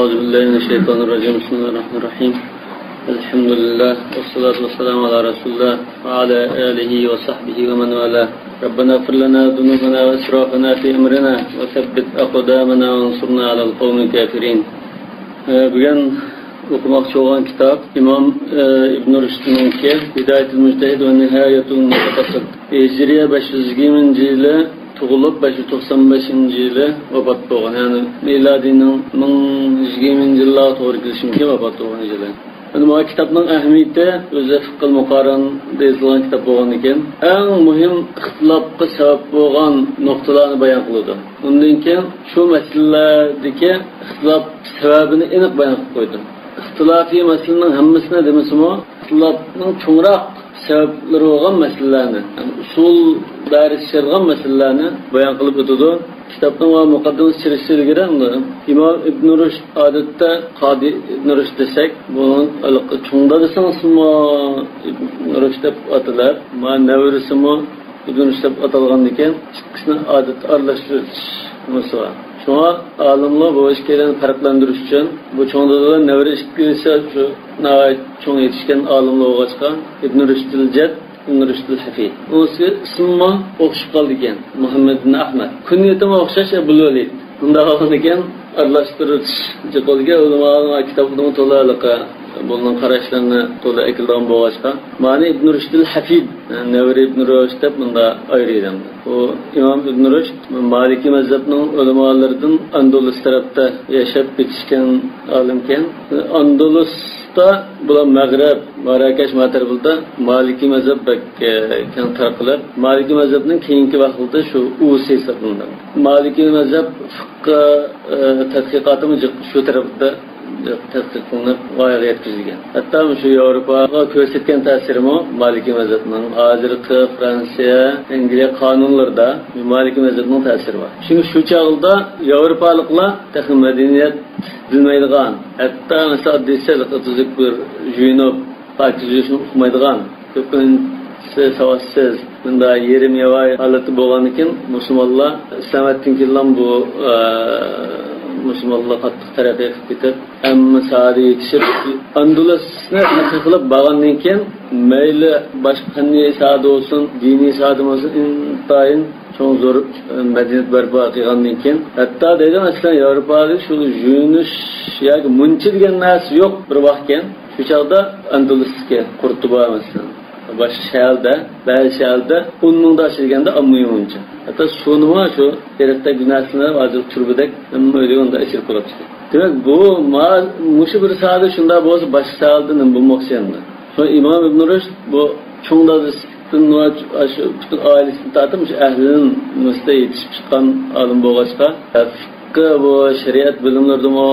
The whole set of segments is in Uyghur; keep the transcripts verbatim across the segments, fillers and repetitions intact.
أعوذ بالله من الشيطان الرجيم. بسم الله الرحمن الرحيم. الحمد لله والصلاة والسلام على رسول الله وعلى آله وصحبه ومن والاه. ربنا اغفر لنا ذنوبنا وإسرافنا في أمرنا وثبت أقدامنا وانصرنا على القوم الكافرين. ئە، بۈگۈن ئوقۇماقچى بولغان كىتاب ئىمام، ئە، ئىبن رۇشدنىڭكى ھىدايەتۇل مۇجتەھىد ۋە نىھايەتۇل مۇتەقەسسىد. ھىجرىيە بەش يۈز يىگىرمىنچى يىلى تۇغۇلۇپ، بەش يۈز توقسان بەشىنچى يىلى ۋاپات بولغان. يەنى مىلادىينىڭ مىڭ يۈز يىگىرمىنچى يىللارغا توغرا كېلىشى مۇمكىن ۋاپات بولغان يىلى. ئەمما كىتابنىڭ ئەھمىيىتى ئۆزى فىقھىل مۇقارەندە يېزىلغان كىتاب بولغاندىكىن، ئەڭ مۇھىم ئىختىلاپقا سەۋەب بولغان نۇقتىلارنى بايان قىلىدۇ. ئۇندىن كېيىن شۇ مەسىلىلەردىكى ئىختىلاپ سەۋەبىنى ئېنىق بايان قىلىپ قويدۇ. ئىختىلاپىي مەسىلىنىڭ ھەممىسىنى دېمىسىمۇ، ئىختىلاپنىڭ چوڭراق سەۋەبلىرى بولغان مەسىلىلەرنى، يەنى ئۇسۇل دائىرىسىگە كىرىدىغان مەسىلىلەرنى بايان قىلىپ ئۆتىدۇ. كىتابنىڭ ۋە مۇقەددىمىسى چىرىشى ئىلگىرى ئىمام ئىبن رۇشد، ئادەتتە قادى ئىبن رۇشد دېسەك، بۇنىڭ ھېلىقى چوڭ دادىسىمۇ ئىبن رۇشد دەپ ئاتىلىپ، ما نەۋرىسىمۇ ئىبن رۇشد دەپ ئاتالغاندىكىن، ئىككىسىنى ئادەتتە ئارىلاشتۇرۇش نېمىسى بار. شۇڭا ئالىملار بۇ ئىككىيلەننى پەرقلەندۈرۈش ئۈچۈن، بۇ چوڭ دادا بىلەن نەۋرە ئىككىلىسى شۇ ناھايىتى چوڭ يېتىشكەن ئالىملار بولغاچقا، ئىبن رۇشدىل جەد، ئىبن رۇشدىل ھەفىد. ئۇنىڭ ئىسمىمۇ ئوخشىشىپ قالىدىكەن. مۇھەممەد ئىبن ئەھمەد. كۈنيىتىمۇ ئوخشاش، ئەبۇل ۋەلىد. بۇنداق بولغاندىكىن ئارىلاشتۇرۇش جىق بولىدىكەن. ئۆلىمالارنىڭ كىتابىنىڭ تولا ھېلىقى بۇنىڭ قاراشلىرىنى تولا ئەكېلىدىغان بولغاچقا، مانا ئىبن رۇشدىل ھەفىد، نەۋرە ئىبن رۇشد دەپ مۇنداق ئايرىيدۇ. ئۇ ئىمام ئىبن رۇشد مالىكىي مەزھەپنىڭ ئۆلىمالىرىدىن ئاندۇلۇس تەرەپتە ياشاپ يېتىشكەن ئالىمكەن. ئاندۇلۇستا بۇلار مەغرىب، ماراكەش ما تەرىپىدە مالىكىي مەزھەپ بەك، ئە، كەڭ تارقىلىپ، مالىكىي مەزھەپنىڭ كېيىنكى ۋاقىتتا شۇ ئۇۋىسى ھېسابلىنىدۇ. مالىكىي مەزھەپ فىققە، ئە، تەتقىقاتىمۇ جىق شۇ تەرەپتە تەتقىق قىلىنىپ، ۋايىغا يەتكۈزۈلگەن. ھەتتا شۇ ياۋروپاغا كۆرسەتكەن تەسىرىمۇ مالىكىي مەزھەپنىڭ ھازىرقى فرانسىيە، ئەنگلىيە قانۇنلىرىدا مالىكىي مەزھەپنىڭ تەسىرى بار. چۈنكى شۇ چاغدا ياۋروپالىقلار تېخى مەدەنىيەت بىلمەيدىغان، ھەتتا مەسىلەن، ئاددىي سەل قىزىق بىر يۇيۇنۇپ، پاكىز يۇيۇشنى ئۇقمايدىغان، كۆپىنچىسى ساۋاتسىز، بۇنداق يېرىم ياۋايى ھالەتتە بولغاندىكىن، مۇسۇلمانلار ئىسلام ئەتتىن كېيىنلا بۇ، ئە، مۇسۇلمانلار قاتتىق تەرەققىي قىلىپ كېتىپ، ھەممە ساھەدە يېتىشىپ، ئاندۇلۇسنى تەتقىق قىلىپ بارغاندىن كېيىن، مەيلى باشقا پەننىي ساھەدە بولسۇن، دىنىي ساھەدە بولسۇن، ئىنتايىن چوڭ زور مەدەنىيەت بەرپا قىلغاندىن كېيىن، ھەتتا دەيدۇ، مەسىلەن، ياۋروپادا شۇ يۇيۇنۇش ياكى مۇنچا دېگەن نەرسە يوق بىر ۋاقىتكەن. شۇ چاغدا ئاندۇلۇستىكى قۇرتۇبا، مەسىلەن، باشقا شەھەردە، بەزى شەھەردە ئون مىڭدىن ئاشىدىكەن ئاممىۋى مۇنچا. ھەتتا سۇنىمۇ شۇ ئېرىقتەك بىر نەرسىلەر ھازىر تۈربىدەك ھەممە ئۆيدە ئۇنداق ئېچىلىپ قالاپتىكەن. دېمەك، بۇ ما-، مۇشۇ بىر ساھەدە شۇنداق بولسا، باشقا ساھەلەردە نېمە بولماقچى ئەمدى؟ شۇ ئىمام ئىبن رۇشد بۇ چوڭ دادىسى ئاشۇ پۈتۈن ئائىلىسىدىن تارتىپ، مۇشۇ ئەھلىنىڭ مۇستە يېتىشىپ چىققان ئالىم بولغاچقا، فىققە بۇ شەرىئەت بىلىملىرىدىمۇ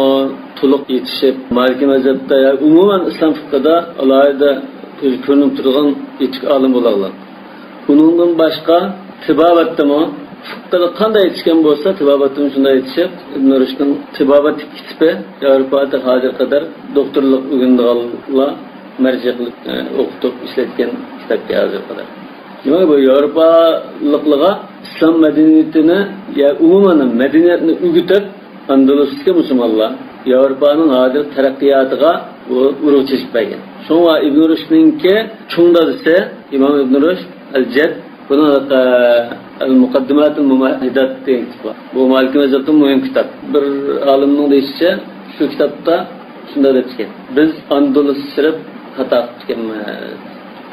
تولۇق يېتىشىپ، مالىكىي مەزھەپتە، يا ئومۇمەن ئىسلام فىققىدا ئالاھىدە كۆزگە كۆرۈنۈپ تۇرىدىغان يېتىك ئالىم بولالىغان. ئۇنىڭدىن باشقا تېبابەتتىمۇ فىققىدا قانداق يېتىشكەن بولسا، تېبابەتتىمۇ شۇنداق يېتىشىپ، ئىبن رۇشدنىڭ تېبابەتتىكى كىتابى ياۋروپادا ھازىرغا قەدەر دوختۇرلۇق ئۆگىنىدىغانلار مەرجە قىلىپ، ئە، ئوقۇتۇپ ئىشلەتكەن كىتابكەن ھازىرغا قەدەر. دېمەك، بۇ ياۋروپالىقلارغا ئىسلام مەدەنىيىتىنى، يا ئومۇمەن مەدەنىيەتنى ئۆگىتىپ، ئاندالۇستىكى مۇسۇلمانلار ياۋروپانىڭ ھازىرقى تەرەققىياتىغا بۇ ئۇرغۇ چېچىپ بەرگەن. شۇڭا ئىبن رۇشدنىڭكى چوڭ دادىسى ئىمام ئىبن رۇشد ئەل جەد، بۇنىڭ، ئە، ئەل مۇقەددىماتۇل مۇمەھھىدات دېگەن كىتابى بار. بۇ مالىكىي مەزھەپتىن مۇھىم كىتاب. بىر ئالىمنىڭ دېيىشىچە، شۇ كىتابتا شۇنداق دەپتىكەن: بىز ئاندالۇس سىرىپ خاتا قىپتىكەنمىز.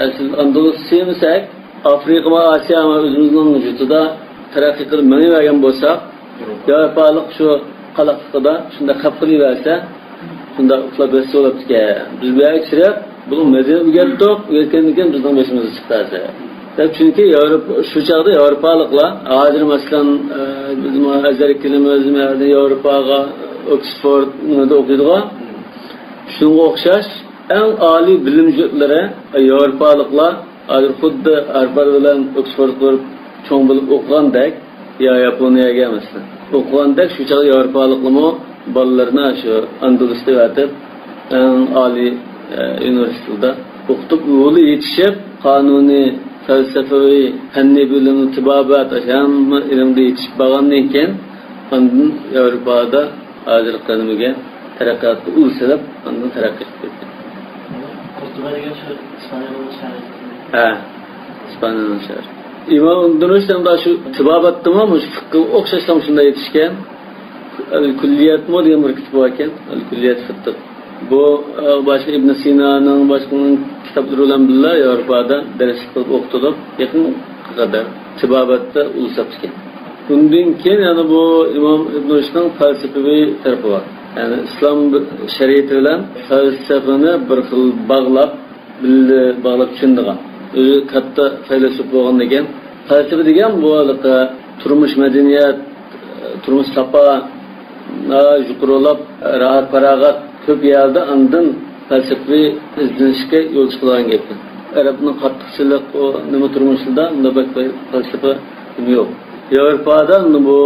ئەسلى ئاندالۇس سىيمىسەك، ئافرىقا ۋە ئاسىيا ۋە ئۆزىمىزنىڭ يۇرتىدا تەرەققىي قىلىپ مېڭىۋەرگەن بولساق، ياۋروپالىق شۇ قالاقلىقىدا شۇنداق خەپ قىلىۋەرسە، شۇنداق ئۇخلاپ ياتسا بولۇپتىكەن. بىز بۇ يەرگە چىرىپ، بۇنىڭ مەدەنىيەت ئۆگەتتۇق، ئۆگەتكەندىن كېيىن بىزنىڭ بېشىمىزغا چىقتى ھازىر. دەپ، چۈنكى ياۋروپا، شۇ چاغدا ياۋروپالىقلار، ھازىر مەسىلەن، ئە، بىز مانا ئەزەر كېلىمىز، ياۋروپاغا ئوكسفورد نېمىدە ئوقۇيدىغۇ؟ شۇنىڭغا ئوخشاش ئەڭ ئالىي بىلىم يۇرتلىرى، ئە، ياۋروپالىقلار ھازىر خۇددى ھارۋارد بىلەن ئوكسفورد قۇرۇپ چوڭ بولۇپ ئوقۇغاندەك، يا ياپونىيەگە مەسىلەن ئوقۇغاندەك، شۇ چاغدا ياۋروپالىقلارمۇ بالىلىرىنى شۇ ئاندالۇستا ئەۋەتىپ، ئەڭ ئالىي، ئە، ئۇنىۋېرسىتېتلاردا ئوقۇتۇپ، ئۇلار يېتىشىپ، قانۇنىي، پەلسەپىۋى، پەننىي بىلىم، تېبابەت، ھەممە ئىلىمدە يېتىشىپ بارغاندىن كېيىن، ئاندىن ياۋروپادا ھازىرقى نېمىگە، تەرەققىياتقا ئۇل سېلىپ، ئاندىن تەرەققىي قىلىپ كەتكەن. قۇرتۇبە دېگەن شۇ ئىسپانىيەنىڭ شائىرى. ھە، ئىسپانىيەنىڭ شائىرى. ئىمام ئىبن رۇشد ھەم شۇ تېبابەتتىمۇ مۇشۇ فىققىغا ئوخشاشلا شۇنداق ئېيتىشكەن. ئەل كۈللىيەتمۇ دېگەن بىر كىتاب بار ئىكەن. ئەل كۈللىيەت فىققىغ. بۇ، ئە، باشقا ئىبن سىنانىڭ، باشقىنىڭ كىتابلىرى بىلەن بىللە ياۋروپادا دەرسلىك قىلىپ ئوقۇتۇلۇپ، يېقىنغا قەدەر تېبابەتتە ئۇل ساپتىكەن. ئۇندىن كېيىن يەنە بۇ ئىمام ئىبن رۇشدنىڭ پەلسەپىۋى تەرىپى بار. يەنى ئىسلام شەرىئىتى بىلەن پەلسەپىنى بىر خىل باغلاپ، بىللە باغلاپ چۈشىنىدىغان. ئۆزى كاتتا فەيلەسوپ بولغاندىكىن، پەلسەپە دېگەن بۇ ھېلىقى تۇرمۇش مەدەنىيەت، تۇرمۇش ساپا، يۇقىرىلاپ، راھەت پاراغەت كۆپ يەردە ئاندىن پەلسەپىۋى ئىزدىنىشكە يول چىقىدىغان گەپ. ئەرەبنىڭ قاتتىقچىلىق، ئۇ نېمە تۇرمۇشىدا ئۇنداق بەك پەلسەپە نېمە يوق. ياۋروپادا بۇ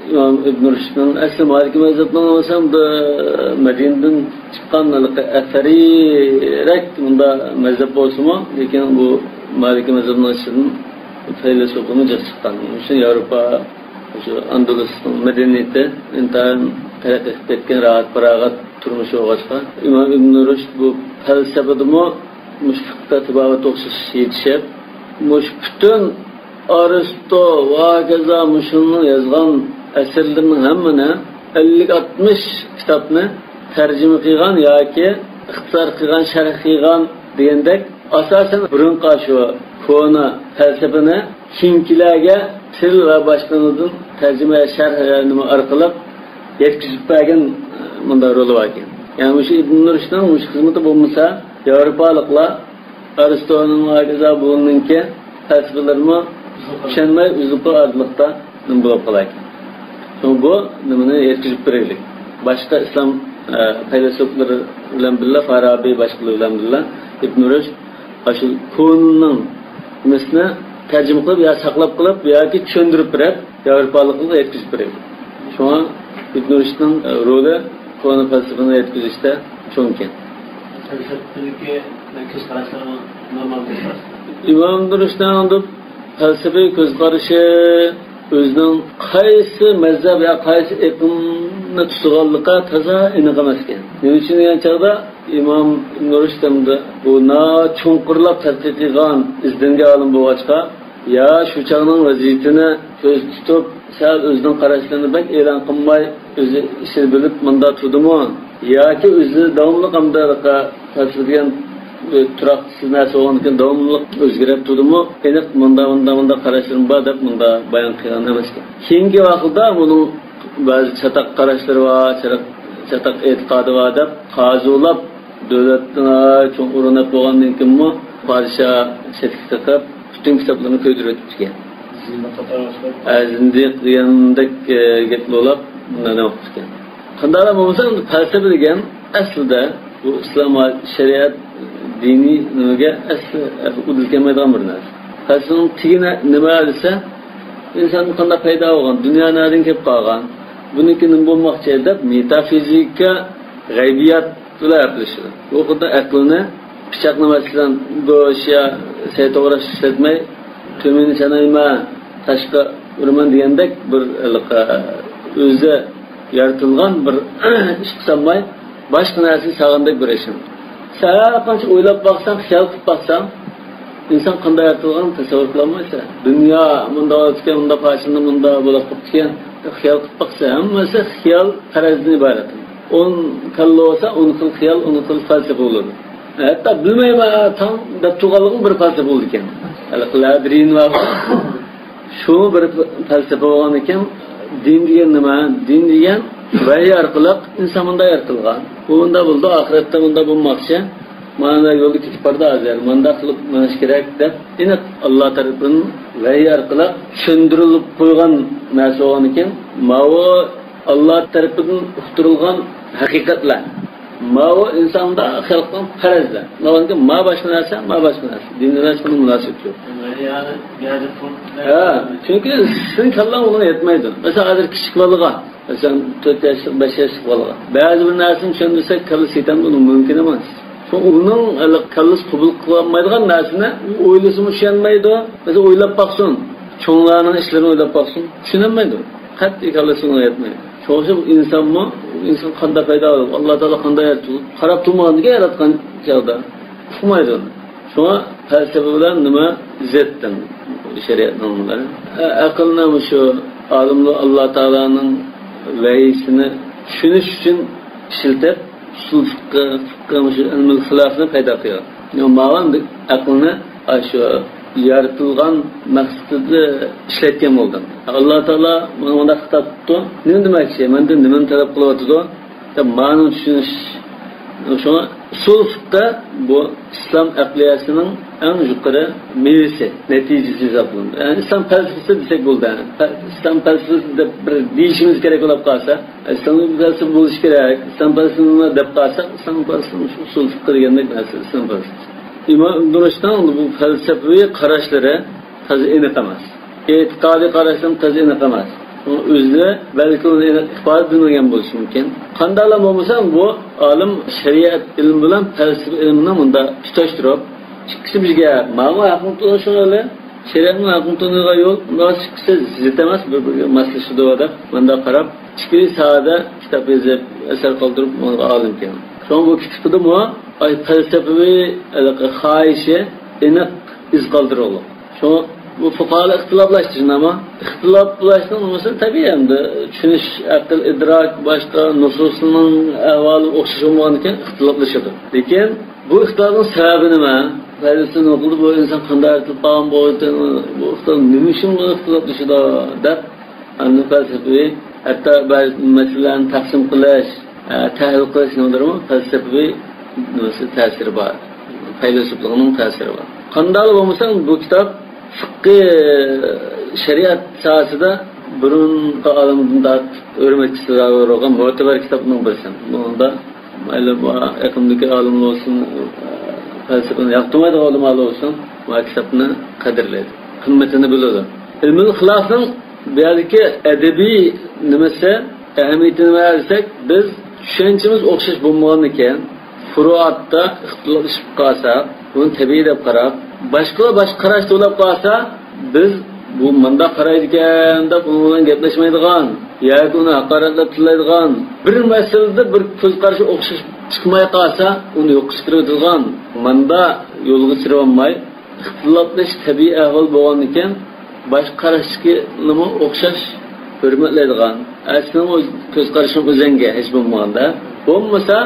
ئىمام ئىبن رۇشدنىڭ ئەسلى مالىكىي مەزھەپنىڭ بولسا، مەدىنىدىن چىققان ھېلىقى ئەسەرىيرەك مۇندا مەزھەپ بولسىمۇ، لېكىن بۇ مالىكىي مەزھەپنىڭ ئىچىدىن فەيلەسوپىمۇ جىق چىققان. شۇنىڭ ئۈچۈن ياۋروپا، شۇ ئاندالۇسنىڭ مەدەنىيىتى ئىنتايىن تەرەققىي قىلىپ كەتكەن، راھەت پاراغەت تۇرمۇشى بولغاچقا، ئىمام ئىبن رۇشد بۇ پەلسەپىدىمۇ مۇشۇ فىققا تېبابەتكە ئوخشاش يېتىشىپ، مۇشۇ پۈتۈن ئارستو ۋە ھاكازا مۇشۇنىڭ يازغان ئەسەرلىرىنىڭ ھەممىنى، ئەللىك ئاتمىش كىتابنى تەرجىمە قىلغان ياكى ئىختىسار قىلغان، شەرھ قىلغان دېگەندەك، ئاساسەن بۇرۇنقى شۇ كونا پەلسەپىنى كېيىنكىلەرگە تىل ۋە باشقىلاردىن تەرجىمە، شەرھ، نېمە ئارقىلىق يەتكۈزۈپ بەرگەن مۇنداق رولى بار ئىكەن. يەنى مۇشۇ ئىبن رۇشدنىڭ مۇشۇ خىزمىتى بولمىسا، ياۋروپالىقلار ئارستونىڭ ۋە ھاكازا بۇنىڭكى پەلسەپىلىرىمۇ چۈشەنمەي، ئۈزۈپ ئارىلىقتا نېمە بولۇپ قالار ئىكەن. شۇڭا بۇ نېمىنى يەتكۈزۈپ بېرەيلى. باشقا ئىسلام، ئە، پەيلەسوپلىرى بىلەن بىللە، فارابى باشقىلار بىلەن بىللە ئىبن رۇشد ئاشۇ كونىنىڭ نېمىسىنى تەرجىمە قىلىپ يا ساقلاپ قېلىپ ياكى چۈشەندۈرۈپ بېرىپ، ياۋروپالىقلارغا يەتكۈزۈپ بېرەيلى. شۇڭا ئىبن رۇشدنىڭ، ئە، رولى كونا پەلسەپىنى يەتكۈزۈشتە چوڭكەن. پەلسەپىدىكى كۆز قاراشلىرىمۇ نورمال كۆز قاراشلار. ئىمام رۇشدنىڭ پەلسەپىي كۆز قارىشى ئۆزىنىڭ قايسى مەزھەپ يا قايسى ئېقىمنى تۇتىدىغانلىقىغا تازا ئېنىق ئەمەسكەن. نېمە ئۈچۈن دېگەن چاغدا، ئىمام ئىبن رۇشد ھەمدە بۇ ناھايىتى چوڭقۇرلاپ تەتقىق قىلغان، ئىزدەنگەن ئالىم بولغاچقا، يا شۇ چاغنىڭ ۋەزىيىتىنى كۆزدە تۇتۇپ، سەل ئۆزىنىڭ قاراشلىرىنى بەك ئېلان قىلماي، ئۆزى ئىچىدە بىلىپ مۇنداق تۇردىمۇ؟ ياكى ئۆزى داۋاملىق ئامدا پەلسەپە دېگەن، ئە، تۇراقسىز نەرسە بولغاندىكىن داۋاملىق ئۆزگىرىپ تۇردىمۇ؟ ئېنىق مۇنداق، مۇنداق، مۇنداق قاراشلىرىم بار دەپ مۇنداق بايان قىلغان ئەمەسكەن. كېيىنكى ۋاقىتتا بۇنىڭ بەزى چاتاق قاراشلىرى بار، چاتاق، چاتاق ئېتىقادى بار دەپ قازۇلاب، دۆلەتتىن چوڭ ئورۇن ئېلىپ بولغاندىن كېيىنمۇ پادىشاھ چەتكە تېقىپ، پۈتۈن كىتابلىرىنى كۆيدۈرۈۋېتىپتىكەن. زىندىققا تاراشلاپ. ھە، زىندىق دېگەندەك، ئە، گەپ بولاپ، بۇنداق نېمە قىپتىكەن. قانداقلا بولمىسا، ئەمدى پەلسەپە دېگەن ئەسلىدە بۇ ئىسلام شەرىئەت دىنىي نېمىگە ئەسلى، ئە، ئۇدۇل كەلمەيدىغان بىر نەرسە. پەلسەپىنىڭ تېگى نە-، نېمە دېسە، ئىنساندىن قانداق پەيدا بولغان، دۇنيا نەدىن كېلىپ قالغان، بۇنىڭكى نېمە بولماقچى دەپ مېتافىزىكا، غەيبىيات بىلەن ھەپىلىشىدۇ. بۇ خۇددى ئەقىلنى پىچاقنى، مەسىلەن، گۆش يا سەي توغراش ئىشلەتمەي، تۆمۈرنى چانايمەن، تاشقا ئۇرىمەن دېگەندەك بىر ھېلىقى ئۆزى يارىتىلغان بىر ئىش قىلسالماي، باشقا نەرسىگە سالغاندەك بىر ئىش. سەن ھەر قانچە ئويلاپ باقساڭ، خىيال قىلىپ باقساڭ، ئىنسان قانداق يارىتىلغانىنى تەسەۋۋۇر قىلالمايسەن. دۇنيا مۇنداق بولۇپتىكەن، مۇنداق پارچىلىنىپ، مۇنداق بولۇپ قاپتىكەن. خىيال قىلىپ باقسا، ھەممىسى خىيال پەرەزدىن ئىبارەت. ئون كاللا بولسا، ئون خىل خىيال، ئون خىل پەلسەپە بولىدۇ. ھەتتا بىلمەيمەن، تاڭ دەپ تۇرغانلىقىڭ بىر پەلسەپە بولىدىكەن. ھېلىقى لادرىن ۋە شۇ بىر پەلسەپە بولغاندىكىن، دىن دېگەن نېمە؟ دىن دېگەن ۋەھىي ئارقىلىق ئىنسان مۇنداق يارىتىلغان. بۇ مۇنداق بولىدۇ، ئاخىرەتتە مۇنداق بولماقچى. مانا يولدا كېتىپ بارىدۇ ھازىر. مۇنداق قىلىپ مېڭىش كېرەك دەپ، ئېنىق ئاللا تەرىپىدىن ۋەھىي ئارقىلىق چۈشەندۈرۈلۈپ قويغان نەرسە بولغاندىكىن، ماۋۇ ئاللا تەرىپىدىن ئۇقتۇرۇلغان ھەقىقەتلەر. ماۋۇ ئىنساندا خەلقنىڭ پەرەزلەر. ماۋۇنىڭكى ما باشقا نەرسە، ما باشقا نەرسە. دىن بىلەن ھېچقانداق مۇناسىۋىتى يوق. ھە، چۈنكى سېنىڭ كاللاڭ ئۇنىڭغا يەتمەيدۇ. مەسىلەن، ھازىر كىچىك بالىغا، مەسىلەن، تۆت ياشلىق، بەش ياشلىق بالىغا بەزى بىر نەرسىنى چۈشەندۈرسەك، كاللىسى يېتەمدۇ؟ ئۇنىڭ مۇمكىن ئەمەس. شۇڭا ئۇنىڭ ھېلىقى كاللىسى قوبۇل قىلالمايدىغان نەرسىنى ئۇ ئويلىسىمۇ چۈشەنمەيدۇ. مەسىلەن، ئويلاپ باقسۇن. چوڭلارنىڭ ئىشلىرىنى ئويلاپ باقسۇن. چۈشىنەلمەيدۇ. قەتئىي كاللىسى ئۇنىڭغا يەتمەيدۇ. شۇڭا ئىنسانمۇ، ئىنسان قانداق پەيدا بولۇپ، ئاللا تائالا قانداق ياراتتى، قاراپ تۇرمىغاندىكىن ياراتقان چاغدا ئۇقمايدۇ. شۇڭا پەلسەپە بىلەن نېمە زەتتىن شەرىئەتنىڭ نېمىلىرى. ئە-، ئەقىلنى مۇشۇ ئالىملار ئاللا تائالانىڭ ۋەھىيسىنى چۈشىنىش ئۈچۈن ئىشلىتىپ، ئۇسۇل فىققە، فىققە مۇشۇ ئىلمۇل خىلافنى پەيدا قىلغان. يا ماۋۇ ئەقىلنى ئاشۇ يارىتىلغان مەقسىتىدە ئىشلەتكەن بولدۇم. ئاللا تائالا مانا مۇنداق خىتاب قىپتۇ. نېمە دېمەكچى؟ مەندىن نېمىنى تەلەپ قىلىۋاتىدۇ؟ دەپ مانا چۈشىنىش. شۇڭا ئۇسۇل فىققە بۇ ئىسلام ئەقلىيەسىنىڭ ئەڭ يۇقىرى مېۋىسى، نەتىجىسى ھېسابلىنىدۇ. يەنى ئىسلام پەلسەپىسى دېسەك بولدى. پە-، ئىسلام پەلسەپىسى دەپ بىر دېيىشىمىز كېرەك بولۇپ قالسا، ئىسلام پەلسەپىسى بولۇشى كېرەك، ئىسلام پەلسەپىسى دەپ قالساق، ئىسلام پەلسەپىسى ئۇسۇل فىققە دېگەندەك نەرسە ئىسلام پەلسەپىسى. ئىمام ئىبن رۇشدنىڭ بۇ پەلسەپىۋى قاراشلىرى تازا ئېنىق ئەمەس. ئېتىقادىي قاراشلىرىمۇ تازا ئېنىق ئەمەس. ئۇ ئۆزى بەلكى ئۇنى ئېنىق ئىپادە بىلمىگەن بولۇشى مۇمكىن. قانداقلا بولمىسا، بۇ ئالىم شەرىئەت ئىلمى بىلەن پەلسەپە ئىلمىنى مۇنداق تۇتاشتۇرۇپ، ئىككىسى بىرگە، ماۋۇ ھەقنى تونۇشۇڭ ئەلى، شەرىئەتنىڭ ھەقنى تونۇيدىغان يول، مۇنداق ئىككىسى زىت ئەمەس، بىر-بىرىگە ماسلىشىدۇ دەپ، مۇنداق قاراپ، ئىچكىرى ساھەدە كىتاب يېزىپ، ئەسەر قالدۇرۇپ، ماڭغان ئالىمكەن. شۇڭا بۇ كىتابىدىمۇ، ئاي، پەلسەپىۋى ھېلىقى خاھىشى ئېنىق ئىز قالدۇرۇقلۇق. شۇ بۇ فۇقاھالار ئىختىلاپلاشتى، شۇنداقمۇ؟ ئىختىلاپلاشنىڭ نېمىسى تەبىئىي ئەمدى. چۈشىنىش، ئەقىل، ئىدراك، باشقا نۇسۇسنىڭ ئەھۋالى ئوخشاش بولمىغاندىكىن ئىختىلاپلىشىدۇ. لېكىن بۇ ئىختىلاپنىڭ سەۋەبى نېمە؟ پەيدىسى نېمە قىلدى؟ بۇ ئىنسان قانداق يارىتىلىپ قالغان بولدى؟ بۇ ئىختىلاپ نېمە ئۈچۈن بۇ ئىختىلاپلىشىدۇ؟ دەپ ئاندىن پەلسەپىۋى، ھەتتا بەزى مەسىلىلەرنى تەقسىم قىلىش، ئە، تەھلىل قىلىش نېمىلىرىمۇ پەلسەپىۋى نېمىسى تەسىرى بار. پەيلاسوپلۇقنىڭ تەسىرى بار. قانداقلا بولمىسا، بۇ كىتاب فىققى شەرىئەت ساھەسىدە بۇرۇنقى ئالىمدىن تارتىپ ھۆرمەتكە سازاۋەر بولغان مۆتىبەر كىتابنىڭ بىرسى. بۇنىڭدا مەيلى بۇ ئېقىمدىكى ئالىملار بولسۇن، پەلسەپىنى ياقتۇرمايدىغان ئۆلىمالار بولسۇن، بۇ كىتابنى قەدىرلەيدۇ، قىممىتىنى بىلىدۇ. ئىلمۇل خىلافنىڭ بۇ يەردىكى ئەدەبىي نېمىسى، ئەھمىيىتى نېمە دېسەك، بىز چۈشەنچىمىز ئوخشاش بولمىغاندىكىن، فۇرۇئاتتا ئىختىلاپلىشىپ قالساق، بۇنى تەبىئىي دەپ قاراپ، باشقىلار باشقا قاراشتا بولۇپ قالسا، بىز بۇ مۇنداق قارايدىكەن دەپ ئۇنىڭ بىلەن گەپلەشمەيدىغان ياكى ئۇنى ھاقارەتلەپ تىللايدىغان، بىر مەسىلىدە بىر كۆز قارىشى ئوخشاش چىقماي قالسا، ئۇنى يوققا چىقىرىۋېتىدىغان، مۇنداق يولغا چىرىۋالماي، ئىختىلاپلىشىش تەبىئىي ئەھۋال بولغاندىكىن، باشقا قاراشتىكىنىمۇ ئوخشاش ھۆرمەتلەيدىغان، ئەسلىنىڭ ئۆز-، كۆز قارىشىنىڭ ئۆزەڭگە ھېچ بولمىغاندا، بولمىسا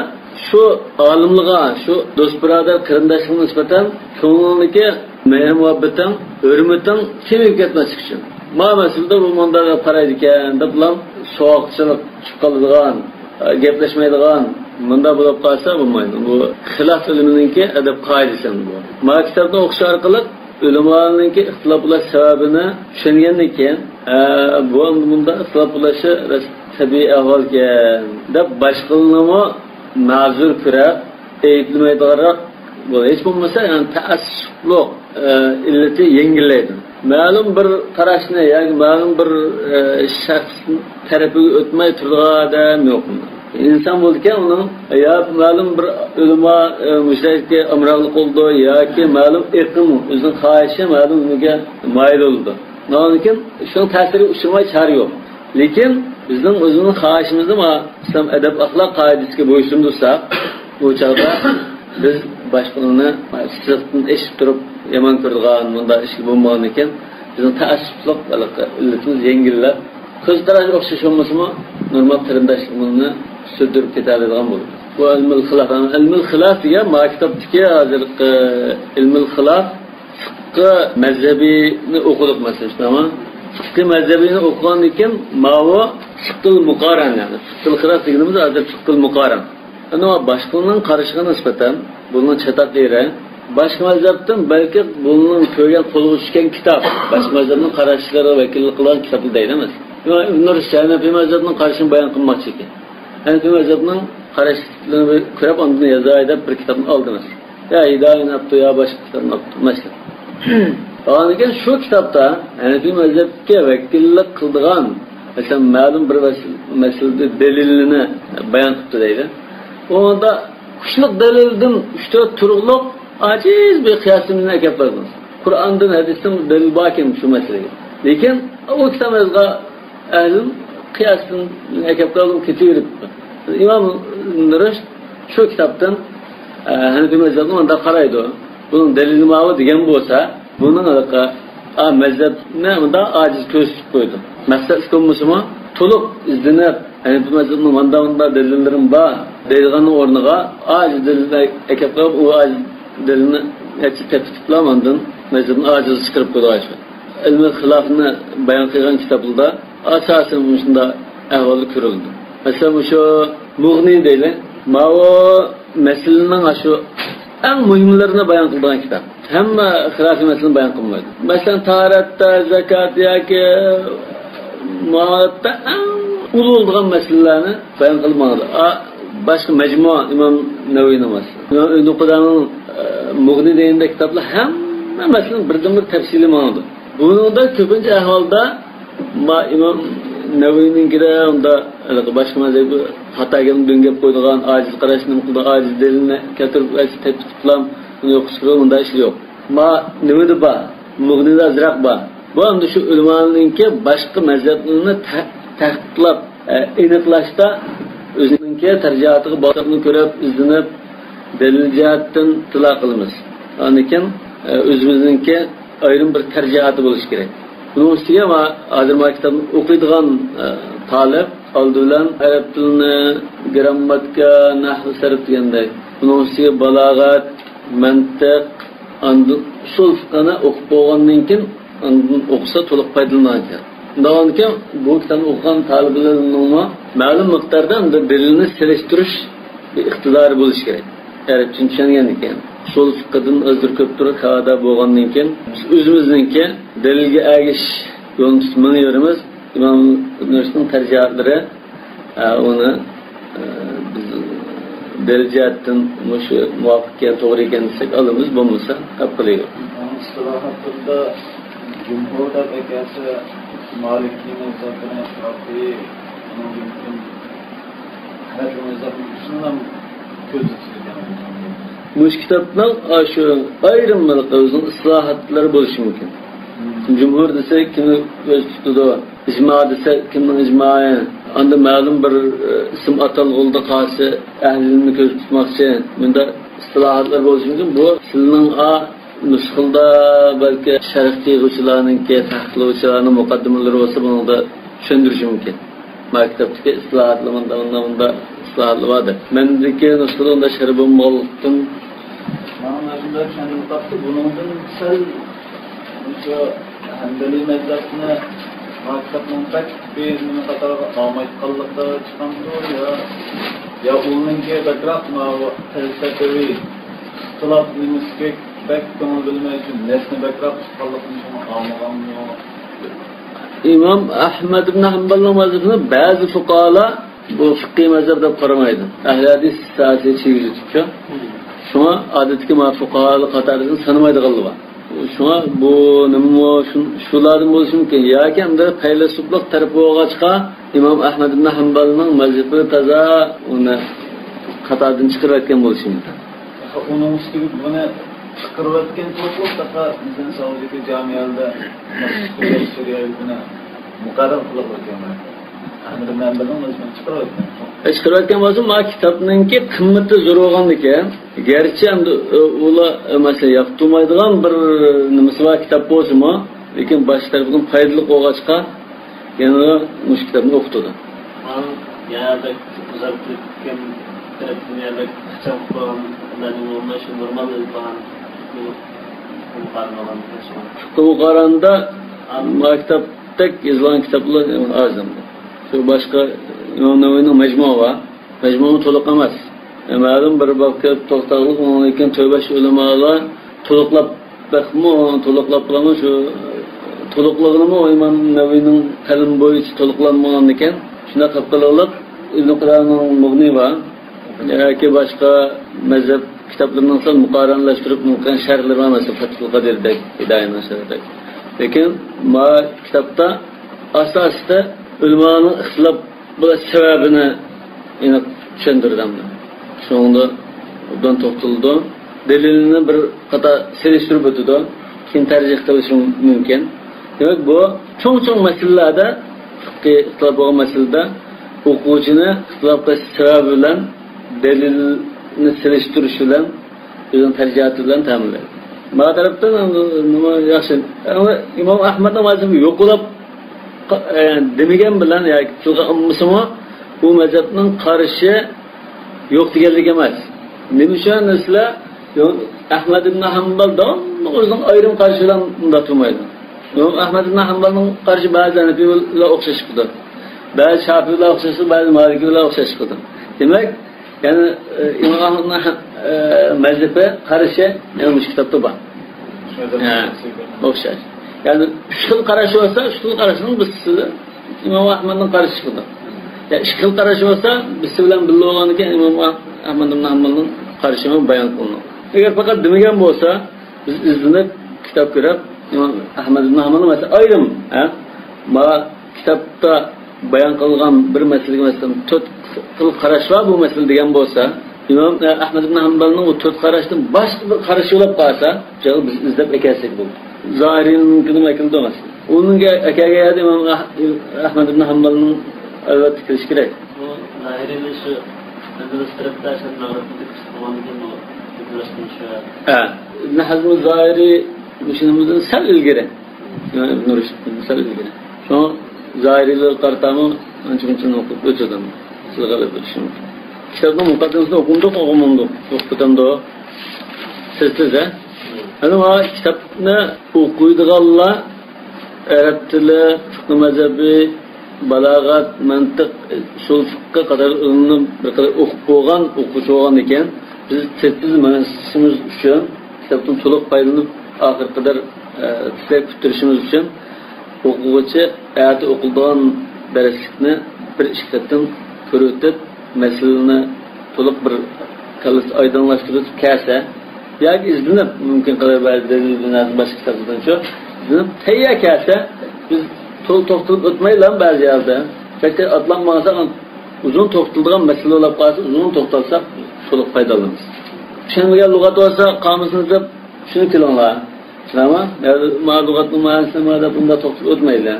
شۇ ئالىملىغا، شۇ دوست-بۇرادەر قېرىنداشلىرىغا نىسبەتەن كۆڭلۈڭدىكى مېھىر-مۇھەببىتىڭ، ھۆرمىتىڭ كېمىيىپ كەتمەسلىكى ئۈچۈن. ما مەسىلىدە بۇ مۇنداق قارايدىكەن دەپلا سوغۇقچىلىق چۈشۈپ قالىدىغان، گەپلەشمەيدىغان، مۇنداق بولۇپ قالسا بولمايدۇ. بۇ خىلاف ئىلمىنىڭكى ئەدەپ قائىدىسى بۇ. ما كىتابنى ئوقۇش ئارقىلىق ئۆلىمالارنىڭكى ئىختىلاپلاش سەۋەبىنى چۈشەنگەندىن كېيىن، ئە، بۇ ئەمدى مۇنداق ئىختىلاپلىشى تەبىئىي ئەھۋالكەن دەپ باشقىلىرىنىمۇ مەزۇر كۆرۈپ، ئەيىبلىمەيدىغانراق بولىدۇ. ھېچ بولمىسا، يەنى تەئەسسۇپلۇق، ئە، ئىللىتى يەڭگىللەيدۇ. مەلۇم بىر قاراشنى ياكى مەلۇم بىر، ئە، شەخس تەرىپىگە ئۆتمەي تۇرىدىغان ئادەم يوق. ئىنسان بولىدىكەن، ئۇنىڭ يا مەلۇم بىر ئۆلىما، ئە، مۇشۇ ئامراقلىق بولىدۇ ياكى مەلۇم ئېقىم، ئۆزىنىڭ خاھىشى مەلۇم نېمىگە مايىل بولىدۇ. ئاندىن كېيىن شۇنىڭ تەسىرىگە ئۇچرىماي چارە يوق. لېكىن بىزنىڭ ئۆزىمىزنىڭ خاھىشىمىزنى مانا ئىسلام ئەدەپ ئەخلاق قائىدىسىگە بويسۇندۇرساق، بۇ چاغدا بىز باشقىلارنى سىرتتىن ئېشىپ تۇرۇپ يامان كۆرىدىغان مۇنداق ئىشكە بولمىغاندىكىن، بىزنىڭ تەئەسسۇپلۇق ھېلىقى ئىللىتىمىز يەڭگىللەپ، كۆز قاراش ئوخشاش بولمىسىمۇ، نورمال قېرىنداشلىقىمىزنى سۈردۈرۈپ كېتەلەيدىغان بولىمىز. بۇ ئىلمۇل خىلاف، ئىلمۇل خىلاف دېگەن ما كىتابتىكى ھازىرقى ئىلمۇل خىلاف فىققى مەزھەبىنى ئوقۇدۇق، مەسىلەن، شۇنداقمۇ؟ فىققى مەزھەبىنى ئوقۇغاندىن كېيىن، ماۋۇ فىققىل مۇقارەن، يەنى فىققىل خىلاف دېگىنىمىز ھازىر فىققىل مۇقارەن. ئەنە باشقىلارنىڭ قارىشىغا نىسبەتەن بۇنىڭ چاتاق يېرى، باشقا مەزھەپتىن بەلكى بۇنىڭ كۆرگەن، قولىغا چۈشكەن كىتاب، باشقا مەزھەپنىڭ قاراشلىرىغا ۋەكىللىك قىلغان كىتابنى دەيدۇ ئەمەس. ئىمام ئىبن رۇشد ھەنەفىي مەزھەپنىڭ قارىشىنى بايان قىلماقچى ئىكەن. ھەنەفىي مەزھەپنىڭ قاراشلىرىنى كۆرۈپ، ئاندىن يازاي دەپ بىر كىتابنى ئالدى ئەمەس. يا ھىدايىنى ئاپتۇ، يا باشقا كىتابنى ئاپتۇ، مەسىلەن. ئاندىن كېيىن شۇ كىتابتا ھەنەفىي مەزھەپكە ۋەكىللىك قىلىدىغان، مەسىلەن، مەلۇم بىر مەسىل-، مەسىلىدە دەلىلىنى بايان قىپتۇ دەيدۇ. ئۇندا كۈچلۈك دەلىلدىن ئۈچ تۆت تۇرۇقلۇق ئاجىز بىر قىياسىمنى ئەكەپ بەردىڭىز. قۇرئاندىن، ھەدىستىن دەلىل باركەن شۇ مەسىلىگە. لېكىن ئۇ كىتاب يازغان ئەھلىم قىياستىن ئەكەپ قالدىم، كېتىۋېرىپتۇ. ئىمام رۇشد شۇ كىتابتىن، ئە، ھەنىفىي مەزھەپنى مۇنداق قارايدۇ. بۇنىڭ دەلىلى ماۋۇ دېگەن بولسا، بۇنىڭ ھېلىقى، ئا، مەزھەپنى مۇنداق ئاجىز كۆرسىتىپ قويدى. مەقسەتلىك بولمىسىمۇ، تولۇق ئىزدىنىپ، ھەنىفىي مەزھەپنىڭ ماندا مۇنداق دەلىللىرىم بار دەيدىغاننىڭ ئورنىغا، ئاجىز دەلىلنى ئەكەپ قويۇپ، ئۇ ئاجىز دەلىلنى نەچچە تېپىتىپلا، ئاندىن مەزھەپنى ئاجىز چىقىرىپ قويدى. ئىلمىي خىلاپنى بايان قىلغان كىتابلاردا ئاساسەن مۇشۇنداق ئەھۋاللار كۆرۈلىدۇ. مەسىلەن، مۇشۇ مۇغنى دەيلى، ماۋۇ مەسىلىنىڭ شۇ ئەڭ مۇھىملىرىنى بايان قىلىدىغان كىتاب. ھەممە خىلاپىي مەسىلىنى بايان قىلمايدۇ. مەسىلەن، تاھارەتتە، زاكات ياكى مۇئامالاتتا ئەڭ ئۇلۇغ بولىدىغان مەسىلىلەرنى بايان قىلمايدۇ. ئا، باشقا مەجمۇ ئىمام نەۋەۋىنىڭ مەسىلىسى. ئىمام ئىبن قۇدامىنىڭ، ئە، مۇغنى دېگەندەك كىتابلار ھەممە مەسىلىنى بىردىن بىر تەپسىلىي ماڭىدۇ. بۇنىڭدا كۆپىنچە ئەھۋالدا ما ئىمام نەۋەۋىنىڭكىدە ئۇندا ھېلىقى باشقا مەزھەپ خاتا گەپنى دۆڭگەپ قويىدىغان، ئاجىز قاراش نېمە قىلىدۇ، ئاجىز دەلىلنى كەلتۈرۈپ، تەپسىلىي قىلام، بۇنى يوققا چىقىرىدۇ، مۇنداق ئىشلار يوق. ما نېمىدە بار؟ مۇغنىدا ئازراق بار. بۇ ئەمدى شۇ ئۆلىمانىڭكى باشقا مەزھەپلەرنى تە-، تەھقىقلاپ، ئە، ئېنىقلاشتا ئۆزىنىڭكى تەرجىھاتىغا باسىقنى كۆرۈپ، ئىزدىنىپ، دەلىل جەھەتتىن تىللا قىلىمىز. ئاندىن كېيىن، ئە، ئۆزىمىزنىڭكى ئايرىم بىر تەرجىھاتى بولۇشى كېرەك. بۇنىڭ ئۈستىگە ما-، ھازىر ما كىتابنى ئوقۇيدىغان، ئە، تالىپ ئالدى بىلەن ئەرەب تىلىنى، گرامماتىكا، نەھۋ، سەرپ دېگەندەك. بۇنىڭ ئۈستىگە بالاغەت، مەنتىق، ئاندىن ئۇسۇل فىقھىنى ئوقۇپ بولغاندىن كېيىن، ئاندىن ئوقۇسا تولۇق پايدىلىنىدىكەن. شۇنداق بولغاندىكىن، بۇ كىتابنى ئوقۇغان تالىبلىرىنىڭمۇ مەلۇم مىقداردا ئەمدى دەلىلنى سېلىشتۇرۇش بىر ئىقتىدارى بولۇشى كېرەك. ئەرەبچىنى چۈشەنگەندىن كېيىن. ئۇسۇل فىقھىدىن ئازدۇر كۆپتۇر خەۋەردار بولغاندىن كېيىن، بىز ئۆزىمىزنىڭكى دەلىلگە ئەگىشىش يولىنى تۇتۇپ مېڭىۋېرىمىز. ئىمام ئىبن رۇشدنىڭ تەرجىھاتلىرى، ئە، ئۇنى، ئە، بىز دەلىل جەھەتتىن مۇشۇ مۇۋاپىق ئىكەن، توغرا ئىكەن دېسەك ئالىمىز، بولمىسا قاپقىلى يوق. ئۇنىڭ ئىستىلاھاتلىرىدا جۇمھۇر دەپ ئەكەلسە، مالىكىي مەزھەپنى، شافىئىي، ئۇنىڭدىن كېيىن ھەنەفىي مەزھەپنى شۇنداق كۆزدە تۇتىدىكەن. مۇشۇ كىتابنىڭ، ئا، شۇ ئايرىم بىر ئۆزىنىڭ ئىستىلاھاتلىرى بولۇشى مۇمكىن. جۇمھۇر دېسە، كىمنى كۆزدە تۇتىدۇ؟ ئىجما دېسە، كىمنىڭ ئىجمائى؟ ئاندىن مەلۇم بىر، ئە، ئىسىم ئاتالغۇلىدا قالسا، ئەھلى ئىلمنى كۆزدە تۇتماقچى. مۇنداق ئىستىلاھاتلار بولۇشى مۇمكىن. بۇ سىلىنىڭ، ئا، نۇسخىلىدا بەلكى شەرھ قىلغۇچىلارنىڭكى، تەھقىقلىغۇچىلارنىڭ مۇقەددىمىلىرى بولسا، بۇنىڭدا چۈشەندۈرۈشى مۇمكىن. ما كىتابتىكى ئىستىلاھاتلار مۇنداق، مۇنداق، مۇنداق ئىستىلاھاتلار بار دەپ. مەندىكى نۇسخىدا ئۇنداق شەرھ بولمىغانلىقتىن. ماڭا مەزمۇندا چۈشەندۈرۈپ قاپتۇ. بۇنىڭدىن سەل شۇ ھەنبەلىي مەزھەپنى ما كىتابنىڭ بەك بىر نېمە قاتارىغا ئالمايتقانلىقى چىقامدۇ يا، يا ئۇنىڭكى بەكرەك ماۋۇ پەلسەپىۋى ئىختىلاپ نېمىسىگە بەك كۆڭۈل بۆلمەي، شۇ نەسنى بەكرەك تۇتقانلىقىدىن شۇڭا ئالمىغانمۇ؟ ئىمام ئەھمەد ئىبن ھەمبەلنىڭ مەزھىپىنى بەزى فۇقاھالار بۇ فىقھىي مەزھەپ دەپ قارىمايدۇ. ئەھلى ھەدىس ساھەسىگە چىگىۋېتىپتۇ. شۇڭا ئادەتتىكى ما فۇقاھالار قاتارىدىن سانىمايدىغانلار بار. شۇڭا بۇ نېمىمۇ شۇ-، شۇلاردىن بولۇشى مۇمكىن. ياكى ئەمدى پەيلەسوپلۇق تەرىپى بولغاچقا، ئىمام ئەھمەد ئىبن ھەمبەلنىڭ مەزھىپى تازا ئۇنى قاتاردىن چىقىرىۋەتكەن بولۇشى مۇمكىن. ئۇنىڭ ئۈستىگە بۇنى چىقىرىۋەتكەن تۇرۇقلۇق، مەسىلەن، سەئۇدىدىكى جامىئەلەردە مۇقەررەر قىلىپ ئۆتكەن. ئەھمەد ئىبن ھەمبەلنىڭ مەزھىپىنى چىقىرىۋەتكەن. چىقىرىۋەتكەن بولسا، ما كىتابنىڭكى قىممىتى زور بولغاندىكىن، گەرچە ئەمدى، ئۇلار، مەسىلەن، ياقتۇرمايدىغان بىر نېمىسى بار كىتاب بولسىمۇ، لېكىن باشقا تەرىپىدىن پايدىلىق بولغاچقا، يەنە مۇشۇ كىتابنى ئوقۇتىدۇ. مانا يەنە بەك ئۇزارتىپ كەتكەن تەرەپتىن يەنە بەك ئىخچام قىلىپ قويغان، ئۇلارنى ئورنىدا شۇ نورمال ئېلىپ بارغان، بۇ، بۇ قارىمىغان كەسىپ. فىقھىغا قارىغاندا، ما كىتابتەك يېزىلغان كىتابلار ئاز ئەمدى. شۇ باشقا ئىمام نەۋەۋىنىڭ مەجمۇئى بار. مەجمۇئى تولۇق ئەمەس. مەلۇم بىر بابقا توختاغلىق، ئۇنىڭدىن كېيىن تۆت بەش ئۆلىمالار تولۇقلاپ بەكمۇ، تولۇقلاپ بولامۇ، شۇ تولۇقلىغىنىمۇ ئىمام نەۋەۋىنىڭ قەلىمى بويىچە تولۇقلانمىغاندىكىن، شۇنداق قىلىپ قىلغۇلۇق ئىبن قۇدامىنىڭ مۇغنى بار. ياكى باشقا مەزھەپ كىتابلىرىنىڭ سەل مۇقارىنىلەشتۈرۈپ قىلغان شەرھلىرى بار، مەسىلەن، فەتھۇل قەدىردەك، ھىدايەنىڭ شەرھىدەك. لېكىن ما كىتابتا ئاستا-ئاستا ئۆلىمانىڭ ئىختىلاپ بۇلار سەۋەبىنى ئېنىق چۈشەندۈرىدۇ. شۇنىڭدا ئوبدان توختىلىدۇ. دەلىلنى بىر قاتار سېلىشتۇرۇپ ئۆتىدۇ. كېيىن تەرجىھ قىلىشى مۇمكىن. دېمەك، بۇ چوڭ-چوڭ مەسىلىلەردە پىققى ئىختىلاپ بولغان مەسىلىدە ئوقۇغۇچىنى ئىختىلاپ قىلىش سەۋەبى بىلەن دەلىلنى سېلىشتۇرۇش بىلەن ئۆزىنىڭ تەرجىھاتى بىلەن تەمىنلەيدۇ. ما تەرەپتىن ئەمدى نېمە ياخشى. ئەمما ئىمام ئەھمەدنىڭ مەزھىپى يوق بولاپ، ئە، دېمىگەن بىلەن ياكى تىلغا ئالمىسىمۇ، بۇ مەزھەپنىڭ قارىشى يوق دېگەنلىك ئەمەس. نېمە ئۈچۈن دېسىلە، ئەھمەد ئىبن ھەمبەل داۋاملىق ئۆزىنىڭ ئايرىم قارىشى بىلەن مۇنداق تۇرمايدۇ. ئەھمەد ئىبن ھەمبەلنىڭ قارىشى بەزى ھەنەفىي بىلەن ئوخشاش چىقىدۇ. بەزى شافىي بىلەن ئوخشاش چىقىدۇ، بەزى مالىكىي بىلەن ئوخشاش چىقىدۇ. دېمەك، يەنى، ئە، ئىمام ئەھمەدنىڭ، ئە، مەزھىپى قارىشى يەنە مۇشۇ كىتابتا بار. ھە، ئوخشاش. يەنى ئۈچ خىل قاراش بولسا، ئۈچ خىل قاراشنىڭ بىرسى ئىمام ئەھمەدنىڭ قارىشى چىقىدۇ. يا ئىككى خىل قاراش بولسا، بىرسى بىلەن بىللە بولغاندىن كېيىن ئىمام ئەھمەد ئىبن ھەمبەلنىڭ قارىشى بايان قىلىنىدۇ. ئەگەر پەقەت دېمىگەن بولسا، بىز ئىزدىنىپ، كىتاب كۆرۈپ، ئىمام ئەھمەد ئىبن ھەمبەلنىڭ مەسىلە ئايرىم، ھە؟ ما كىتابتا بايان قىلغان بىر مەسىلىگە، مەسىلەن، تۆت خىل قاراش بار بۇ مەسىلىدە دېگەن بولسا، ئىمام ئەھمەد ئىبن ھەمبەلنىڭ ئۇ تۆت قاراشتىن باشقا بىر قارىشى بولۇپ قالسا، بۇ چاغدا بىز ئىزدەپ ئەكەلسەك بولدى. زاھىرىينىڭكىنىمۇ ئەكېلىدۇ مەسىلەن. ئۇنىڭ ئەكەلگەن يەردە ئىمام ئەھ-، ئەھمەد ئىبن ھەمبەلنىڭ ئەلۋەتتە كىرىشى كېرەك. بۇ زاھىرىينىڭ شۇ ئەندىلۇس تەرەپتە شۇ مەغرىبتىكى قىسىم بولغاندىكىن بۇ ئۆزلەشكەن شۇ. ھە. ئىبن ھەزم زاھىرىي مۇشۇنىڭدىن سەل ئىلگىرى. ئىمام ئىبن رۇشدتىن سەل ئىلگىرى. شۇڭا زاھىرىيلارغا قارىتامۇ ئانچە-مۇنچە ئوقۇپ ئۆتىدۇ. سىلەرگە غەلىبە بېرىشى مۇمكىن. كىتابنىڭ مۇقەددىمىسىنى ئوقۇمدۇق، ئوقۇمامدۇق. ئوقۇپ ئۆتەمدۇ؟ سىز، سىز، ھە؟ ئەنە مانا كىتابنى ئوقۇيدىغانلار ئەرەب تىلى، فىقھى مەزھەبى، بالاغەت، مەنتىق، ئۇسۇل فىقھى قاتارلىق ئىلىمنى بىر قەدەر ئوقۇپ بولغان ئوقۇغۇچى بولغاندىكىن، بىز تېز-تېز مانا سىزىمىز ئۈچۈن كىتابتىن تولۇق پايدىلىنىپ، ئاخىرقى قەدەر، ئە، تىزەك پۈتتۈرۈشىمىز ئۈچۈن ئوقۇغۇچى ئەتە ئوقۇلىدىغان دەرسلىكنى بىر ئىككى قېتىم كۆرۈۋېتىپ، مەسىلىنى تولۇق بىر كاللىسى ئايدىڭلاشتۇرۇپ كەلسە، ياكى ئىزدىنىپ، مۇمكىن قەدەر بەزى دەلىل بىناسى باشقا كىتابلاردىنچۇ ئىزدىنىپ تەييار كەلسە، بىز تو-، توختىلىپ ئۆتمەيلا بەزى يەردە. بەك ئاتلاپ ماڭساق، ئۇزۇن توختىلىدىغان مەسىلە بولۇپ قالسا، ئۇزۇن توختالساق، تولۇق پايدىلىنىمىز. چۈشەنمىگەن لۇغەت بولسا، قامۇسنى ئىزدەپ، چۈشىنىپ كېلىڭلار. شۇنداقمۇ؟ يا ما لۇغەتنىڭ مەنىسى نېمە دەپ ئۇنداق توختىلىپ ئۆتمەيلى.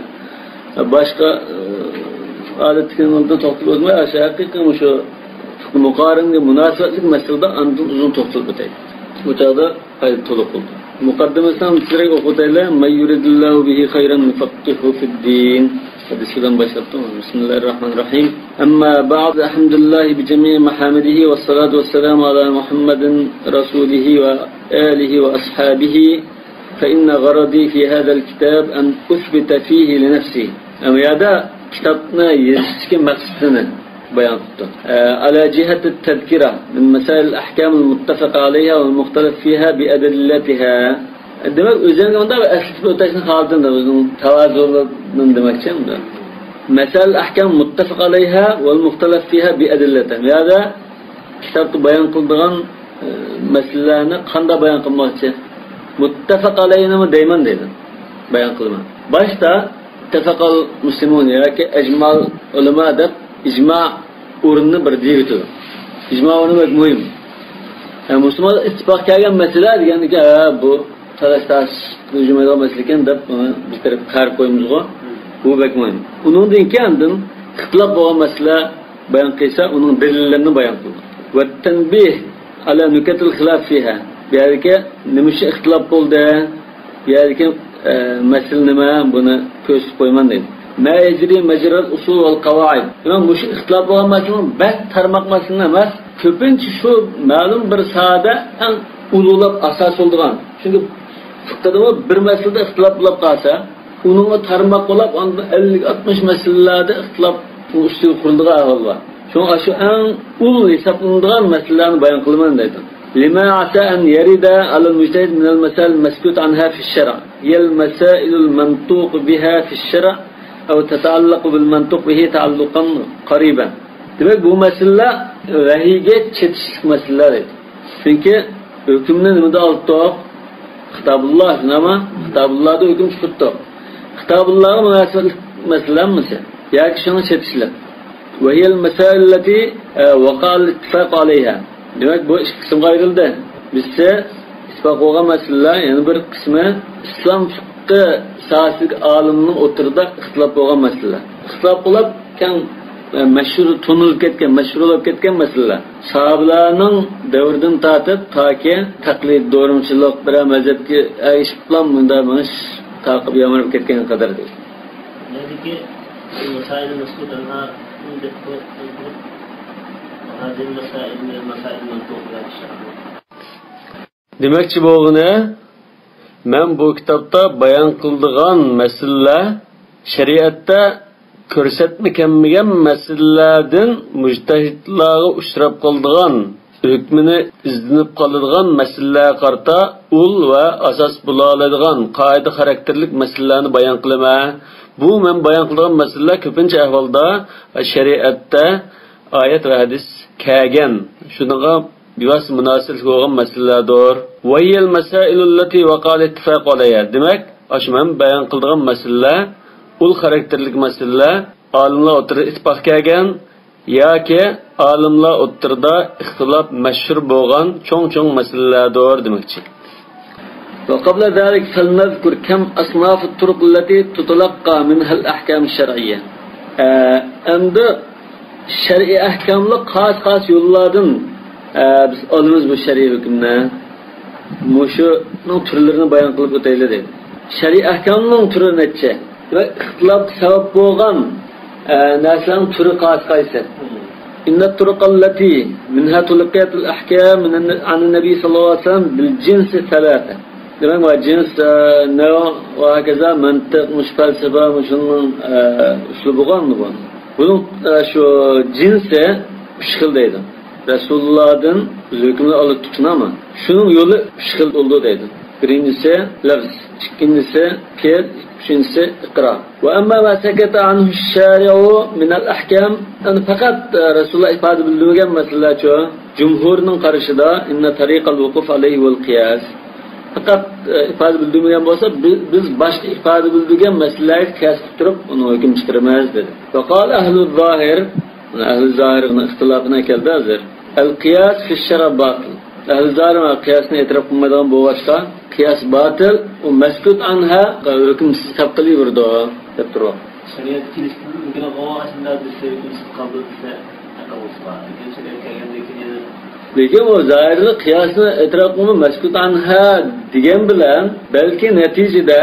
باشقا، ئە، ئادەتتىكى نېمىدە توختىلىپ ئۆتمەي، ئاشۇ ھەقىقىي مۇشۇ مۇقارىنگە مۇناسىۋەتلىك مەسىلىدە ئاندىن ئۇزۇن توختىلىپ ئۆتەي. بۇ چاغدا پايدا تولۇق بولدى. مۇقەددىمىسىنى تېزرەك ئوقۇۋېتەيلى. مَن يُرِدِ اللَّهُ بِهِ خَيْرًا يُفَقِّهْهُ فِي الدِّينِ. ھەدىسى بىلەن باشلاپتۇ. بسم الله الرحمن الرحيم. أما بعد، الحمد لله بجميع محامده، والصلاة والسلام على محمد رسوله وآله وأصحابه، فإن غرضي في هذا الكتاب أن أثبت فيه لنفسي. ئەمما يەردە كىتابنى يېزىشتىكى مەقسىتىنى بايان قىپتۇ. ئە، على جهة التذكرة من مسائل الأحكام المتفق عليها والمختلف فيها بأدلتها. دېمەك، ئۆزۈمگە مۇنداق بىر ئەسلىتىپ ئۆتۈشنى خالىدىم، ئۆزىنىڭ تاۋازۇلىرىدىن دېمەكچى. مەسەل ئەھكام مۇتتەپىق ئەلەيھا ۋەل مۇختەلەف فىھا بىئەدىللەتىن. بۇ يەردە كىتابتا بايان قىلىدىغان، ئە، مەسىلىلەرنى قانداق بايان قىلماقچى؟ مۇتتەپىق ئەلەيھىنىمۇ دەيمەن دەيدۇ. بايان قىلىمەن. باشتا ئىتتەفەقەل مۇسلىمۇن ياكى ئەجمەل ئۇلەما دەپ ئىجما ئورنىنى بىر دېيىۋېتىدۇ. ئىجما ئورنى بەك مۇھىم. ھە، مۇسۇلمانلار ئىتتىپاق كەلگەن مەسىلە دېگەندىكىن، ھە، بۇ تالاش تارتىش يۈرمەيدىغان مەسىلە ئىكەن دەپ، ئۇنى بىر تەرەپكە قايرىپ قويىمىزغۇ. بۇ بەك مۇھىم. ئۇنىڭدىن كېيىن ئاندىن ئىختىلاپ بولغان مەسىلە بايان قىلسا، ئۇنىڭ دەلىللىرىنى بايان قىلىدۇ. ۋەتتەنبىھ ئەلا نۇكەتىل خىلاف فىھا. بۇ يەردىكى نېمە ئۈچۈن ئىختىلاپ بولدى؟ بۇ يەردىكى، ئە، مەسىلە نېمە؟ بۇنى كۆرسىتىپ قويىمەن دەيدۇ. ما يەجرى مەجرەل ئۇسۇل ۋەل قەۋائىد. دېمەك، مۇشۇ ئىختىلاپ بولغان مەسىلىنىڭ بەك تارماق مەسىلە ئەمەس، كۆپىنچە شۇ مەلۇم بىر ساھەدە ئەڭ ئۇلۇغلاپ ئاساس بولىدىغان. چۈنكى فىقىدىمۇ بىر مەسىلىدە ئىختىلاپ بولۇپ قالسا، ئۇنىڭغا تارماق بولاپ، ئاندىن ئەللىك، ئاتمىش مەسىلىلەردە ئىختىلاپ ئۇنىڭ ئۈستىگە قۇرۇلىدىغان ئەھۋال بار. شۇڭا شۇ ئەڭ ئۇل ھېسابلىنىدىغان مەسىلىلەرنى بايان قىلىمەن دەيدۇ. لما عسى أن يرد على المجتهد من المسائل المسكوت عنها في الشرع، هي المسائل المنطوق بها في الشرع أو تتعلق بالمنطوق به تعلقا قريبا. دېمەك، بۇ مەسىلىلەر ۋەھىيگە چېتىشلىق مەسىلىلەر دەيدۇ. چۈنكى ھۆكۈمنى نېمىدە ئالدۇق؟ خىتابۇللا، شۇنداقمۇ؟ خىتابۇللادا ھۆكۈم چىقىرتتۇق. خىتابۇللاغا مۇناسىۋەتلىك مەسىلە ھەممىسى. ياكى شۇڭا چېتىشلىق. وهي المسائل التي، ئە، وقع الاتفاق عليها. دېمەك، بۇ ئىككى قىسىمغا ئايرىلدى. بىرسى ئىتتىپاق بولغان مەسىلىلەر، يەنە بىر قىسمى ئىسلام فىقھى ساھەسىدىكى ئالىمنىڭ ئوتتۇرىدا ئىختىلاپ بولغان مەسىلىلەر. ئىختىلاپ بولۇپ، كەڭ، ئە، مەشھۇر، تونۇلۇپ كەتكەن، مەشھۇر بولۇپ كەتكەن مەسىلىلەر. ساھابىلەرنىڭ دەۋرىدىن تارتىپ، تاكى تەقلىد، دورۇنچىلىق، بىرەر مەزھەپكە ئەگىشىپلا مۇنداق مېڭىش تارقىپ يامراپ كەتكەنگە قەدەر دەيدۇ. نەدىكى مەسائىل مەسكۇت ئەنھا دەپ قويۇپ، ھازىر مەسائىل، مەسائىل مەنتۇق دەپ. دېمەكچى بولغىنى، مەن بۇ كىتابتا بايان قىلىدىغان مەسىلىلەر شەرىئەتتە كۆرسەتمە كەلمىگەن مەسىلىلەردىن مۇجتەھىدلارغا ئۇچراپ قالىدىغان، ھۆكمىنى ئىزدىنىپ قالىدىغان مەسىلىلەرگە قارىتا ئۇل ۋە ئاساس بولالايدىغان قائىدە خاراكتېرلىك مەسىلىلەرنى بايان قىلىمەن. بۇ مەن بايان قىلىدىغان مەسىلىلەر كۆپىنچە ئەھۋالدا شەرىئەتتە ئايەت ۋە ھەدىس كەلگەن، شۇنىڭغا بىۋاسىتە مۇناسىۋەتلىك بولغان مەسىلىلەردۇر. وهي المسائل التي وقع الاتفاق عليها. دېمەك، ئاشۇ مەن بايان قىلىدىغان مەسىلىلەر، ئۇل خاراكتېرلىك مەسىلىلەر، ئالىملار ئوتتۇرىدا ئىتتىپاق كەلگەن ياكى ئالىملار ئوتتۇرىدا ئىختىلاپ مەشھۇر بولغان چوڭ-چوڭ مەسىلىلەردۇر دېمەكچى. وقبل ذلك فلنذكر كم أصناف الطرق التي تتلقى منها الأحكام الشرعية. ئە، ئەمدى شەرئىي ئەھكاملىق خاس-خاس يوللاردىن، ئە، بىز ئالىمىز بۇ شەرئىي ھۆكۈمنى. مۇشۇنىڭ تۈرلىرىنى بايان قىلىپ ئۆتەيلى دەيدۇ. شەرئىي ئەھكامنىڭ تۈرى نەچچە؟ ۋە ئىختىلاپقا سەۋەب بولغان، ئە، نەرسىلەرنىڭ تۈرى قايسى قايسى؟ إن الطرق التي منها تلقيت الأحكام من الن-، عن النبي صلى الله عليه وسلم بالجنس ثلاثة. دېمەك، مانا جىنس، ئە، نەۋ ۋە ھاكازا مەنتىق، مۇشۇ پەلسەپە، مۇشۇنىڭ، ئە، ئۇسلۇبى بولغانمۇ بۇ؟ بۇنىڭ، ئە، شۇ جىنسى ئۈچ خىل دەيدۇ. رەسۇلۇللادىن بىز ھۆكۈمنى ئالىدۇ تۇتۇنامەن. شۇنىڭ يولى ئۈچ خىل بولىدۇ دەيدۇ. بىرىنچىسى لەفز، ئىككىنچىسى پېئىل، ئۈچىنچىسى ئىقرار. وأما ما سكت عنه الشارع من الأحكام، يەنى پەقەت، ئە، رەسۇلۇللا ئىپادە بىلدۈرمىگەن مەسىلىلەرچۇ؟ جۇمھۇرنىڭ قارىشىدا إن طريق الوقوف عليه هو القياس. پەقەت، ئە، ئىپادە بىلدۈرمىگەن بولسا، بى-، بىز باشقا ئىپادە بىلدۈرگەن مەسىلىلەرگە قىياس قىلىپ تۇرۇپ ئۇنى ھۆكۈم چىقىرىمىز دېدى. وقال أهل الظاهر، ئەھلى زاھىرنىڭ ئىختىلاپىنى ئەكەلدى ھازىر. القياس في الشرع باطل. ئەھلى زاھىر قىياسنى ئېتىراپ قىلمايدىغان بولغاچقا، قىياس باتىل، ئۇ مەسكۇت ئانھا ھۆكۈمسىز قېلىپ قېلىۋېرىدۇ، دەپ تۇرۇۋاتىدۇ. شەرىئەتتە كېلىشتۈرۈلگەن ئاشۇنداق دېسە، ھۆكۈمسىز قالدى دېسە، ئەقىل بولسا. لېكىن شەرىئەت كەلگەندىن كېيىن يەنە لېكىن ئۇ زاھىرلىق قىياسنى ئېتىراپ قىلماي مەسكۇت ئانھا دېگەن بىلەن، بەلكى نەتىجىدە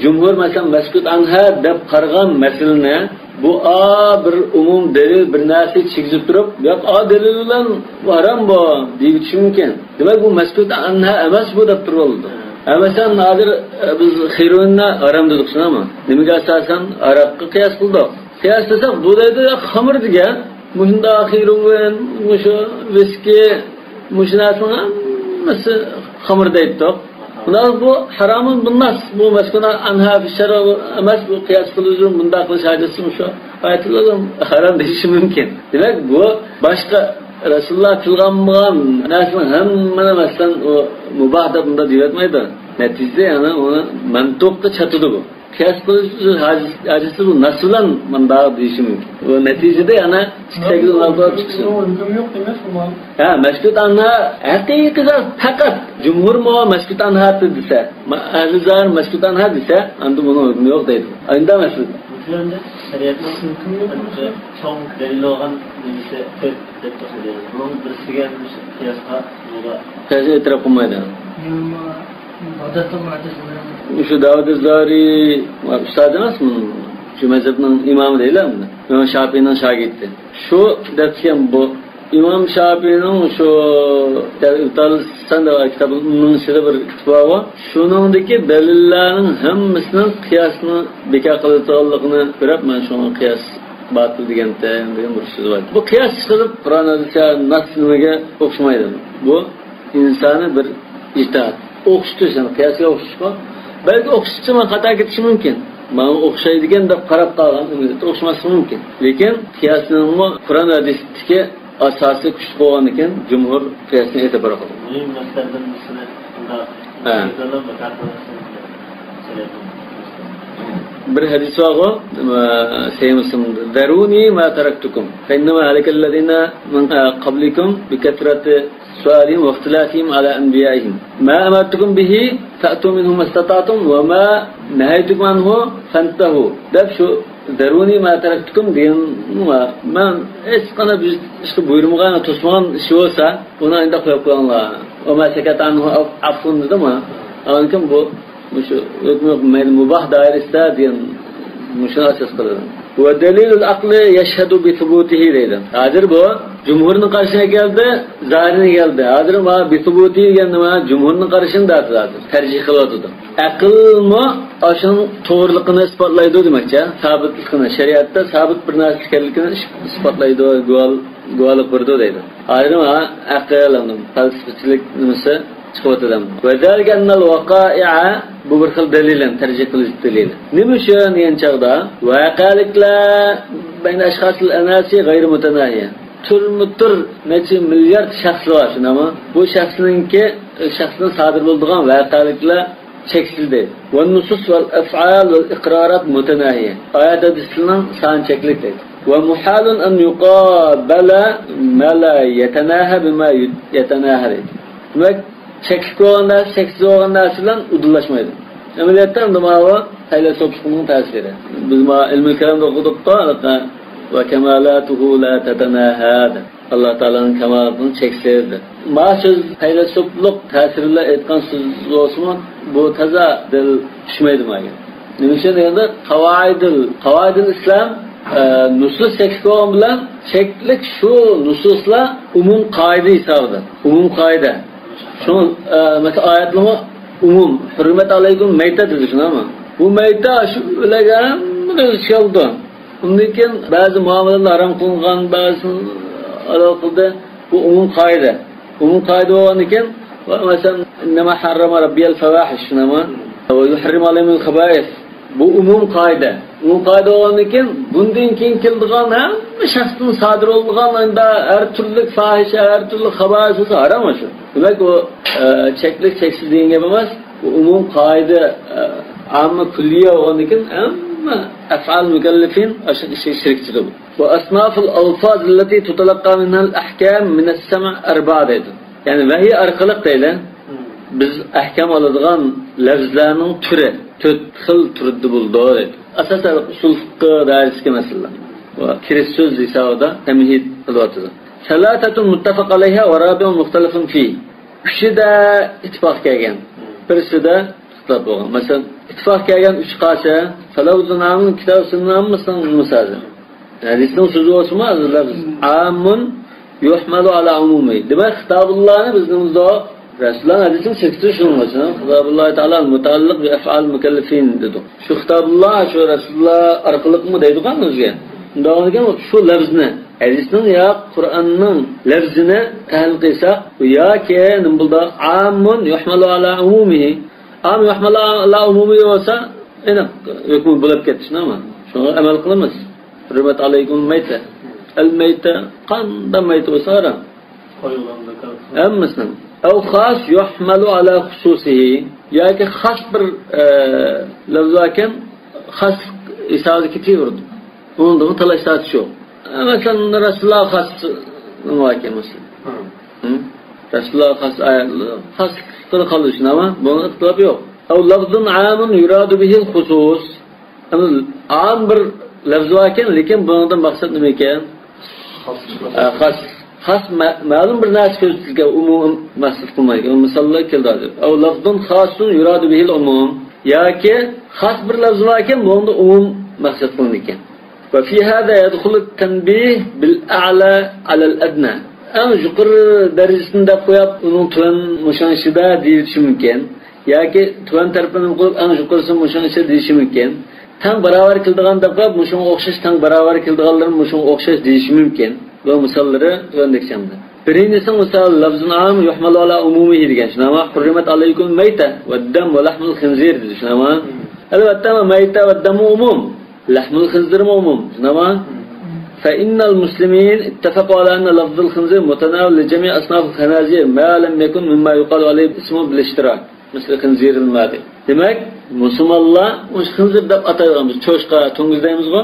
جۇمھۇر، مەسىلەن، مەسكۇت ئانھا دەپ قارىغان مەسىلىنى بۇ، ئا، بىر ئومۇم دەلىل، بىر نەرسە چىگىزىپ تۇرۇپ، ياق، ئا، دەلىل بىلەن ھارام بۇ دېيىۋېتىشى مۇمكىن. دېمەك، بۇ مەسكۇت ئانھا ئەمەس بۇ دەپ تۇرۇۋالىدۇ. ھە، مەسىلەن، ھازىر، ئە، بىز خېروئىننى ھارام دېدۇق، شۇنداقمۇ؟ نېمىگە ئاساسەن؟ ھاراققا قىياس قىلدۇق. قىياس دېسەك، بۇ دەيدۇ، يا، خەمر دېگەن، مۇشۇنداق خېروئىن، مۇشۇ ۋىسكى، مۇشۇ نەرسىنىڭ ھەممىسى خەمر دەيتتۇق. بۇنداق بۇ ھارامۇن بۇنناس، بۇ مەسكۇت ئانھا بىشەر ئەمەس، بۇ قىياس قىلىش، بۇنداق قىلىش ھاجەتسىز، مۇشۇ ئايەتلەر ھارام دېيىشى مۇمكىن. دېمەك، بۇ باشقا رەسۇلۇللا تىلغا ئالمىغان نەرسىنىڭ ھەممىنى، مەسىلەن، ئۇ مۇباھ دەپ مۇنداق دېيىۋەتمەيدۇ. نەتىجىدە، يەنى ئۇنى مەنتۇققا چاتىدۇ بۇ. قىياس قىلىش ھاجىتى بۇ نەس بىلەن مۇنداق دېيىشى مۇمكىن. بۇ نەتىجىدە يەنە ئىككى سەككىز ئون ئالتە بولۇپ چىقسۇن. ھە، مەسكۇت ئانھا ھەقىقىي زات پەقەت جۇمھۇرمۇ مەسكۇت ئانھا دېسە، ما-، ئەھلى زاھىر مەسكۇت ئانھا دېسە، ئاندىن بۇنىڭ ھۆكمى يوق دەيدۇ. ئاينىدا مەسىلىدە. مۇشۇ يەردە شەرىئەتنىڭ چوڭ دەلىل بولغان نېمىسى تۆت دەپ قوشۇلدى. بۇنىڭ بىرسىگە مۇشۇ قىياسقا، بۇغا قىياسنى ئېتىراپ قىلمايدۇ. مۇشۇ داۋۇد زاھىرى ئۇستازى ئەمەسمۇ؟ شۇ مەزھەپنىڭ ئىمامى دەيلى ئۇنى. ئىمام شاپىئىنىڭ شاگىرتى. شۇ دەپتىكەن بۇ. ئىمام شاپىئىنىڭ شۇ ئىبتال سەن دەپ كىتابنىڭ ئىچىدە بىر كىتاب بارغۇ. شۇنىڭدىكى دەلىللەرنىڭ ھەممىسىنىڭ قىياسنى بىكار قىلىدىغانلىقىنى كۆرۈپ، مەن شۇڭا قىياس باتىل دېگەنتىم دېگەن بىر سۆز بار. بۇ قىياس چىقىرىپ، قۇرئان ھەدىسكە نەس نېمىگە ئوخشىمايدۇ. بۇ ئىنسانى بىر ئىجتىھاد. ئوخشىتىش، يەنى قىياسقا ئوخشىتىشقا. بەلكى ئوخشىتىشىمۇ خاتا كېتىشى مۇمكىن. ماڭا ئوخشايدىكەن دەپ قاراپ قالغان، ئەمەلىيەتتە ئوخشىماسلىقى مۇمكىن. لېكىن قىياسنىڭمۇ قۇرئان ھەدىستىكى ئاساسى كۈچلۈك بولغاندىكىن، جۇمھۇر قىياسنى ئېتىبار قىلىدۇ. مۇھىم مەسىلىلەردىن بىرسىنى شۇنداق ھە. بىر ھەدىس بارغۇ، سەھىھ مۇسلىمدا، ذروني ما تركتكم فإنما هلك الذين من قبلكم بكثرة سؤالهم واختلافهم على أنبيائهم. ما أمرتكم به فأتوا منه ما استطعتم وما نهيتكم عنه فانتهوا دەپ شۇ دەرۇنى ما تەرەكتۇكۇم دېگەن، مەن ھېچقانداق بىر ئىشقا بۇيرۇمىغان، توسمىغان ئىش بولسا، ئۇنى ئايدا قويۇپ قويۇڭلار. ۋە ما سەكەتە ئەنھۇ ئەف-، ئەفۇن دېدىما؟ ئاندىن كېيىن بۇ، مۇشۇ ھۆكمى مۇباھ دائىرىسىدە دېگەن مۇشۇنى ئاساس قىلىدۇ. ۋە دەلىلۇل ئەقلى يەشھەدۇ بىسۇبۇتىھى دەيدۇ. ھازىر بۇ جۇمھۇرنىڭ قارىشىغا كەلدى، زاھىرىغا كەلدى. ھازىر ما بىسۇبۇتى دېگەن نېمە؟ جۇمھۇرنىڭ قارىشىنى دەۋاتىدۇ، تەرجىھ قىلىۋاتىدۇ. ئەقىلمۇ ئاشۇنىڭ توغرىلىقىنى ئىسپاتلايدۇ دېمەكچى، سابىتلىقىنى، شەرىئەتتە سابىت بىر نەرسە ئىكەنلىكىنى ئىس-، ئىسپاتلايدۇ، گۇۋاھ-، گۇۋاھلىق بېرىدۇ دەيدۇ. ئايرىم ھا، ئەقىل، ئاندىن پەلسەپىچىلىك نېمىسى چىقىۋاتىدۇ. ۋە زالىكە ئەننەل ۋەقائىئە، بۇ بىر خىل دەلىل، تەرجىھ قىلىش دەلىلى. نېمە ئۈچۈن دېگەن چاغدا، ۋەقەلىكلەر بەينە ئەشخاسىل ئەناسى غەيرى مۇتەناھىيە. تۈرمە تۈر نەچچە مىليارد شەخس بار، شۇنداقمۇ؟ بۇ شەخسنىڭكى، شەخستىن سادىر بولىدىغان ۋەقەلىكلەر چەكسىز دەيدۇ. ۋەننۇسۇس ۋەل ئەفئال ۋەل ئىقرارات مۇتەناھىيە. ئايەت ھەدىسلەرنىڭ سانى چەكلىك دەيدۇ. ۋە مۇھالۇن ئەن يۇقابەلە مە لا يەتەناھە بىما يۇ-، يەتەناھە دەيدۇ. دېمەك، چەكلىك بولغان نەرسە، چەكسىز بولغان نەرسە بىلەن ئۇدۇللاشمايدۇ. ئەمەلىيەتتە ئەمدى ماۋۇ پەيلاسوپلۇقنىڭ تەسىرى. بىز ماۋۇ ئىلمىل كالامدا ئوقۇدۇققۇ، ۋە كامالاتۇھۇ لا تەتەناھا دەپ. ئاللا تائالانىڭ كامالىتىنىڭ چەكسىز دەپ. ما سۆز پەيلاسوپلۇق تەسىرى بىلەن ئېيتقان سۆز بولسىمۇ، بۇ تازا دەل چۈشمەيدۇ ماگە. نېمە ئۈچۈن دېگەندە، قاۋايىدىل، قاۋايىدىل ئىسلام، ئە، نۇسۇس چەكلىك بولغان بىلەن، چەكلىك شۇ نۇسۇسلار ئومۇم قائىدە ھېسابىدا. ئومۇم قائىدە. شۇڭا، ئە، مەسىلەن، ئايەتلىرىمۇ ئومۇم. ھۇررىمەت ئەلەيكۇم مەيتە دېدى، شۇنداقمۇ؟ بۇ مەيتە شۇ بىلەن ھەممىنى ئۆز ئىچىگە ئالىدۇ. ئۇندىن كېيىن بەزى مۇئامىلىلەرنى ھارام قىلغان، بەزىسىنى ھالال قىلدى. بۇ ئومۇم قائىدە. ئومۇم قائىدە بولغاندىن كېيىن، مەسىلەن، ئىننەما ھەررەمە رەببىيەل فەۋاھىش، شۇنداقمۇ؟ ۋە يۇھەررىمۇ ئەلەيھىمۇل خەبائىس. بۇ ئومۇم قائىدە. ئومۇم قائىدە بولغاندىن كېيىن، بۇندىن كېيىن كېلىدىغان ھەممە شەخستىن سادىر بولىدىغان، ئەمدى ھەر تۈرلۈك فاھىشە، ھەر تۈرلۈك خەبائىس بولسا ھارام شۇ. دېمەك، ئۇ، ئە، چەكلىك، چەكسىز دېگەن گەپ ئەمەس. بۇ ئومۇم قائىدە، ئە، ئاممە كۈللىيە بولغاندىن كېيىن ھەممە ئەفئال مۇكەللىفىن ئاشۇ ئىشقا شېرىك چىقىدۇ. ۋە ئەسنافۇل ئەلفازىللەتى تۇتەلەققا مىنەل ئەھكام مىنەس سەمئ ئەربەئە دەيدۇ. يەنى ۋەھىي ئارقىلىق دەيدۇ. بىز ئەھكام ئالىدىغان لەۋزلەرنىڭ تۈرى تۆت خىل تۈردە بولىدۇ دەيدۇ. ئاساسەن ئۇسۇل فىقھى دائىرىسىدىكى مەسىلىلەر. ۋە كىرىش سۆز ھېسابىدا تەمھىد قىلىۋاتىدۇ. سەلاسەتۇن مۇتتەپەق ئەلەيھا ۋە رابىئۇن مۇختەلەفۇن فىھ. ئۈچىدە ئىتتىپاق كەلگەن. بىرسىدە ئىختىلاپ بولغان. مەسىلەن، ئىتتىپاق كەلگەن ئۈچ قالسا، فەلەۋزۇن ئامۇن كىتاب سۈننە ھەممىسىنىڭ مىسالى. ھەدىسنىڭ سۆزى بولسىمۇ، ھازىر لەفز ئامۇن يۇھمەلۇ ئەلا ئۇمۇمى. دېمەك، خىتابۇللانى بىزنىڭ زور رەسۇلۇللا ھەدىسىنىڭ سىرتىدا شۇنىڭ ئۈچۈن خىتابۇللا تائالا مۇتەئەللىق بى ئەفئال مۇكەللىفىن دېدۇق. شۇ خىتابۇللا شۇ رەسۇلۇللا ئارقىلىقمۇ دەيدىغان ئۆزىگە. ئۇنداق بولغاندىكىن شۇ لەفزنى، ھەدىسنىڭ يا قۇرئاننىڭ لەفزىنى تەھلىل قىلساق، بۇ ياكى نېمە بولىدۇ؟ ئامۇن يۇھمەلۇ ئەلا ئۇمۇمىھى. ئام يۇھمەلۇ ئەلا ئۇمۇمىھى بولسا، ئېنىق ھۆكمى بولۇپ كەتتى، شۇنداقمۇ؟ شۇڭا ئەمەل قىلىمىز. ھۇررىمەت ئەلەيكۇمۇل مەيتە. ئەل مەيتە، قانداق مەيتە بولسا ھارام. ھەممىسىنىڭ. ئەۋ خاس يۇھمەلۇ ئەلا خۇسۇسىھى. ياكى خاس بىر، ئە، لەۋز باركەن، خاس ھېسابىدا كېتىۋېرىدۇ. ئۇنىڭدىمۇ تالاش تارتىش يوق. ئە، مەسىلەن، رەسۇلۇللا خاس نېمە باركەن، مەسىلەن؟ ھە. ھە؟ رەسۇلۇللا خاس ئايەتلەر، خاسلىققا قالىدۇ، شۇنداقمۇ؟ بۇنىڭدا ئىختىلاپ يوق. ئەۋ لەفزۇن ئامۇن يۇرادۇ بىھىل خۇسۇس. ئەمدى ئام بىر لەفز باركەن، لېكىن بۇنىڭدىن مەقسەت نېمە ئىكەن؟ خاس. ئە، خاس. خاس مە-، مەلۇم بىر نەرسە كۆرسىتىلگەن، ئومۇم مەقسەت قىلمايدىكەن. مىساللار كېلىدۇ ھازىر. ئەۋ لەفزۇن خاسۇن يۇرادۇ بىھىل ئومۇم. ياكى خاس بىر لەفز باركەن، بۇنىڭدا ئومۇم مەقسەت قىلىنىدىكەن. ۋە فى ھازا يەدخۇلۇت تەنبىھ بىل ئەئلا ئەلەل ئەدنا. ئەڭ يۇقىرى دەرىجىسىنى دەپ قويۇپ، ئۇنىڭ تۆۋەن مۇشۇنىڭ ئىچىدە دېيىشى مۇمكىن. ياكى تۆۋەن تەرىپىنى قويۇپ، ئەڭ يۇقىرىسى مۇشۇنىڭ ئىچىدە دېيىشى مۇمكىن. تەڭ باراۋەر كېلىدىغان دەپ قويۇپ، مۇشۇنىڭغا ئوخشاش، تەڭ باراۋەر كېلىدىغانلىرى مۇشۇنىڭغا ئوخشاش دېيىشى مۇمكىن. بۇ مىساللىرى تۆۋەندىكىچە ئەمدى. بىرىنچىسى مىسال، لەفزۇن ئام يۇھمەلۇ ئەلا ئۇمۇمىھى دېگەن، شۇنداقمۇ؟ ھۇررىمەت ئەلەيكۇمۇل مەيتە ۋەددەم ۋە لەھمۇل خىنزىر دېدى، شۇنداقمۇ؟ ئەلۋەتتە، مەيتە ۋەددەممۇ ئومۇم. لەھمۇل خىنزىرمۇ ئومۇم، شۇنداقمۇ؟ فإن المسلمين اتفقوا على أن لفظ الخنزير متناول لجميع أصناف الخنازير ما لم يكن مما يقال عليه الاسم بالاشتراك. مىسلى خىنزىرىل مادى. دېمەك، مۇسۇلمانلار مۇشۇ خىنزىر دەپ ئاتايدىغان، بىز چوشقا، توڭگۇز دەيمىزغۇ.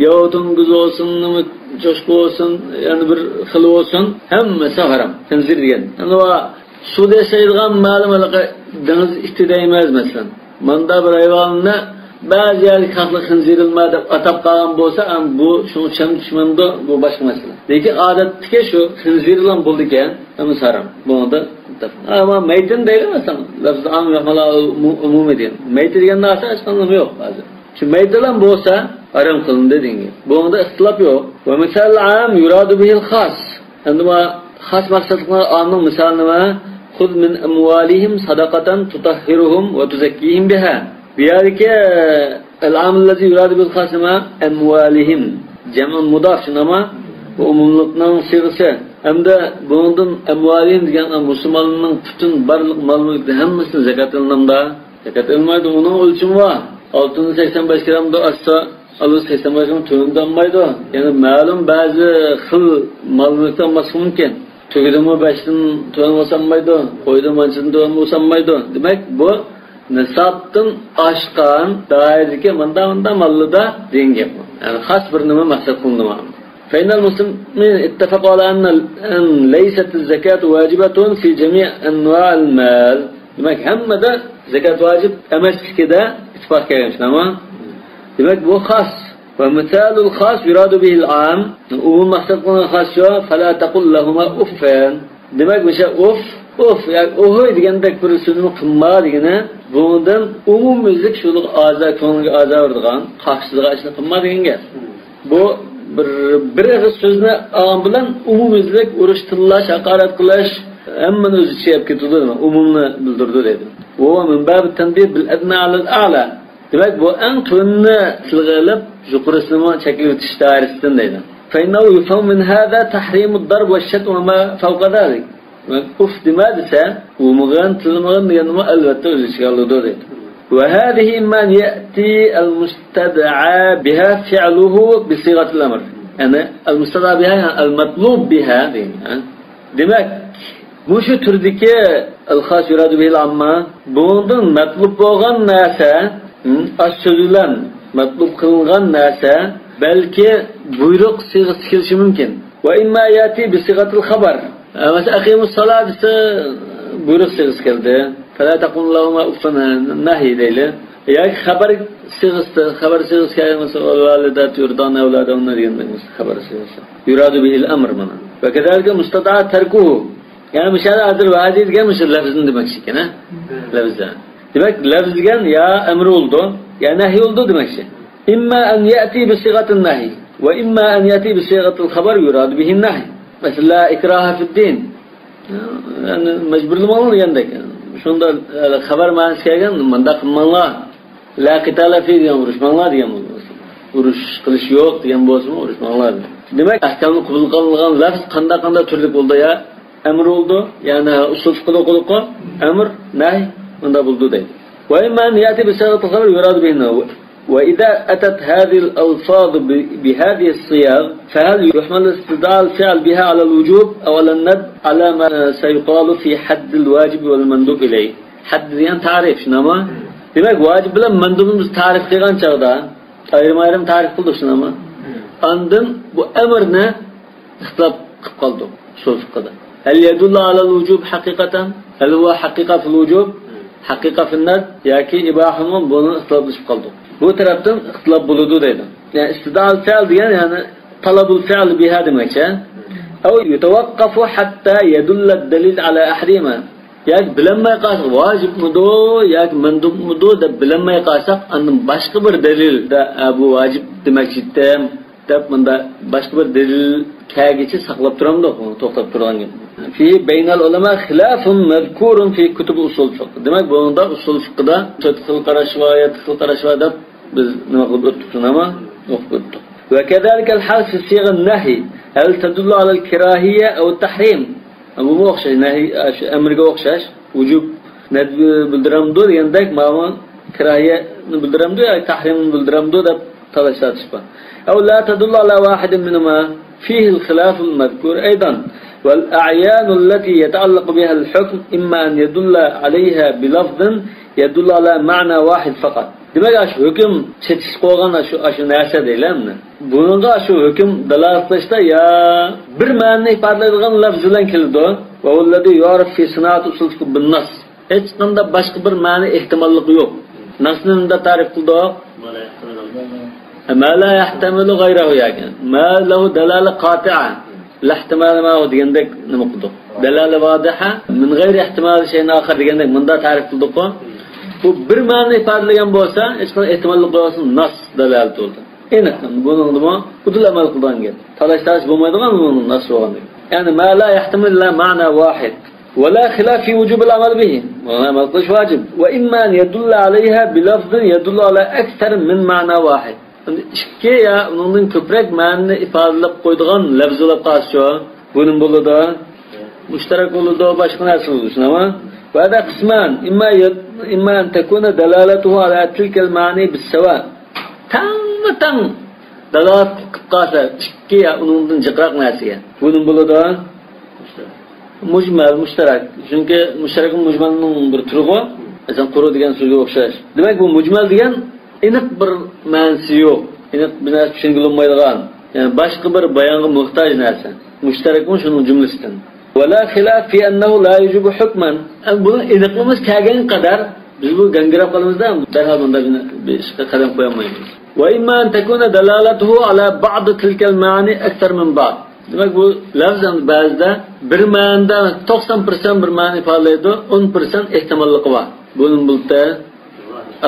ياۋا توڭگۇز بولسۇن، نېمە، چوشقا بولسۇن، يەنە بىر خىل بولسۇن، ھەممىسى ھارام. خىنزىر دېگەن. يەنى سۇدا ياشايدىغان مەلۇم ھېلىقى دېڭىز ئىتى دەيمىز، مەسىلەن. ماندا بىر ھايۋاننى بەزى يەرلىك خەقلەر خىنزىرلما دەپ ئاتاپ قالغان بولسا، ئەم، بۇ شۇڭا چەم چۈشمەمدۇ، بۇ باشقا مەسىلە. لېكىن ئادەتتىكى شۇ خىنزىرلام بولىدىكەن، ئەمما ھارام. بۇنىڭدا ئەمما مەيتىن دەيلى، مەسىلەن، لەفزى ئام يەھمەل ئومۇمى دېگەن. مەيتى دېگەندە ئاسان ھېچقانداق يوق ھازىر. شۇ مەيتىلەم بولسا ھارام قىلىندى دېگەن گەپ. بۇنىڭدا ئىختىلاپ يوق. ومثال العام يراد به الخاص. ئەمدى ما خاس مەقسەتلىك ئامنىڭ مىسالى نېمە؟ خذ من أموالهم صدقة تطهرهم وتزكيهم بها. بۇ يەردىكى العام الذي يراد به الخاص نېمە؟ أموالهم. جەمئى مۇداف شۇنداقمۇ؟ بۇ ئومۇملۇقنىڭ سىيغىسى. ھەمدە بۇنىڭدىن أموالهم دېگەن مۇسۇلماننىڭ پۈتۈن بارلىق مال-مۈلكىنىڭ ھەممىسىدىن زاكات ئېلىنامدا؟ زاكات ئېلىنمايدۇ، ئۇنىڭ ئۆلچىمى بار. ئالتۇننى سەكسەن بەش گرامدا ئاچسا، ئالىسى سەكسەن بەش گرام تۆۋەندە ئالمايدۇ. يەنى مەلۇم بەزى خىل مال-مۈلۈكتە ئالماسلىقى مۇمكىن. تۆگىدىنمۇ بەشتىن تۆۋەن بولسا ئالمايدۇ، قويدىن مانچىدىن تۆۋەن بولسا ئالمايدۇ. دېمەك، بۇ نىسابتىن ئاشقان دائىرىدىكى ماندا-ماندا ماللىدا دېگەن گەپ. يەنى خاس بىر نېمە مەقسەت قىلىندىمۇ؟ فإن المسلمين اتفقوا على أن، أن ليست الزكاة واجبة في جميع أنواع المال. دېمەك، ھەممىدە زاكات ۋاجىپ ئەمەسلىكىدە ئىتتىپاق كەلگەن، شۇنداقمۇ؟ دېمەك، بۇ خاس. ومثال الخاص يراد به العام. ئومۇم مەقسەت قىلغان خاس شۇ. فلا تقل لهما أف. دېمەك، مۇشۇ ئۇف، ئۇف، ياكى ئوھۇي دېگەندەك بىر سۆزنى قىلما دېگىنى، بۇنىڭدىن ئومۇميۈزلۈك شۇلۇق ئازا، كۆڭۈلگە ئازا بېرىدىغان، قاقشىتىدىغان ئىشنى قىلما دېگەن گەپ. بۇ بىر، بىر ئېغىز سۆزنى ئالغان بىلەن ئومۇميۈزلۈك ئۇرۇش، تىللاش، ھاقارەت قىلىش، ھەممىنى ئۆز ئىچىگە ئېلىپ كېتىدۇ، ئومۇمنى بىلدۈرىدۇ دەيدۇ. وهو من باب التنبيه بالأدنى على الأعلى. دېمەك، بۇ ئەڭ تۆۋىنىنى تىلغا ئېلىپ، يۇقىرىسىنىمۇ چەكلىۋېتىش دائىرىسىدىن دەيدۇ. فإنه يفهم من هذا تحريم الضرب والشتم وما فوق ذلك. ئۇف دېمە دېسە، ئۇرمىغىن، تىللىمىغىن دېگەننىمۇ ئەلۋەتتە ئۆز ئىچىگە ئالىدۇ دەيدۇ. وهذه إما أن يأتي المستدعى بها فعله بصيغة الأمر. يەنى المستدعى بها، يەنى المطلوب بها دەيمىز. دېمەك، مۇشۇ تۈردىكى الخاص يراد به العام، بۇنىڭدىن مەتلۇب بولغان نەرسە، ھىم، ئاش سۆزى بىلەن مەتلۇب قىلىنغان نەرسە بەلكى بۇيرۇق سىيغىسى كېلىشى مۇمكىن. وإما يأتي بصيغة الخبر. مەسىلەن، أقيموا الصلاة دېسە، بۇيرۇق سىيغىسى كەلدى. فلا تقل لهما أف، نەھى دەيلى. ياكى خەۋەر سىيغىسىدا، خەۋەر سىيغىسى كەلگەن مەسىلەن، والوالدات يرضعن أولادهن دېگەندەك مەسىلەن، خەۋەر سىيغىسى. يراد به الأمر مانا. وكذلك المستدعى تركه. يەنى مۇشۇ يەردە ھازىر ۋەھدى دېگەن مۇشۇ لەفزنى دېمەكچى ئىكەن، ھە؟ لەفزنى. دېمەك، لەفز دېگەن يا ئەمر بولىدۇ، يا نەھي بولىدۇ دېمەكچى. إما أن يأتي بصيغة النهي، وإما أن يأتي بصيغة الخبر يراد به النهي. مەسىلەن، لا إكراهَ في الدين. يەنى مەجبۇرلىماڭلار دېگەندەك. شۇندا، ئە، خەۋەر مەنىسى كەلگەن، مۇنداق قىلماڭلار. لا قتال فيه دېگەن، ئۇرۇشماڭلار دېگەن بولىدۇ. ئۇرۇش قىلىش يوق دېگەن بولسىمۇ، ئۇرۇشماڭلار. دېمەك، ئەھكامنى قوبۇل قىلىنغان لەفز قانداق، قانداق تۈرلۈك بولىدۇ يا؟ ئەمر بولىدۇ، يەنى ئۇسۇل فىقھىدا ئوقۇدۇققۇ، ئەمر، نەھي، مۇنداق بولىدۇ دەيدۇ. وإما أن يأتي بصيغة الخبر يراد به النهي. وإذا أتت هذه الألفاظ ب-، بهذه الصيغ، فهل يحمل استدعاء الفعل بها على الوجوب أو على الندب على ما سيقال في حد الواجب والمندوب إليه؟ ھەدد دېگەن تەرىپ، شۇنداقمۇ؟ دېمەك، ۋاجىب بىلەن مەندۇبنى بىز تەرىپ قىلغان چاغدا، ئايرىم-ئايرىم تەرىپ قىلدۇق، شۇنداقمۇ؟ ئاندىن بۇ ئەمرنى ئىختىلاپ قىلىپ قالدۇق ئۇسۇل فىقھىدا. هل يدل على الوجوب حقيقة؟ هل هو حقيقة في الوجوب؟ حقيقة في الندب؟ ياكى ئىباھەمۇ؟ بۇنى ئىختىلاپلىشىپ قالدۇق. بۇ تەرەپتىن ئىختىلاپ بولىدۇ دەيدۇ. يەنى ئىستىدئال فەئل دېگەن، يەنى تەلەبۇل فەئل بىھا دېمەكچى. أو يتوقف حتى يدل الدليل على أحدهما. ياكى بىلەلمەي قالساق، ۋاجىپمىدۇ ياكى مەندۇبمىدۇ دەپ بىلەلمەي قالساق، ئاندىن باشقا بىر دەلىلدە، ئە، بۇ ۋاجىپ دېمەكچىدىم دەپ، مۇنداق باشقا بىر دەلىل كەلگۈچە ساقلاپ تۇرامدۇق، توختاپ تۇرغان گەپ. فيه بين العلماء خلاف مذكور في كتب أصول الفقه. دېمەك، بۇنىڭدا ئۇسۇل فىقىدا تۆت خىل قاراش بار، يەتتە خىل قاراش بار دەپ بىز نېمە قىلىپ ئۆتتۇق، شۇنداقمۇ؟ ئوقۇپ ئۆتتۇق. وكذلك الحال في صيغ النهي. هل تدل على الكراهية أو التحريم؟ بۇمۇ ئوخشاش، نەھى، شۇ ئەمرگە ئوخشاش. ۋۇجۇب، نەدبى بىلدۈرەمدۇ دېگەندەك، ماۋۇ كىراھىيەتنى بىلدۈرەمدۇ ياكى تەھرىمنى بىلدۈرەمدۇ دەپ تالاش تارتىش بار. أو لا تدل على واحد منهما، فيه الخلاف المذكور أيضا. والأعيان التي يتعلق بها الحكم إما أن يدل عليها بلفظ يدل على معنى واحد فقط. دېمەك، ئاشۇ ھۆكۈم چېتىشلىق بولغان ئاشۇ، ئاشۇ نەرسە دەيلى ئەمدى. بۇنىڭغا ئاشۇ ھۆكۈم دالالەت قىلىشتا يا بىر مەنىنى ئىپادىلەيدىغان لەپز بىلەن كېلىدۇ. وهو الذي يعرف في صناعة أصول الفقه بالنص. ھېچقانداق باشقا بىر مەنە ئېھتىماللىقى يوق. نەسنى مۇنداق تەرىپ قىلدۇق. ما لا يحتمل غيره ياكى ما له دلالة قاطعة. لا احتمال معه دېگەندەك نېمە قىلدۇق؟ دلالة واضحة من غير احتمال شيء آخر دېگەندەك مۇنداق تەرىپ قىلدۇققۇ. بۇ بىر مەنىنى ئىپادىلىگەن بولسا، ھېچقانداق ئېھتىماللىق بولماستىن ناس دالالىتى بولدى. ئېنىق، بۇنىڭدىمۇ ئۇدۇل ئەمەل قىلىدىغان گەپ. تالاش-تارتىش بولمايدىغان بۇنىڭ ناس بولغاندىكىن. يەنى ما لا يحتمل إلا معنى واحد. ولا خلاف في وجوب العمل به. بۇنى ئەمەل قىلىش ۋاجىپ. وإما أن يدل عليها بلفظ يدل على أكثر من معنى واحد. ئىككى يا ئۇنىڭدىن كۆپرەك مەنىنى ئىپادىلەپ قويىدىغان لەپز بولۇپ قالسىچۇ؟ بۇنىمۇ بولىدۇ. مۇشتەرەك بولىدۇ، باشقا نەرسە بولىدۇ، شۇنداقمۇ؟ وهذا قسمان، إما يد-، إما أن تكون دلالته على تلك المعاني بالسواء. تەڭمۇ تەڭ دالالەت قىلىپ قالسا، ئىككى يا ئۇنىڭدىن جىقراق نەرسىگە. بۇنىمۇ بولىدۇ. مۇجمەل، مۇشتەرەك. چۈنكى مۇشتەرەك مۇجمەلنىڭ بىر تۈرىغۇ. مەسىلەن، قۇرۇ دېگەن سۆزگە ئوخشاش. دېمەك، بۇ مۇجمەل دېگەن ئېنىق بىر مەنىسى يوق، ئېنىق بىر نەرسە چۈشەنگىلى بولمايدىغان، يەنى باشقا بىر بايانغا موھتاج نەرسە. مۇشتەرەكمۇ شۇنىڭ جۈملىسىدىن. ولا خلاف في أنه لا يوجب حكما. ئەمما بۇنىڭ ئېنىقلىقىمىز كەلگەن قەدەر بىز بۇ گاڭگىراپ قالىمىزدا، دەرھال بۇنداق بىر ئىشقا قەدەم قويالمايمىز. وإما أن تكون دلالته على بعض تلك المعاني أكثر من بعض. دېمەك، بۇ لەپز ئەمدى بەزىدە بىر مەنىدە توقسان پىرسەنت بىر مەنىنى ئىپادىلەيدۇ، ئون پىرسەنت ئېھتىماللىقى بار. بۇنى بۇلتە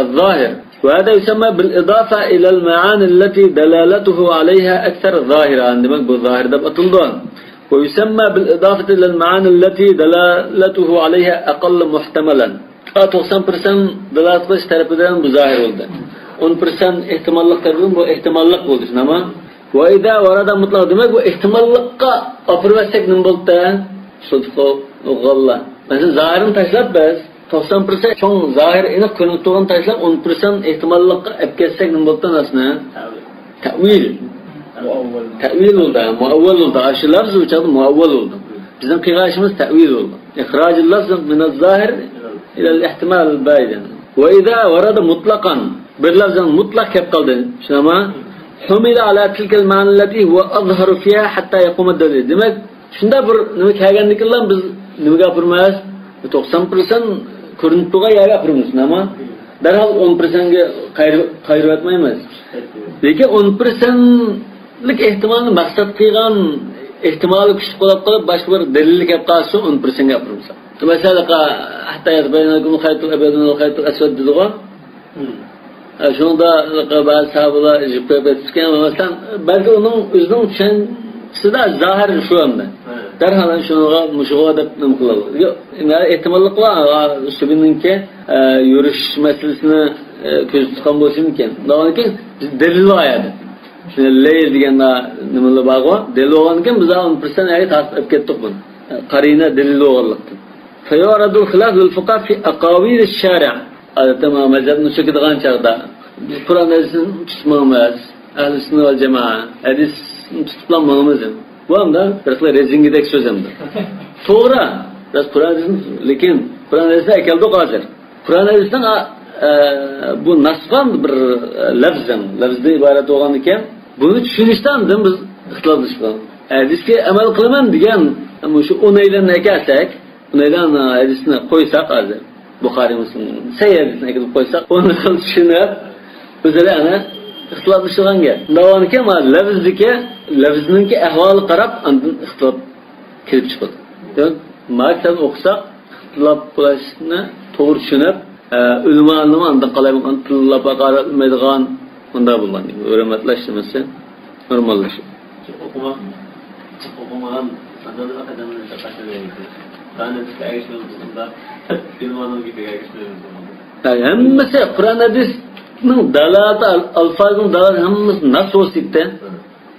الظاهر. وهذا يسمى بالإضافة إلى المعاني التي دلالته عليها أكثر ظاهرا. دېمەك، بۇ زاھىر دەپ ئاتىلىدۇ. ويسمى بالإضافة إلى المعاني التي دلالته عليها أقل محتملا. ئا، توقسان پىرسەنت دالالەت قىلىش تەرىپىدىن بۇ زاھىر بولدى. ئون پىرسەنت ئېھتىماللىق تەرىپىدىن بۇ ئېھتىماللىق بولدى، شۇنداقمۇ؟ وإذا ورد مطلق، دېمەك، بۇ ئېھتىماللىققا ئاپىرىۋەتسەك نېمە بولدى؟ صدق غلة. مەسىلەن، زاھىرنى تاشلاپ بىز توقسان پىرسەنت چوڭ زاھىر ئېنىق كۆرۈنۈپ تۇرغىنىنى تاشلاپ، ئون پىرسەنت ئېھتىماللىققا ئەپ كەتسەك نېمە بولدى ناسنى؟ تەئۋىل. تەئۋىل بولدى، مۇئەۋۋەل بولدى. ئاشۇ لەپز ئۇ چاغدا مۇئەۋۋەل بولدى. بىزنىڭ قىلغان ئىشىمىز تەئۋىل بولدى. إخراج اللفظ من الظاهر إلى الاحتمال البعيد. وإذا ورد مطلقا، بىر لەپز مۇتلەق كەپ قالدى، شۇنداقمۇ؟ حمل على تلك المعاني التي هو أظهر فيها حتى يقوم الدليل. دېمەك، شۇنداق بىر نېمە كەلگەندىكىنلا بىز نېمىگە ئاپىرىمىز؟ توقسان پىرسەنت كۆرۈنۈپ تۇرغان يەرگە ئاپىرىمىز، ئەمما دەرھال ئون پىرسەنتكە قايرىۋەتمەيمىز. لېكىن ئون پىرسەنتلىك ئېھتىمالنى مەقسەت قىلغان ئېھتىمالى كۈچلۈك بولۇپ قېلىپ، باشقا بىر دەلىل كەپ قالسا، ئون پىرسەنتكە ئاپىرىمىز. مەسىلەن، حتى يتبين لكم الخيط الأبيض من الخيط الأسود دېدىغۇ. ھە، شۇنىڭدا بەزى ساھابىلەر جىپ قويۇپ كېتىپتىكەن، مەسىلەن، بەلكى ئۇنىڭ ئۆزىنىڭ چۈشەنچىسىدە زاھىر شۇ ئەمدى. دەرھال شۇنىڭغا، مۇشۇغا دەپ نېمە قىلىدۇ. يوق، ئېھتىماللىق بار، سۈبكىنىڭكى، ئە، يۈرۈش مەسىلىسىنى، ئە، كۆزدە تۇتقان بولۇشى مۇمكىن. ئۇنىڭدىن كېيىن دەلىل بار يەردە. شۇ لەيل دېگەن نېمىلەر بارغۇ، دەلىل بولغاندىن كېيىن بىز ئون پىرسەنت يەرگە تارتىپ ئەپ كەتتۇق بۇنى. قەرىنە دەلىل بولغانلىقتىن. فيعرض الخلاف للفقهاء في أقاويل الشارع. ئادەتتە مانا مەزھەپنى چۆكىدىغان چاغدا بىز قۇرئان ھەدىسنى تۇتۇپ ماڭىمىز. ئەھلى سۈننە ۋەل جامائە ھەدىسنى تۇتۇپلا ماڭىمىز. بۇ ئەمدى بىر خىل رېزىنكىدەك سۆز ئەمدى. توغرا. بىز قۇرئان ھەدىسنى، لېكىن قۇرئان ھەدىسنى ئەكەلدۇق ھازىر. قۇرئان ھەدىسنىڭ، ئە، بۇ ناسقا بىر، ئە، لەفزىڭ، لەفزدىن ئىبارەت بولغاندىكىن، بۇنى چۈشىنىشتە ئاندىن بىز ئىختىلاپلىشىپ قالدۇق. ھەدىسكە ئەمەل قىلىمەن دېگەن مۇشۇ ئۇنەيلەننى ئەكەلسەك، ئۇنەيلەن ھەدىسنى قويساق ھازىر، بۇخارىي، مۇسلىم، سەھىھ ھەدىسنى ئەكېلىپ قويساق، ئۇنى چۈشىنىپ، ئۆزئارا ئەنە ئىختىلاپلىشىدىغان گەپ. شۇنداق بولغاندىكىن، مانا لەفزدىكى، لەفزنىڭكى ئەھۋالىغا قاراپ ئاندىن ئىختىلاپ كېلىپ چىقىدۇ. دېمەك، مانا كىتابنى ئوقۇساق، ئىختىلاپلاشنى توغرا چۈشىنىپ، ئە، ئۆلىمالارنىڭ ئاندىن قالايمىقان تىللاپ ھاقارەتلىمەيدىغان، مۇنداق بولغان، ھۆرمەتلەش نېمىسى، نورماللىشىش. ئوقۇماق، ئوقۇمىغان ئادەملەر قەدەملىرىنى تاشلىۋېرىدۇ. قۇرئان ھەدىسكە ئەگىشمەيمىز، ئۇندا ئۆلىمالارنىڭ گېپىگە ئەگىشمەيمىز. ھە، ھەممىسى قۇرئان ھەدىسنىڭ دالالىتى، ئەلفازنىڭ دالالىتى ھەممىسى نەس ۋاسىتە.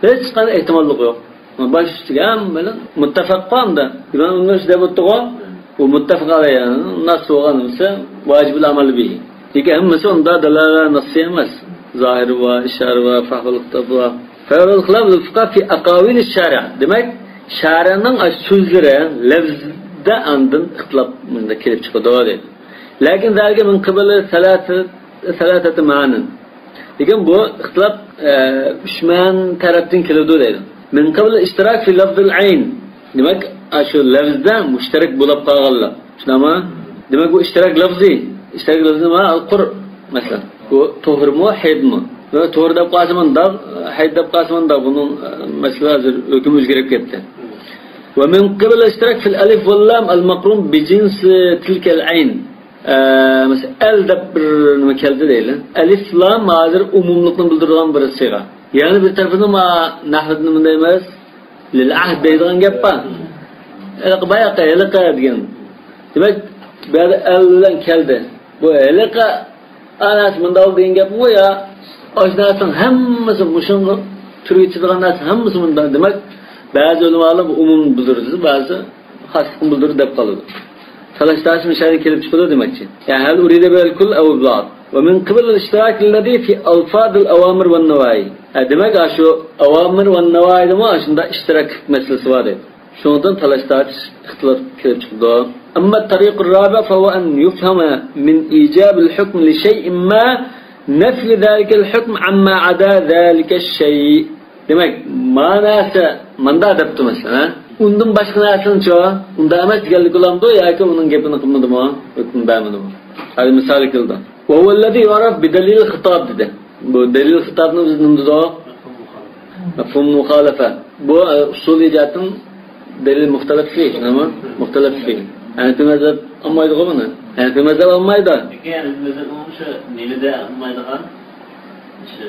ھېچقانداق ئېھتىماللىق يوق. باش ئۈستىگە ھەممە بىلەن مۇتتەپەق بار ئەمدى. ئىمام ئىبن رۇشد دەپ ئۆتتىغۇ، بۇ مۇتتەپەق ئەلەيھى نەس بولغان بولسا، ۋاجىبۇل ئەمەل بىھى. لېكىن ھەممىسى ئۇندا دالالە نەسسى ئەمەس. زاھىرى بار، ئىشارە بار، فەھۋەل خىتاب بار. فەھۋەل خىلاف فىقە فى ئەقاۋىل شەرە. دېمەك، شەرەنىڭ سۆزلىرى لەۋزدە ئاندىن ئىختىلاپ مۇنداق كېلىپ چىقىدۇ دەيدۇ. لەكىن زالىكە مىن قىبىلى سەلاسە-، سەلاسەتى مەئانىن. لېكىن بۇ ئىختىلاپ، ئە، ئۈچ مەن تەرەپتىن كېلىدۇ دەيدۇ. مىن قىبىلى ئىشتىراك فى لەفزىل ئەين. دېمەك، ئاشۇ لەفزدە مۇشتەرەك بولۇپ قالغانلار. شۇنداقمۇ؟ دېمەك، بۇ ئىشتىراك لەفزى. ئىشتىراك لەفزى نېمە؟ ئەل قۇر، مەسىلەن. بۇ تۇھۇرمۇ، ھەيدمۇ؟ توغرا دەپ قالسا مۇنداق، ھەيت دەپ قالسا مۇنداق، بۇنىڭ، ئە، مەسىلە ھازىر ھۆكۈم ئۆزگىرىپ كەتتى. ومن قبل الاشتراك في الألف واللام المقرون بجنس تلك العين. ئە، مەسىلەن، ئەل دەپ بىر نېمە كەلدى دەيلى. ئەلىف لام ھازىر ئومۇملۇقنى بىلدۈرىدىغان بىر سىيغە. يەنە بىر تەرىپىدىن ما نەھۋىدە نېمە دەيمىز؟ لىل ئەھد دەيدىغان گەپ بار. ھېلىقى باياقى، ھېلىقى دېگەن. دېمەك، بۇ يەردە ئەل بىلەن كەلدى. بۇ ھېلىقى ئاناس مۇنداق دېگەن گەپمۇ يا؟ ئاشۇ نەرسىنىڭ ھەممىسى مۇشۇنىڭغا تۈرگە چىدىغان نەرسە ھەممىسى مۇنداق. دېمەك، بەزى ئۆلىمالار بۇ ئومۇم بىلدۈرىدۇ، بەزى خاسلىقنى بىلدۈرىدۇ دەپ قالىدۇ. تالاش تارتىش مۇشەدە كېلىپ چىقىدۇ دېمەكچى. يەنى هل أريد بها الكل أو البعض. ومن قبل الاشتراك الذي في ألفاظ الأوامر والنواهي. ھە، دېمەك، ئاشۇ ئاۋامىر ۋە نەۋايىدىمۇ ئاشۇنداق ئىشتىراكلىق مەسىلىسى بار دەيدۇ. شۇنىڭدىن تالاش تارتىش ئىختىلاپ كېلىپ چىقىدۇ. أما الطريق الرابع فهو أن يفهم من إيجاب الحكم لشيء ما نفي ذلك الحكم عما عدا ذلك الشيء. دېمەك، ما نەرسە ماندا دەپتۇ مەسىلەن، ھە؟ ئۇندىن باشقا نەرسىنىچۇ؟ ئۇنداق ئەمەس دېگەنلىك بولامدۇ ياكى ئۇنىڭ گېپىنى قىلمىدىمۇ؟ ھۆكۈم بەرمىدىمۇ؟ ھازىر مىسال كېلىدۇ. وهو الذي يعرف بدليل الخطاب دېدى. بۇ دەلىل خىتابنى بىز نېمە دېدۇق؟ مەفھۇم مۇخالىپە. بۇ، ئە، ئۇسۇلىي جەھەتتىن دەلىل مۇختەلەپ فىھ، نېمە؟ مۇختەلەپ فىھ. ھەنەفىي مەزھەپ ئالمايدىغۇ بۇنى. ھەنەفىي مەزھەپ ئالمايدۇ. لېكىن ھەنەفىي مەزھەپ شۇ نېمىدە ئالمايدىغان؟ شۇ،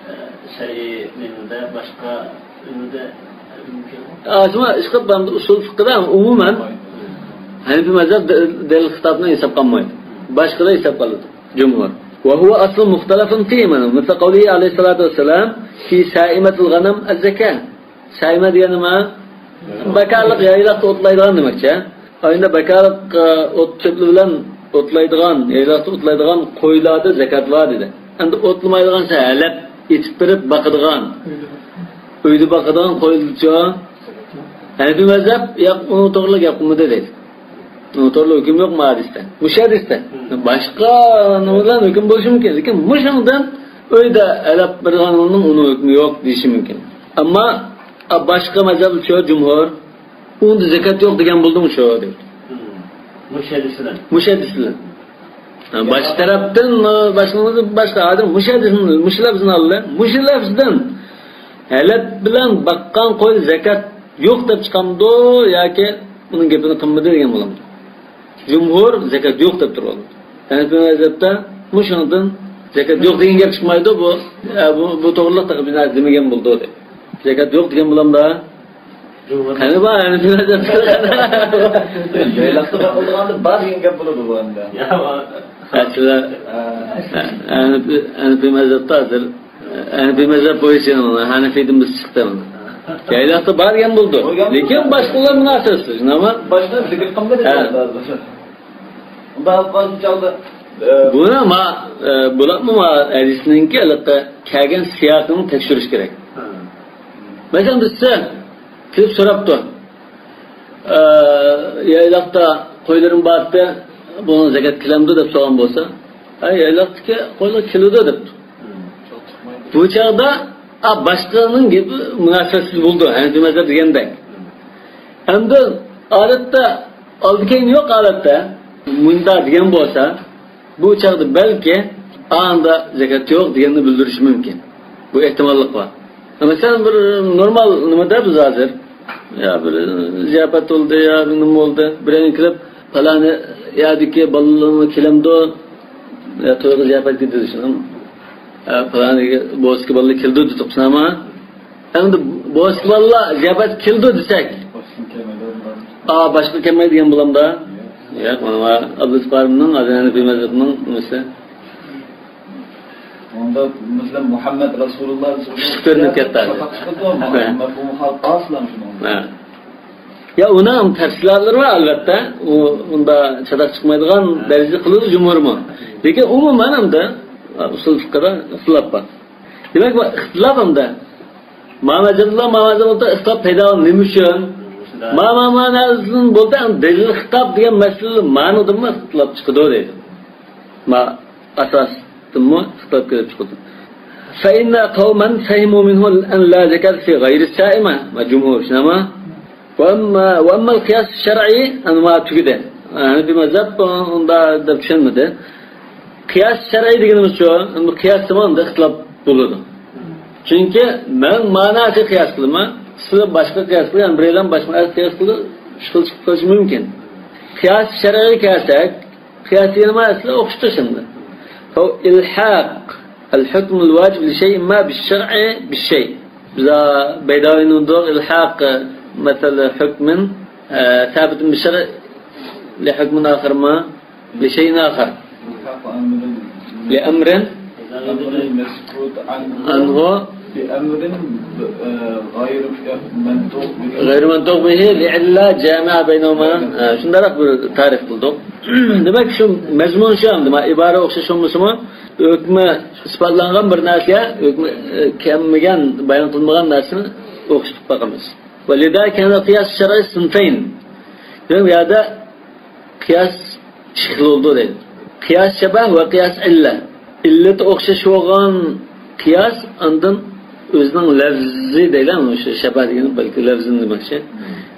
ئە، شەرئىي نېمىدە، باشقا نېمىدە مۇمكىن؟ ئاشۇ ئىشقىلىپ ئۇسۇل فىقھىدا ئومۇمەن ھەنەفىي مەزھەپ دە-، دەلىل خىتابنى ھېسابقا ئالمايدۇ. باشقىلار ھېسابقا ئالىدۇ. جۇمھۇر. وهو أصل مختلف فيه، مانا، مثل قوله عليه الصلاة والسلام في سائمة الغنم الزكاة. سائمە دېگەن نېمە؟ بەكارلىق يايلاقتا ئوتلايدىغان دېمەكچى. ئەمدى بەكارلىق، ئە، ئوت چۆپلىرى بىلەن ئوتلايدىغان، يايلاقتا ئوتلايدىغان قويلاردا زاكات بار دېدى. ئەمدى ئوتلىمايدىغان، ھەلەپ ئېتىپ بېرىپ باقىدىغان، ئۆيدە باقىدىغان قويلارچۇ؟ ھەنەفىي مەزھەپ ياق، ئۇنىڭ توغرىلىق گەپ قىلمىدى دەيدۇ. ئۇنىڭ توغرىلىق ھۆكۈم يوق ما ھەدىستە. مۇشۇ ھەدىستە. باشقا نېمە بىلەن ھۆكۈم بولۇشى مۇمكىن. لېكىن مۇشۇنىڭدىن ئۆيدە ھەلەپ بېرىدىغاننىڭ ئۇنىڭ ھۆكمى يوق دېيىشى مۇمكىن. ئەمما، ئا، باشقا مەزھەپ شۇ جۇمھۇر. ئۇندا زاكات يوق دېگەن بولدىمۇ شۇ دەيدۇ. مۇشۇ ھەدىس بىلەن. مۇشۇ ھەدىس بىلەن. ھە، باشقا تەرەپتىن، ئە، باشقا، باشقا ئادەم مۇشۇ ھەدىسنى، مۇشۇ لەپزىنى ئالدى. مۇشۇ لەپزدىن ھەلەپ بىلەن باققان قوي زاكات يوق دەپ چىقامدۇ ياكى ئۇنىڭ گېپىنى قىلمىدى دېگەن بولامدۇ؟ جۇمھۇر زاكات يوق دەپ تۇرۇۋالىدۇ. ھەنەفىي مەزھەپتە مۇشۇنىڭدىن زاكات يوق دېگەن گەپ چىقمايدۇ، بۇ، ئە، بۇ، بۇ توغرىلىق تېخى بىر نەرسە دېمىگەن بولدى دەيدۇ. زاكات يوق دېگەن بولامدا؟ قېنى بار، ھەنەفىي مەزھەپتە. يايلاقتا باقىدىغاندا بار دېگەن گەپ بولىدۇ بۇ ئەمدى. ئەسلى، ھە. ھەنەفىي، ھەنەفىي مەزھەپتە ھازىر، ھەنەفىي مەزھەپ بويىچە ھەنەفىيدىن بىز چىقتى. يايلاقتا بار دېگەن بولدى. لېكىن باشقىلار مۇناسىۋەتسىز، نېمە؟ باشقا زىكىر قىلمىدى. ھە. ئۇنداق قىلغان چاغدا، ئە، بۇنى ما، ئە، بۇلارمۇ ما ھەدىسنىڭكى ھېلىقى كەلگەن سىياقىنى تەكشۈرۈش كېرەك. ھە. مەسىلەن، بىز كېلىپ سوراپتۇ. ئە، يايلاقتا قويلىرىم بارتى، بۇنىڭ زاكات كېلەمدۇ دەپ سورىغان بولسا، ھە، يايلاقتىكى قويلار كېلىدۇ دەپتۇ. بۇ چاغدا، ئا، باشقىنىڭ گېپى مۇناسىۋەتسىز بولىدۇ، ھەنەفىي مەزھەپ دېگەندەك. ئەمدى ئادەتتە ئالدى كەينى يوق ھالەتتە، مۇنداق دېگەن بولسا، بۇ چاغدا بەلكى ئاندا زاكات يوق دېگەننى بىلدۈرۈشى مۇمكىن. بۇ ئېھتىماللىق بار. مەسىلەن، بىر نورمال نېمىدە بىز ھازىر، يا بىر زىياپەت بولدى، يا بىر نېمە بولدى، بىرەينى كېلىپ، پالانى يەردىكى بالىلىرىمۇ كېلەمدۇ؟ يا تويغا زىياپەتكە دېدى شۇنىڭ. ھە، پالانى بوۋىسىدىكى بالىلار كېلىدۇ دېدۇق شۇنداقمۇ؟ ئەمدى بوۋىسىدىكى بالىلار زىياپەتكە كېلىدۇ دېسەك، ئا، باشقا كەلمەيدۇ دېگەن بولامدا؟ ياق، مانا ئابدۇللەتىپ قارىمنىڭ، ھازىر ھەنەفىي مەزھەپنىڭ نېمىسى. ئۇندا مەسىلەن، مۇھەممەد رەسۇلۇللا پىشىپ كۆرۈنۈپ كەتتى ھازىر. مەفھۇمى خالىق ئاسلام شۇنىڭ. ھە. يا، ئۇنىڭ تەپسىلاتلىرى بار، ئەلۋەتتە. ئۇ، ئۇندا چاتاق چىقمايدىغان دەرىجىدە قىلىدۇ جۇمھۇرمۇ. لېكىن ئومۇمەن ئەمدى ئۇسۇل فىقىدا ئىختىلاپ بار. دېمەك، بۇ ئىختىلاپ ئەمدى. ما مەزھەپلەر، ما مەزھەپلەر ئىختىلاپ پەيدا بولغان نېمە ئۈچۈن؟ ما، ما، ما نەرسىدىن بولدى، ئەمدى دەلىل خىتاب دېگەن مەسىلە مانىدىنمۇ ئىختىلاپ چىقىدۇ دەيدۇ. ما ئاساستىنمۇ ئىختىلاپ كېلىپ چىقىدۇ. فإن قوما فهموا منه أن لا زكاة في غير السائمة. ما جۇمھۇر شۇنداقمۇ؟ وأما، وأما القياس الشرعي، ئەمما تۈگىدى. ھەنەفىي مەزھەپ ئۇندا دەپ چۈشەنمىدى. قىياس شەرئىي دېگىنىمىزچۇ؟ ئەمدى قىياس زامانىدا ئىختىلاپ بولىدۇ. چۈنكى مەن مانا نەرسىگە قىياس قىلىمەن، سىلەر باشقا قىياس قىلىدۇ، يەنە بىرەيلەن باشقا نەرسە قىياس قىلىدۇ، ئىشقىلىپ چىقىپ قېلىشى مۇمكىن. قىياس شەرئىيگە كەلسەك، قىياس دېگىنى مانا سىلەر ئوخشىتىش ئەمدى. فهو إلحاق الحكم الواجب لشيء ما بالشرع بالشيء. بىز بەيداۋىنىڭ دۇر ئىلھاق، مەسەلەن، حكم، ئە، ثابت بالشرع لحكم آخر ما لشيء آخر. إلحاق أمر. لأمر. أمر مسكوت عنه. عنه. بأمر، آه، غير منطوق به. غير منطوق به لعلة جامعة بينهما. ھە، شۇنداقراق بىر تەرىپ قىلدۇق. دېمەك، شۇ مەزمۇن شۇ ئەمدى. مانا ئىبارە ئوخشاش بولمىسىمۇ، ھۆكمى ئىسپاتلانغان بىر نەرسىگە ھۆكمى، ئە، كەلمىگەن، بايان قىلمىغان نەرسىنى ئوخشىتىپ باقىمىز. ولذا كان القياس الشرعي صنفين. دېمەك، بۇ يەردە قىياس ئىككى خىل بولىدۇ دەيدۇ. قىياس شەبەھ ۋە قىياس ئىللە. ئىللىتى ئوخشاش بولغان قىياس، ئاندىن ئۆزىنىڭ لەۋزى دەيدۇ، شۇ شەبەھ دېگىنى بەلكى لەۋزىنى دېمەكچى.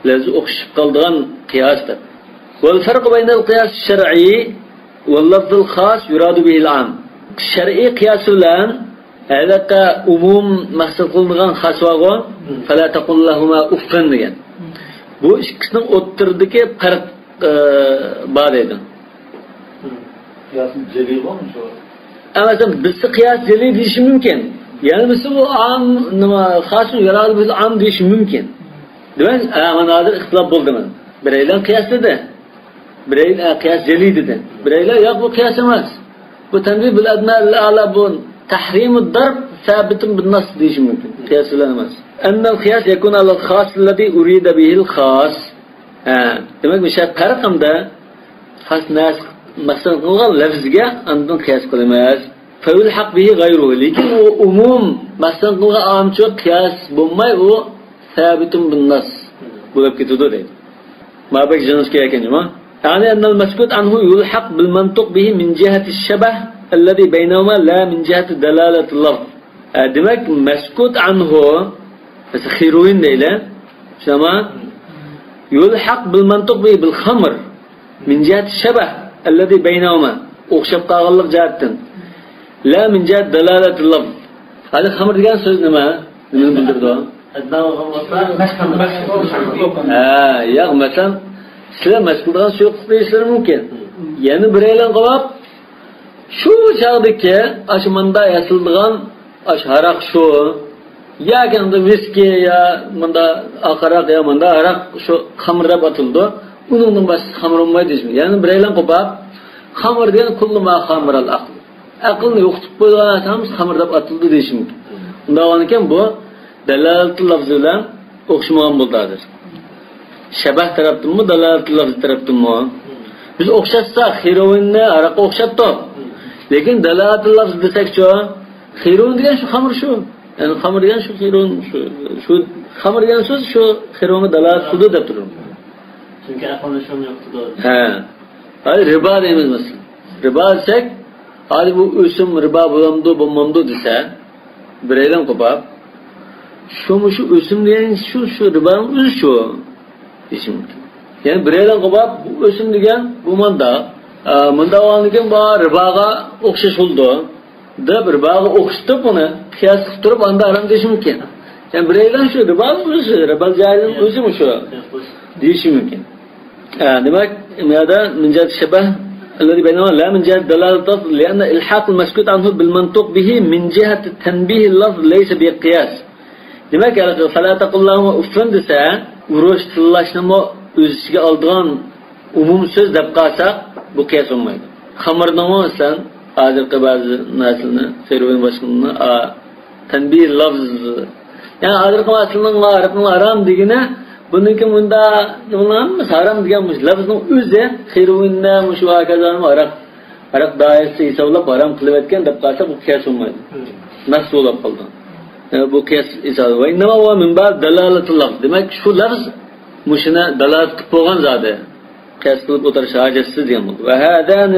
لەۋزى ئوخشىشىپ قالىدىغان قىياس دەپ. والفرق بين القياس الشرعي واللفظ الخاص يراد به العام. شەرئىي قىياس بىلەن ھېلىقى ئومۇم مەقسەت قىلىنغان خاس بارغۇ، فلا تقل لهما أف دېگەن. بۇ ئىككىسىنىڭ ئوتتۇرىدىكى پەرق، ئە، بار دەيدۇ. قىياسنى جەلىي بولمىسا. ئە، مەسىلەن، بىرسى قىياس جەلىي دېيىشى مۇمكىن. يەنە بىرسى بۇ ئام، نېمە، خاسۇن يۇرادۇ بىل ئام دېيىشى مۇمكىن. دېمەك، ئە، مانا ھازىر ئىختىلاپ بولدى مانا. بىرەيلەن قىياس دېدى. بىرەيلەن، ئە، قىياس جەلىي دېدى. بىرەيلەن ياق، بۇ قىياس ئەمەس. بۇ تەنبىھ بىل ئەدنە ئەلا، بۇ تەھرىمۇ دەرب سابىتۇن بىن نەس دېيىشى مۇمكىن. قىياس بىلەن ئەمەس. أن القياس يكون على الخاص الذي أريد به الخاص. ھە، دېمەك، مۇشۇ پەرق ئەمدى خاس نەرسە مەقسەت قىلغان لەۋزگە ئاندىن قىياس قىلىمىز. فيلحق به غيره. لېكىن ئۇ ئومۇم مەقسەت قىلغان ئامچۇ قىياس بولماي، ئۇ سابىتۇن بىن نەس بولۇپ كېتىدۇ دەيدۇ. ما بەك جىڭىش كېرەك جۇمۇ. يعني أن المسكوت عنه يلحق بالمنطوق به من جهة الشبه الذي بينهما لا من جهة دلالة اللفظ. ئە، دېمەك، مەسكۇت ئانھۇ، مەسىلەن، خىروئىن دەيلى. شۇنداقمۇ؟ يلحق بالمنطوق به بالخمر من جهة الشبه الذي بينهما. ئوخشاپ قالغانلىق جەھەتتىن. لا من جهة دلالة اللفظ. ھازىر خەمر دېگەن سۆز نېمە؟ نېمىنى بىلدۈرىدۇ؟ ھە، ياق، مەسىلەن، سىلەر مەس قىلىدىغان سۇيۇقلۇق دېيىشلىرى مۇمكىن. يەنە بىرەيلەن قاراپ، شۇ چاغدىكى ئاشۇ مۇندا ياسىلىدىغان ئاشۇ ھاراق شۇ، ياكى ئەمدى ۋىسكى يا مۇندا ئاق ھاراق يا مۇندا ھاراق شۇ خەمر دەپ ئاتىلىدۇ. ئۇنىڭدىن باشقىسى خەمر بولمايدۇ دېيىشمۇ. يەنە بىرەيلەن قوپاپ، خەمر دېگەن كۇللۇ ما خەمرەل ئەقل. ئەقىلنى يوقىتىپ قويىدىغان نەرسە ھەممىسى خەمر دەپ ئاتىلىدۇ دېيىشى مۇمكىن. ئۇنداق بولغاندىكىن بۇ دالالەتۇل لەفزى بىلەن ئوخشىمىغان بولدى ھازىر. شەبەھ تەرەپتىنمۇ، دالالەتۇل لەفزى تەرەپتىنمۇ. بىز ئوخشاتساق، خېروئىننى ھاراققا ئوخشاتتۇق. لېكىن دالالەتۇل لەفز دېسەكچۇ؟ خېروئىن دېگەن شۇ خەمر شۇ. يەنى خەمر دېگەن شۇ خېروئىن، شۇ، شۇ خەمر دېگەن سۆز شۇ خېروئىنغا دالالەت قىلىدۇ دەپ تۇرىمىز. چۈنكى ئەقىلنى شۇنى يوقىتىدۇ. ھە. ھازىر رىبا دەيمىز مەسىلەن. رىبا دېسەك، ھازىر بۇ ئۆسۈم رىبا بولامدۇ، بولمامدۇ دېسە، بىرەيلەن قوپاپ، شۇمۇ شۇ ئۆسۈم دېگەن شۇ، شۇ رىبانىڭ ئۆزى شۇ دېيىشى مۇمكىن. يەنى بىرەيلەن قوپاپ، بۇ ئۆسۈم دېگەن بۇ ماندا، ئا، مۇندا بولغاندىكىن بۇ رىباغا ئوخشاش بولىدۇ دەپ، رىباغا ئوخشىتىپ ئۇنى قىياس قىلىپ تۇرۇپ، ئاندا ھارام دېيىشى مۇمكىن. يەنى بىرەيلەن شۇ رىبانىڭ ئۆزى، رىبال جاھىلنىڭ ئۆزىمۇ شۇ دېيىشى مۇمكىن. ئە، دېمەك، مۇ يەردە من جەھەتى شەبەھ الذي بينهما لا من جهة دلالة اللفظ لأن إلحاق المسكوت عنه بالمنطوق به من جهة تنبيه اللفظ ليس بقياس. دېمەك، ھېلىقى فلا تقل لهما أف دېسە، ئۇرۇش، تىللاشنىمۇ ئۆز ئىچىگە ئالىدىغان ئومۇم سۆز دەپ قالساق، بۇ قىياس بولمايدۇ. خەمرنىڭمۇ مەسىلەن، ھازىرقى بەزى نەرسىلەرنى، خېروئىن باشقىلىرىنى، ئا، تەنبىھ لەفز. يەنى ھازىرقى مەسىلىنىڭ ھارام دېگىنى، بۇنىڭكى مۇندا، نېمىلەرمۇ ھارام دېگەن مۇشۇ لەفزنىڭ ئۆزى، خېروئىننى، مۇشۇ ھاكازا ھاراق، ھاراق دائىرىسى ھېسابلاپ ھارام قىلىۋەتكەن دەپ قالسا، بۇ قىياس بولمايدۇ. نەس بولۇپ قالىدۇ. يەنى بۇ قىياس ھېسابى. وإنما هو من باب دلالة اللفظ. دېمەك، شۇ لەفز مۇشۇنى دالالەت قىلىپ بولغان زادى. قىياس قىلىپ ئولتۇرۇش ھاجەتسىز دېگەن بولدى. وهذان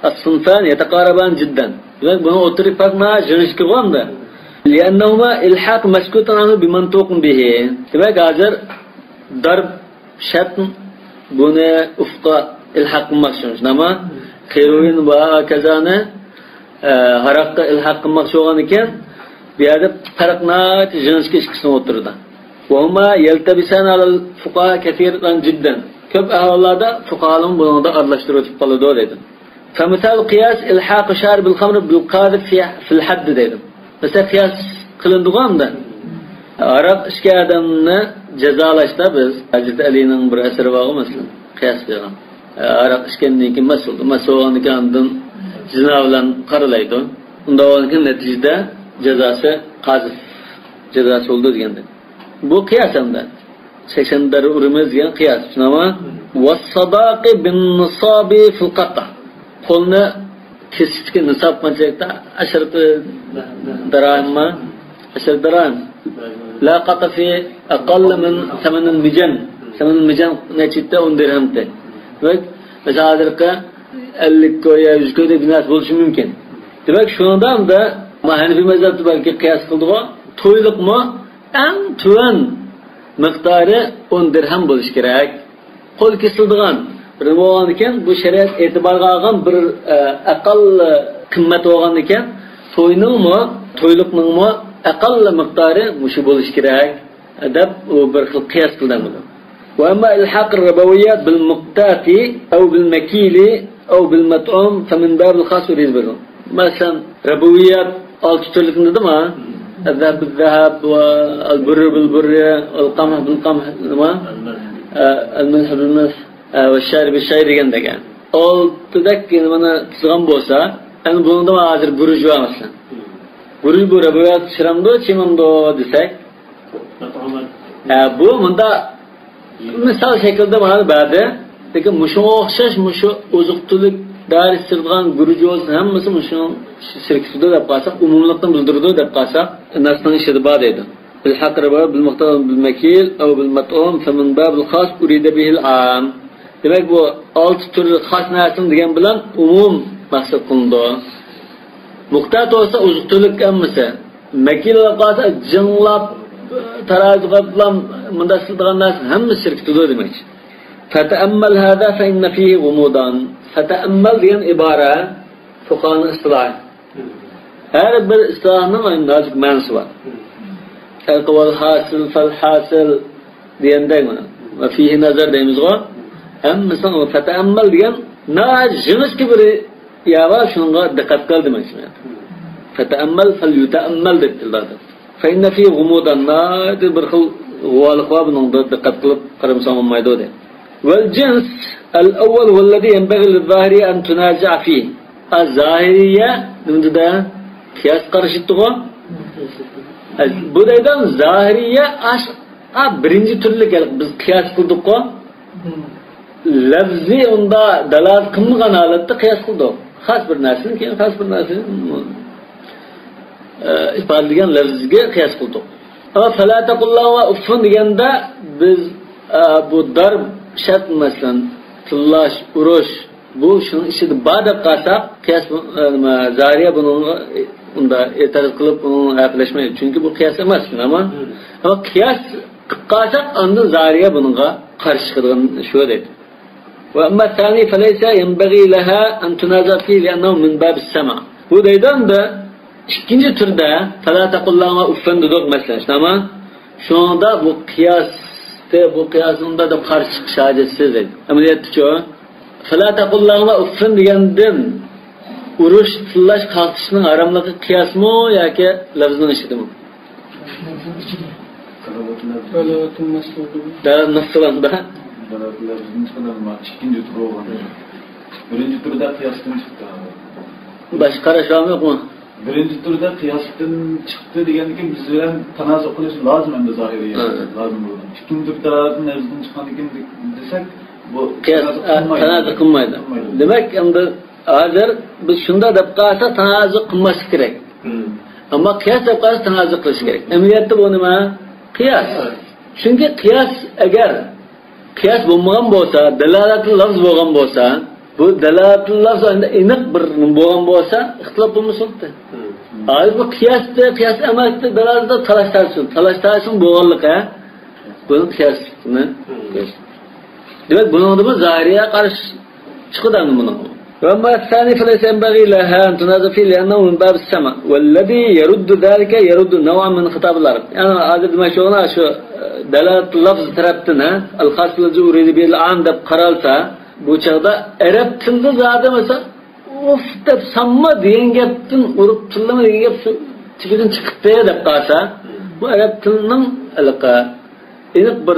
الصنفان يتقاربان جدا. دېمەك، بۇنىڭ ئوتتۇرىدىكى پەرق ناھايىتى جىڭىشكە بولغاندا. لأنهما إلحاق مسكوت عنه بمنطوق به. دېمەك، ھازىر دەرب شەرت بۇنى ئۇفقا ئىلھاق قىلماقچى، شۇنداقمۇ؟ خېروئىن ۋە ھاكازانى ئە، ھاراققا ئىلھاق قىلماقچى بولغان ئىكەن، بۇ يەردە پەرق ناھايىتى جىڭىشكە ئىككىسىنىڭ ئوتتۇرىدا. وهما يلتبسان على الفقهاء كثيرا جدا. كۆپ ئەھۋاللاردا فۇقاھالارمۇ بۇنىڭدا ئارىلاشتۇرۇۋېتىپ قالىدۇ دەيدۇ. فمثال القياس إلحاق شارب الخمر بالقاذف في، في الحد دەيدۇ. مەسىلەن، قىياس قىلىنىدىغۇ ئەمدى. ھاراق ئىچكەن ئادەمنى جازالاشتا بىز، ھەزرىتى ئەلىنىڭ بىر ئەسىرى بارغۇ، مەسىلەن، قىياس قىلغان. ھاراق ئىچكەندىن كېيىن مەست بولدى. مەست بولغاندىن كېيىن ئاندىن زىنا بىلەن قارىلايدۇ. ئۇنداق بولغاندىن كېيىن نەتىجىدە جازاسى قازىف جازاسى بولىدۇ دېگەندەك. بۇ قىياس ئەمدى. سەكسەن دەررە ئۇرىمىز دېگەن قىياس. شۇنداقمۇ؟ والصداق بالنصاب في القطع. قولنى كېسىكتىكى نىساب قانچىلىكتا؟ عشرة دراهممۇ؟ عشرة دراهم. لا قطع في أقل من ثمن المجن. ثمن المجن نەچچە ئىدى؟ ئون دىرھەمتى. دېمەك، مەسىلەن، ھازىرقى ئەللىك كوي يا يۈز كوي دەپ بىر نەرسە بولۇشى مۇمكىن. دېمەك، شۇنىڭدا ئەمدى ھەنىفىي مەزھەپتە بەلكى قىياس قىلىدىغۇ، تويلۇقمۇ ئەڭ تۆۋەن مىقدارى ئون دىرھەم بولۇشى كېرەك. قول كېسىلىدىغان بىر نېمە بولغاندىكىن، بۇ شەرىئەت ئېتىبارغا ئالغان بىر، ئە، ئەقەل قىممەت بولغاندىكىن، توينىڭمۇ، تويلۇقنىڭمۇ ئەقەل مىقدارى مۇشۇ بولۇشى كېرەك، دەپ ئۇ بىر خىل قىياس قىلدى بۇنى. وأما إلحاق الربويات بالمقتات أو بالمكيل أو بالمطعوم فمن باب الخاص أريد به العام. مەسىلەن، رەبۇۋىيات ئالتە تۈرلۈكنى دېدىم ھە. الذهب بالذهب، والبر بالبر، والقمح بالقمح، نېمە؟ ئە، الملح بالملح، ئە، والشعير بالشعير دېگەندەك. ئالتىدەك يەنە مانا تىزغان بولسا، ئەنە بۇنىڭدا ھازىر گۈرۈچ بار مەسىلەن. گۈرۈچ بۇ رەبۇۋىيات چىرامدۇ، چىمامدۇ دېسەك. ھە، بۇ مۇندا مىسال شەكلىدە مانا بەردى. لېكىن مۇشۇنىڭغا ئوخشاش، مۇشۇ ئوزۇق-تۈلۈك دائىرىسىدە سېتىلىدىغان گۈرۈچ بولسا، ھەممىسى مۇشۇنىڭ شىركىتىدۇر دەپ قالساق، ئومۇملۇقنى بىلدۈرىدۇ دەپ قالساق، نەسنىڭ ئىچىدە بار دەيدۇ. بالحق ربا بالمقتات بالمكيل أو بالمطعوم فمن باب الخاص أريد به العام. دېمەك، بۇ ئالتە تۈر خاس نەرسىنى دېگەن بىلەن ئومۇم مەقسەت قىلىنىدۇ. مۇقتات بولسا ئوزۇق-تۈلۈك ھەممىسى. مەكىل بولۇپ قالسا جىڭلاپ، تارازۇ قىلىپلا مۇنداق سېتىدىغان نەرسە ھەممىسى شىركىتىدۇر دېمەكچى. فتأمل هذا فإن فيه غموضا. فتأمل دېگەن ئىبارە فۇقاھانىڭ ئىستىلاھى. ھەر بىر ئىستىلاھنىڭ نازۇك مەنىسى بار. ئەلقىۋەل ھاسىل، فەل ھاسىل دېگەندەك مانا. ۋە فىھى نەزەر دەيمىزغۇ. ھەممىسىنىڭ فتأمل دېگەن ناھايىتى جىڭىشكە بىر يەر بار، شۇنىڭغا دىققەت قىل دېمەكچى. فتأمل، فليتأمل دەپ كېلىدۇ. فإن فيه غموضا، ناھايىتى بىر خىل غۇۋالىق بار، بۇنىڭدا دىققەت قىلىپ قارىمىساڭ بولمايدۇ دەيدۇ. والجنس الأول هو الذي ينبغي للظاهرية أن تنازع فيه. ھە، زاھىرىيە نېمە دېدى؟ قىياس قارىشىتتىغۇ. ھە، بۇ دەيدۇ، زاھىرىيە ئاش، ھە، بىرىنچى تۈرلۈك، ھېلىقى بىز قىياس قىلدۇققۇ. لەفزى ئۇندا دالالەت قىلمىغان ھالەتتە قىياس قىلدۇق. خاس بىر نەرسىنى كېيىن خاس بىر نەرسىنى، ئە، ئىپادىلىگەن لەفزگە قىياس قىلدۇق. ئەمما فلا تقل لهما أف دېگەندە بىز، ئە، بۇ دەرب شەرت، مەسىلەن، تىللاش، ئۇرۇش، بۇ شۇنىڭ ئىچىدە بار دەپ قالساق، قىياس بۇ، ئە، نېمە، زاھىرىيە بۇنىڭغا، ئە، ئۇندا ئېتىراز قىلىپ، ئۇنىڭغا ھەپىلەشمەيدۇ. چۈنكى بۇ قىياس ئەمەس، ئەمما، ئەمما قىياس قىلىپ قالساق، ئاندىن زاھىرىيە بۇنىڭغا قارشى چىقىدىغان شۇ دەيدۇ. وأما الثاني فليس ينبغي لها أن تنازع فيه لأنه من باب السمع. بۇ دەيدۇ ئەمدى ئىككىنچى تۈردە فلا تقل لهما أف دېدۇق، مەسىلەن، شۇنداقمۇ؟ شۇنىڭدا بۇ قىياستى، بۇ قىياسىڭدا دەپ قارشى چىقىش ھاجەتسىز دەيدۇ. ئەمەلىيەتتىچۇ؟ فلا تقل لهما أف دېگەندىن ئۇرۇش، تىللاش، قاقتىشنىڭ ھاراملىقى قىياسمۇ ياكى لەفزنىڭ ئىچىدىمۇ؟ دالالەتۇل لەفز. دالالەتۇل نەسس بولدىمۇ؟ دالالەتۇل نەسس بولغاندا. دالالەتۇل لەفزدىن چىقىدۇ، ئىككىنچى تۈر بولغان. بىرىنچى تۈردە قىياستىن چىقتى. باشقا قاراش بارمۇ يوقمۇ؟ بىرىنچى تۈردە قىياستىن چىقتى دېگەندىن كېيىن بىز بىلەن تانازۇ قىلىش لازىم ئەمدى زاھىرىيە. ھە. لازىم بولغان. ئىككىنچى تۈردە نەزدىن چىققاندىن كېيىن دېسەك، بۇ قىياس، قىياس قىلمايدۇ. تانازۇ قىلمايدۇ. قىلمايدۇ. دېمەك، ئەمدى ھازىر بىز شۇنداق دەپ قالساق، تانازۇ قىلماسلىق كېرەك. ئەمما قىياس دەپ قالسا، تانازۇ قىلىش كېرەك. ئەمەلىيەتتە بۇ نېمە؟ قىياس. چۈنكى قىياس ئەگەر قىياس بولمىغان بولسا، دالالەتۇل لەفز بولغان بولسا، بۇ دالالەتۇل لەفز ئەندى ئېنىق بىر نېمە بولغان بولسا، ئىختىلاپ بولمىسۇنتى. ھازىر بۇ قىياستى، قىياس ئەمەستى، دالالەتتە تالاش-تارتىشىڭ، تالاش-تارتىشىڭ بولغانلىقى، ھە؟ بۇنىڭ قىياسلىقىنى. دېمەك، بۇنىڭدىمۇ زاھىرىيە قارشى چىقىدۇ ئەمدى بۇنىڭغا. وأما الثاني فليس ينبغي لها أن تنازع فيه لأنه من باب السمع، والذي يرد ذلك يرد نوعا من خطاب العرب. يەنى ھازىر دېمەكچى بولغىنى شۇ، ئە، دالالەت لەفز تەرەپتىن، ھە، الخاص بالذي أريد به العام دەپ قارالسا، بۇ چاغدا ئەرەب تىلىدا زادى مەسىلەن، ئۇف دەپ سانما دېگەن گەپتىن، ئۇرۇپ تىللىما دېگەن گەپ شۇ تېپىدىن چىقىپتۇ دەپ قارىسا، بۇ ئەرەب تىلىنىڭ ھېلىقى ئېنىق بىر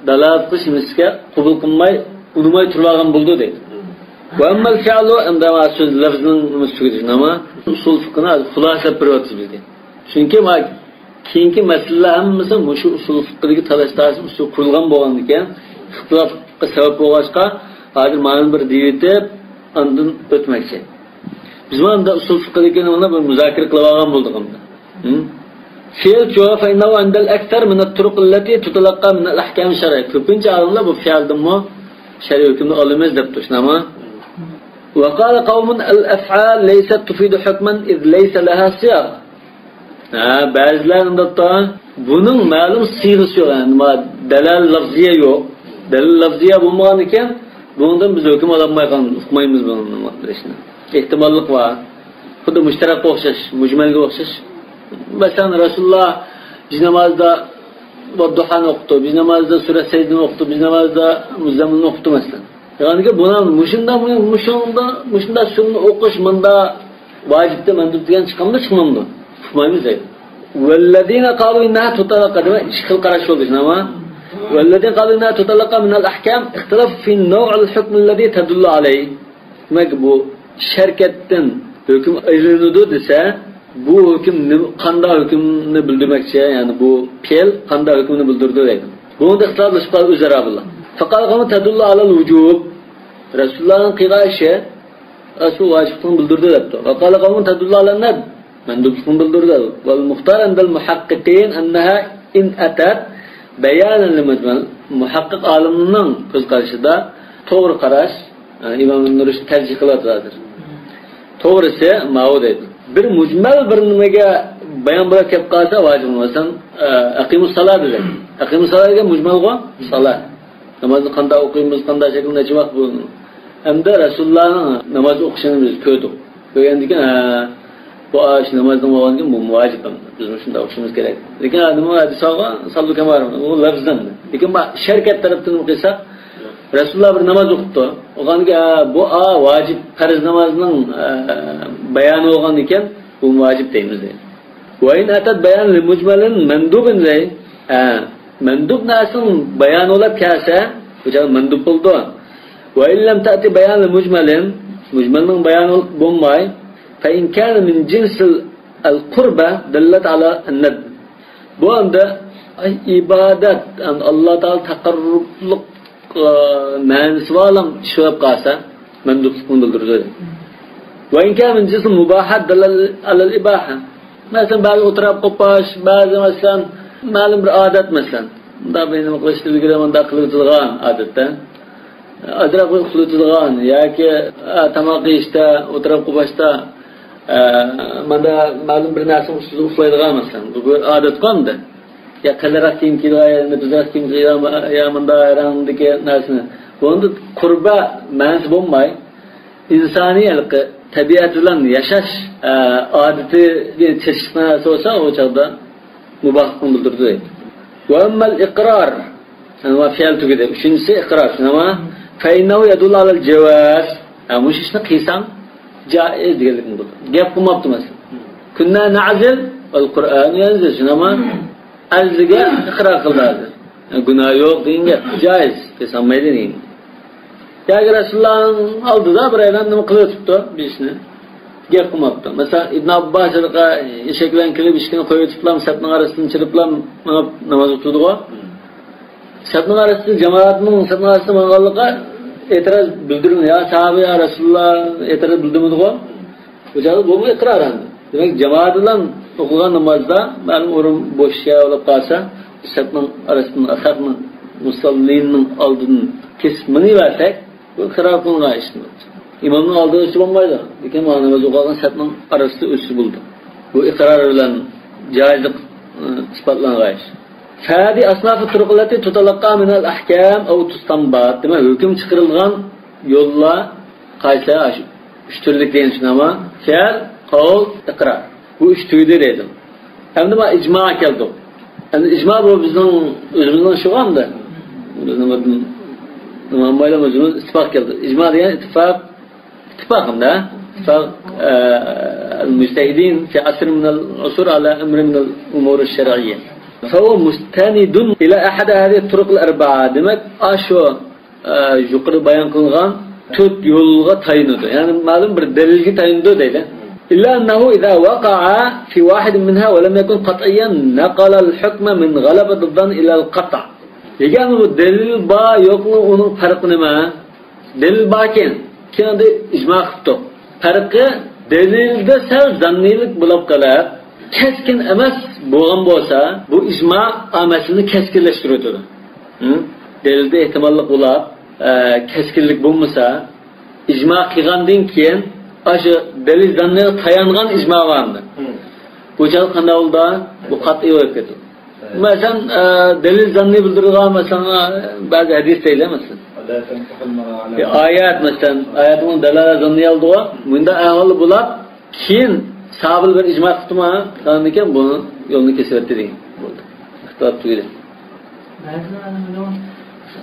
دالالەت قىلىش نېمىسىگە قوبۇل قىلماي، ئۇنىماي تۇرۇۋالغان بولىدۇ دەيدۇ. وأما الفعل، ئەمدى سۆز لەفزىنىڭ نېمىسى تۈگىدى، نېمە؟ ئۇسۇل فىقھىنى ھازىر خۇلاسىلەپ بېرىۋاتىمىز بىزگە. چۈنكى ما-، كېيىنكى مەسىلىلەر ھەممىسى مۇشۇ ئۇسۇل فىقھىدىكى تالاش تارتىش ئۇسۇلى قۇرۇلغان بولغاندىكىن، ئىختىلاپقا سەۋەب بولغاچقا، ھازىر مانا بىر دېيىۋېتىپ، ئاندىن ئۆتمەكچى. بىز مانا ئۇسۇل فىقھىدىكى نېمىنى بىر مۇزاكىرە قىلىۋالغان بولدۇق ئەمدى. ھىم؟ فېئىلچۇ، فإنه عند الأكثر من الطرق التي تتلقى منها الأحكام الشرعية. كۆپىنچە ئالىملار بۇ فېئىلدىنمۇ شەرئىي ھۆكۈمنى ئالىمىز دەپتۇ، شۇنداقمۇ؟ وقال قوم الأفعال ليست تفيد حكما إذ ليس لها صيغة. ھە، بەزىلەر ئۇنداقتا، بۇنىڭ مەلۇم سىيغىسى يوق، يەنى ما-، دەلىل لەفزىيە يوق. دەلىل لەفزىيە بولمىغان ئىكەن، بۇنىڭدىن بىز ھۆكۈم ئالالماي قالىمىز، ئۇقمايمىز بۇنىڭ نېمە قىلىشىنى. ئېھتىماللىق بار. خۇددى مۇشتەرەككە ئوخشاش، مۇجمەلگە ئوخشاش. مەسىلەن، رەسۇلۇللا بىز نامازدا ۋەددۇھانى ئوقۇتتى، بىز نامازدا سۈرە سەجدىنى ئوقۇتتى، بىز نامازدا مۇززەممىلنى ئوقۇتتى، مەسىلەن. يەنى بۇنىڭ مۇشۇنداق، مۇشۇنداق، مۇشۇنداق سۈرىنى ئوقۇش مۇنداق ۋاجىپتى، مەندۇب دېگەن چىقامدۇ، چىقمامدۇ؟ ئۇقمايمىز دەيدۇ. والذين قالوا إنها تطلق، دېمەك، ئىككى خىل قاراش بولدى، شۇنداقمۇ؟ والذين قالوا إنها تطلق من الأحكام اختلفوا في نوع الحكم الذي تدل عليه. دېمەك، بۇ شەركەتتىن ھۆكۈم ئېلىنىدۇ دېسە، بۇ ھۆكۈم نېمە، قانداق ھۆكۈمنى بىلدۈرمەكچى؟ يەنى بۇ پېئىل قانداق ھۆكۈمنى بىلدۈرىدۇ دەيدۇ. بۇنىڭدا ئىختىلاپلىشىپ قالدى ئۆزئارا بۇلار. فقال قوم تدل على الوجوب. رەسۇلۇللانىڭ قىلغان ئىشى، ئە، شۇ ۋاجىپلىقنى بىلدۈرىدۇ دەپتۇ. وقال قوم تدل على الندب. مەندۇبلۇقنى بىلدۈرىدۇ. والمختار عند المحققين أنها إن أتت بيانا للمجمل. مۇھەققىق ئالىمنىڭ كۆز قارىشىدا توغرا قاراش، ئە، ئىمام ئىبن رۇشد تەرجىھ قىلىۋاتىدۇ ھازىر. توغرىسى ماۋۇ دەيدۇ. بىر مۇجمەل بىر نېمىگە بايان بولاپ كەپ قالسا ۋاجىپ بولمىسا، ئە، ئەقىمۇس سالا دېدى. ئەقىمۇس سالا دېگەن مۇجمەلغۇ، سالا. نامازنى قانداق ئوقۇيمىز، قانداق شەكىلدە، نەچچە ۋاقىت بۇ؟ ھەمدە رەسۇلۇللانىڭ ناماز ئوقۇشىنى بىز كۆردۇق. كۆرگەندىن كېيىن، ھە، بۇ ئاش نامازنىڭ بولغاندىن كېيىن بۇ ۋاجىپ ئەمدى. بىز مۇشۇنداق ئوقۇشىمىز كېرەك. لېكىن ھە، نېمە ھەدىس ئالغان؟ ساللۇ كەما رەئەيتۇمۇنى. ئۇ لەفزەن. لېكىن بۇ شەركەت تەرەپتىن قىلساق، رەسۇلۇللا بىر ناماز ئوقۇپتۇ. ئوقۇغاندىن كېيىن، ھە، بۇ ئا ۋاجىپ پەرز نامازنىڭ، ئە، بايانى بولغاندىن كېيىن بۇ ۋاجىپ دەيمىز دەيدۇ. وإن أتت بيانا لمجمل مندوب دەيدۇ. ھە، مەندۇب نەرسىنىڭ بايانى بولاپ كەلسە، بۇ جاي مەندۇب بولىدۇ. وإن لم تأت بيانا لمجمل، مۇجمەلنىڭ بايانى بولماي، فإن كان من جنس القربة دلت على الندب. بۇ ئەمدى ئىبادەت، ئاللا تائالا تەقەررۇپلۇق، ئە، مەنىسى بار ئىش بولۇپ قالسا، مەندۇبلۇقنى بىلدۈرىدۇ. وإن كان من جنس المباحات دل على الإباحة. مەسىلەن، بەزى ئولتۇراپ قوپاش، بەزى، مەسىلەن، مەلۇم بىر ئادەت، مەسىلەن، مۇنداق بىر نېمە قىلىشتىن ئىلگىرى مۇنداق قىلىۋېتىدىغان ئادەتتە. ئازراق ئۇخلىۋېتىدىغان ياكى، ئە، تاماق يېيىشتە، ئولتۇراپ قوپاشتا، ئە، مانا مەلۇم بىر نەرسىنىڭ ئۈستىدە ئۇخلايدىغان، مەسىلەن، بۇ بىر ئادەت قالمىدى. يا قېلىنراق كىيىم كىيىدىغان، يا نېمە تۈزرەك كىيىم كىيىدىغان، يا مۇنداق ھەرەمدىكى نەرسىنى. بۇنىڭدا قۇربە مەنىسى بولماي، ئىنسانىي ھېلىقى تەبىئەت بىلەن ياشاش، ئە، ئادىتىگە چېتىشلىق نەرسە بولسا، ئۇ چاغدا مۇباھلىقنى بىلدۈرىدۇ دەيدۇ. وأما الإقرار، يەنى فېئىل تۈگىدى. ئۈچىنچىسى ئىقرار. شۇنداقمۇ؟ فإنه يدل على الجواز. ھە، مۇشۇ ئىشنى قىلساڭ جائىز دېگەنلىكنى بىلدۈرىدۇ. گەپ قىلماپتۇ، مەسىلەن. كنا نعزل والقرآن ينزل. شۇنداقمۇ؟ ئەزلىگە ئىقرار قىلدى ھازىر. يەنى گۇناھ يوق دېگەن گەپ. جائىز. قىلساڭ مەيلى دېگەن. ياكى رەسۇلۇللانىڭ ئالدىدا بىرەيلەن نېمە قىلىۋېتىپتۇ بىر ئىشنى. گەپ قىلماپتۇ. مەسىلەن، ئىبن ئابباس ھېلىقى ئېشەك بىلەن كېلىپ، ئېشىكىنى قويۇۋېتىپلا، سەپنىڭ ئارىسىدىن چىرىپلا مېڭىپ ناماز ئوقۇتىدىغۇ. سەپنىڭ ئارىسىدا، جامائەتنىڭ سەپنىڭ ئارىسىدا ماڭغانلىققا ئېتىراز بىلدۈرمىدى. يا ساھابە، يا رەسۇلۇللا، ئېتىراز بىلدۈرمىدىغۇ. بۇ چاغدا بۇمۇ ئىقرار ئەمدى. دېمەك، جامائەت بىلەن ئوقۇغان نامازدا مەلۇم ئورۇن بوش يەر بولۇپ قالسا، سەپنىڭ ئارىسىدىن، سەپنىڭ مۇسەللىنىڭ ئالدىدىن كېسىپ مېڭىۋەرسەك، بۇ ئىقرار قىلىنغان ئىش. ئىمامنىڭ ئالدىدا ئۆتسە بولمايدۇ. لېكىن مانا ناماز ئوقۇغان سەپنىڭ ئارىسىدا ئۆتسە بولىدۇ. بۇ ئىقرار بىلەن جائىزلىق، ئى، ئىسپاتلانغان ئىش. فهذه أصناف الطرق التي تتلقى منها الأحكام أو تستنبط. دېمەك، ھۆكۈم چىقىرىلغان يوللار قايسى؟ ئاشۇ ئۈچ تۈرلۈك دېگەن شۇنداقمۇ؟ پېئىل، قەۋل، ئىقرار. بۇ ئۈچ تۈگىدى دەيدۇ. ئەمدى مانا ئىجماغا كەلدۇق. ئەمدى ئىجما بۇ بىزنىڭ ئۆزىمىزنىڭ ئىشىغۇ ئەمدى. بىزنىڭ بۇ نېمە ئۆزىمىز ئىتتىپاق كەلدى. ئىجما دېگەن ئىتتىپاق، ئىتتىپاق ئەمدى. ئىتتىپاق، ئە، المجتهدين في عصر من العصور على أمر من الأمور الشرعية. فهو مستند إلى أحد هذه الطرق الأربعة. دېمەك، ئاشۇ ئە، يۇقىرىدا بايان قىلىنغان تۆت يولغا تايىنىدۇ. يەنى مەلۇم بىر دەلىلگە تايىنىدۇ دەيدۇ. إلا أنه إذا وقع في واحد منها ولم يكن قطعيا نقل الحكم من غلبة الظن إلى القطع. لېكىن بۇ دەلىل بار يوقمۇ، ئۇنىڭ پەرقى نېمە؟ دەلىل باركەن، كېيىن ئىجما قىپتۇ. پەرقى، دەلىلدە سەل زاننىيلىق بولۇپ قېلىپ، كەسكىن ئەمەس بولغان بولسا، بۇ ئىجما ئا مەسىلىنى كەسكىنلەشتۈرۈۋېتىدۇ. ھە؟ دەلىلدە ئېھتىماللىق بولۇپ، ئە، كەسكىنلىك بولمىسا، ئىجما قىلغاندىن كېيىن، ئاشۇ دەلىل زاننىغا تايانغان ئىجما بارمىدى؟ ھە. بۇ چاغدا قانداق بولىدۇ؟ بۇ قەتئىي بولۇپ كېتىدۇ. مەسىلەن، ئە، دەلىل زاننى بىلدۈرىدىغان، مەسىلەن، ئە، بەزى ھەدىس دەيلى، مەسىلەن. يا ئايەت، مەسىلەن، ئايەتنىڭ دەلالە زاننى ئالدىغۇ. مۇنداق ئەھۋالدا بولۇپ، كېيىن ساھابىلەر بىر ئىجما قىپتىمۇ؟ قىلغاندىكىن بۇنى يولنى كېسىۋەتتى دېگەن بولدى. ئىختىلاپ تۈگىدى. بەزىلەر